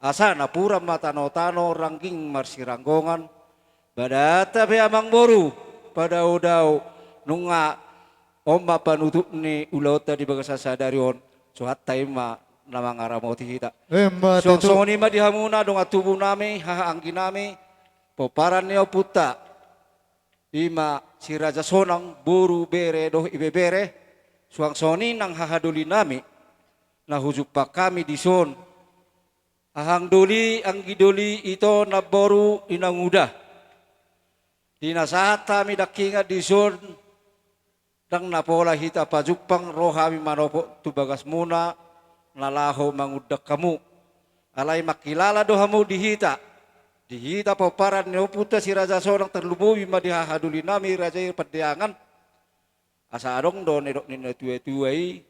Asa napuran ma tano-tano rangging marsiranggongan, badanta pe amangboru, padao-dao, nunga on ma panutup ni ulaonta di bagasan sadari on, suhanta i ma na mangaramoti hita. Emma tutu. Suang songon i ma di hamuna dongan tubunami, haha angginami, pomparan ni ompunta, i ma si Raja Sonang, boru, bere dohot ibebere, suang songon i nang hahadolinami, na hujumpang hami dison, hahang doli, anggi doli, ito, namboru, inanguda. Di na sahat hami dangkingan dison, ndang na pola hita pajumpang, ro hami manopot tu bagasmuna, na laho mangundang hamu. Alai mangkilala do hamu di hita, di hita pomparan ni ompunta si Raja Sonang, tarlumobi ma di hahadolinami Raja i Pandeangan. Asa adong do na nidok ni natua-tua i,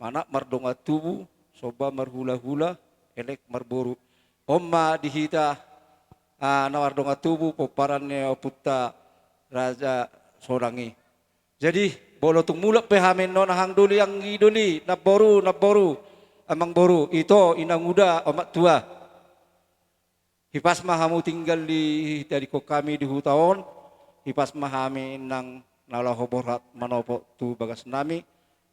manat mardongan tubu, somba marhula-hula, elek marboru. On ma di hita, ah, na mardongan tubu, pomparan ni ompunta Raja Sonang i. Jadi, molo tung mulak pe hami annon, hahang doli, anggi doli, namboru, namboru, amangboru, ito, inanguda, omak tua. Hipas ma hamu tinggal di hita, dihut hami di huta on, hipas ma hami nang na laho borhat manopot tu bagasnami.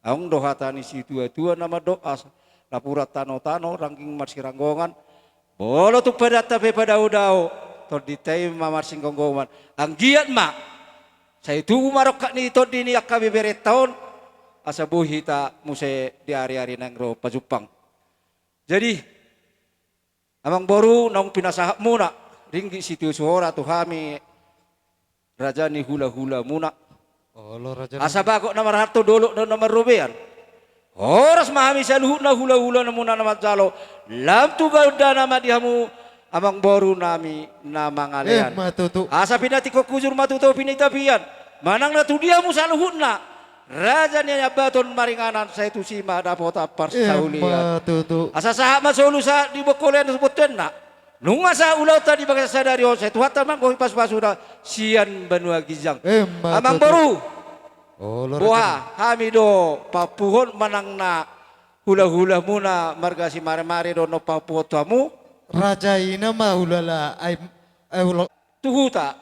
Adong do hata ni situa-tua na mandok, asa napuran tano-tano rangging marsiranggongan, molo tung padanta pe padao-dao, tondinta i ma marsinggomgoman. Anggiat ma sai tubu ma rongkap ni tondi ni angka beberenta on, asa boi hita muse di ari-ari naeng ro pajumpang. Jadi, amangboru, naung pinasahatmuna ringgit sitio sihora tu hami, raja ni hula-hulamuna. Olo, raja. Asa bagot na marhalto, dolok na marrobean. Horas ma hami saluhutna hula-hulamuna na manjalo, lam tu gondana ma di hamu, amangborunami na mangalean. Emma tutu. Asa pinantikhon hujur ma tu topi ni tapian, manang na tudia hamu saluhutna, raja ni ambaton maringanan, sai tusi ma dapotan parsaulian. Emma tutu. Asa sahat ma solu sahat di bongkolean tu bonteanna. Nunga sahat ulaonta di bagasan sadari on, sai Tuhanta ma anggo hipasupasuna sian banua ginjang. Emma tutu. Amangboru. Olo, raja. Boha, hami do pahompahon manang na hula-hulamuna marga Simaremare do annon pahompahon tu hamu? Raja, i nama hulala, ai, ai hula- Tu huta,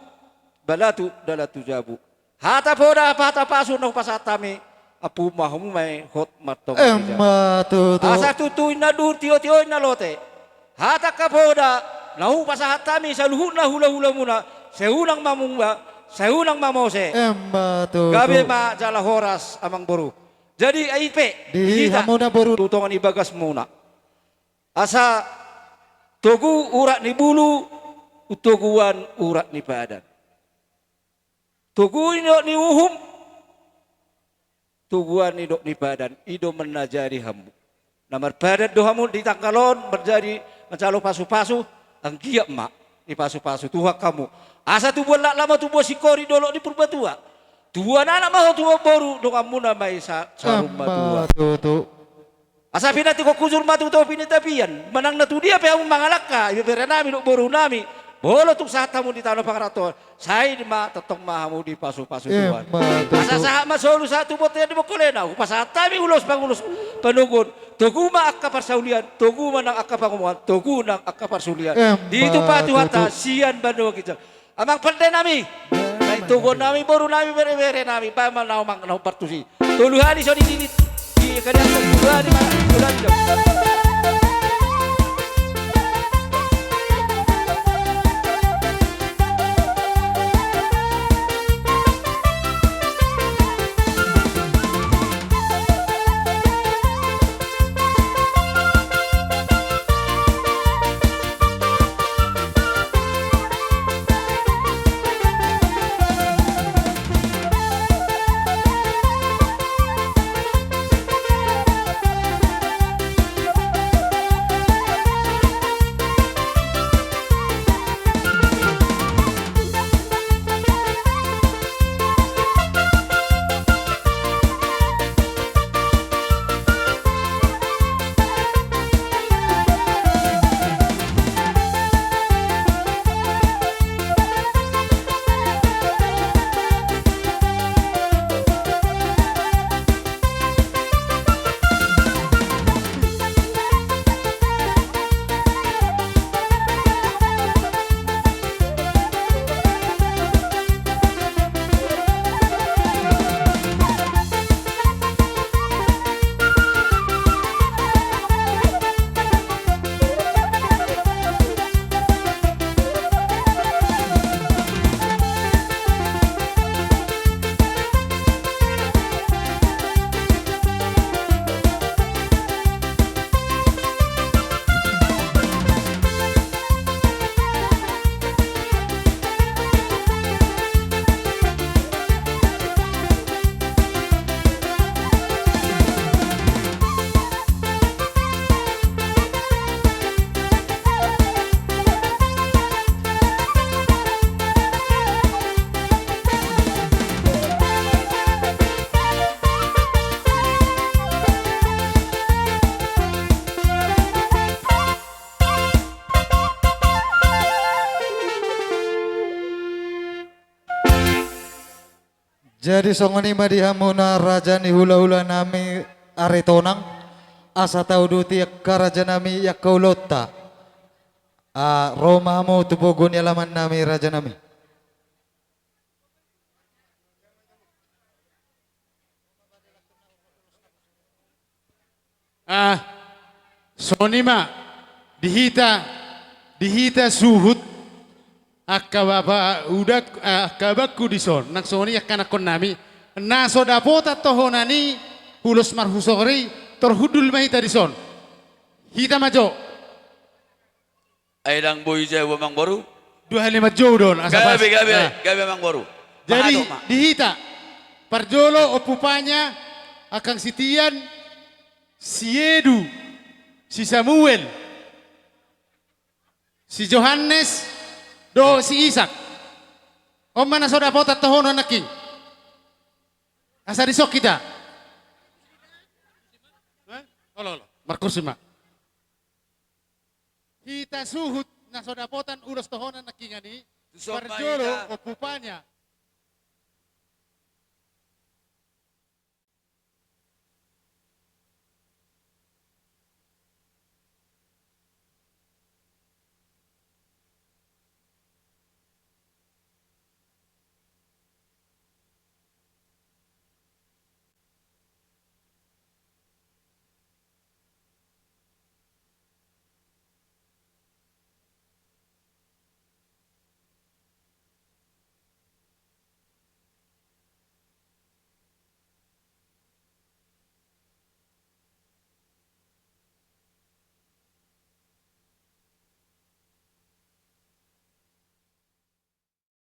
balatu dalan tu jabu. Hata poda, hata pasu na hupasahat hami, ampu ma hamu ma i hot martonga meja. Emma tutu. Asa tutu inna duhut, tio-tio inna lote. Hata angka poda na hupasahat hami saluhutna hula-hulamuna, sai unang ma mumba, sai unang ma mose. Emma tutu. Gabe ma jala horas, amangboru. Jadi, ai pe di hita, hamuna boru, tu tonga ni bagasmuna. Asa togu urat ni bulu, toguan urat ni padan. Togu i nidok ni uhum, toguan nidok ni padan, i do manjadi hamu. Na marpadan do hamu di tanggal on, manjadi manjalo pasu-pasu, anggiat ma dipasupasu Tuhan hamu. Asa tubuan laklak ma tubuan singkoru di dolok ni Purbatua. Tubuan anak ma ho tubuan boru, donganmuna ma i sa-, saur matua. Emma tutu. Asa pinantikhon hujur ma tu topi ni tapian, manang na tudia pe hamu mangalangka, ibeberenami dohot borunami, molo tung sahat hamu di tano pangarantoan, sai ma tongtong ma hamu dipasupasu Tuhan. Emma tutu. Asa sahat ma solu sahat tu bontean di bongkolena, hupasahat hami ulos pangulos panungkun, togu ma angka parsaulian, togu ma nang angka pangomoan, togu nang angka parsulian. Emma tutu. Ditupa Tuhanta sian banua ginjang. Amang pandenami, naeng toguonnami, borunami, bereberenami, baen ma na amang na hombar tusi. Tolu hali songon i di, di kadian, tolu hali ma, tolu hali do. Jadi songon i ma di hamuna raja ni hulahula nami Aritonang, asa tauduti angka raja nami angka ulaonta. Ah, ro ma hamu tu pogu ni alaman nami raja nami. Ah, songon i ma, di hita, di hita suhut, angka bapa udak, ah, angka abangku dison, nang songon i angka anakkon nami, na so dapotan tohonan i, ulos marhusor i, tor hundul ma hita dison. Hita ma jo. Ai ndang boi jabu amangboru. Dua hali manjou do on, asa pas. Gabe, gabe, ah, gabe amangboru. Jadi, pahato ma. Di hita, parjolo ompupanya, angkang si Tian, si Edu, si Samuel, si Johannes, dohot si Isak. On ma na so dapotan tohonan nangkin. Asa dison hita. Eh? Olo, olo. Markursi ma. Hita suhut na so dapotan ulos tohonan nangkiningan i, parjolo ompupanya,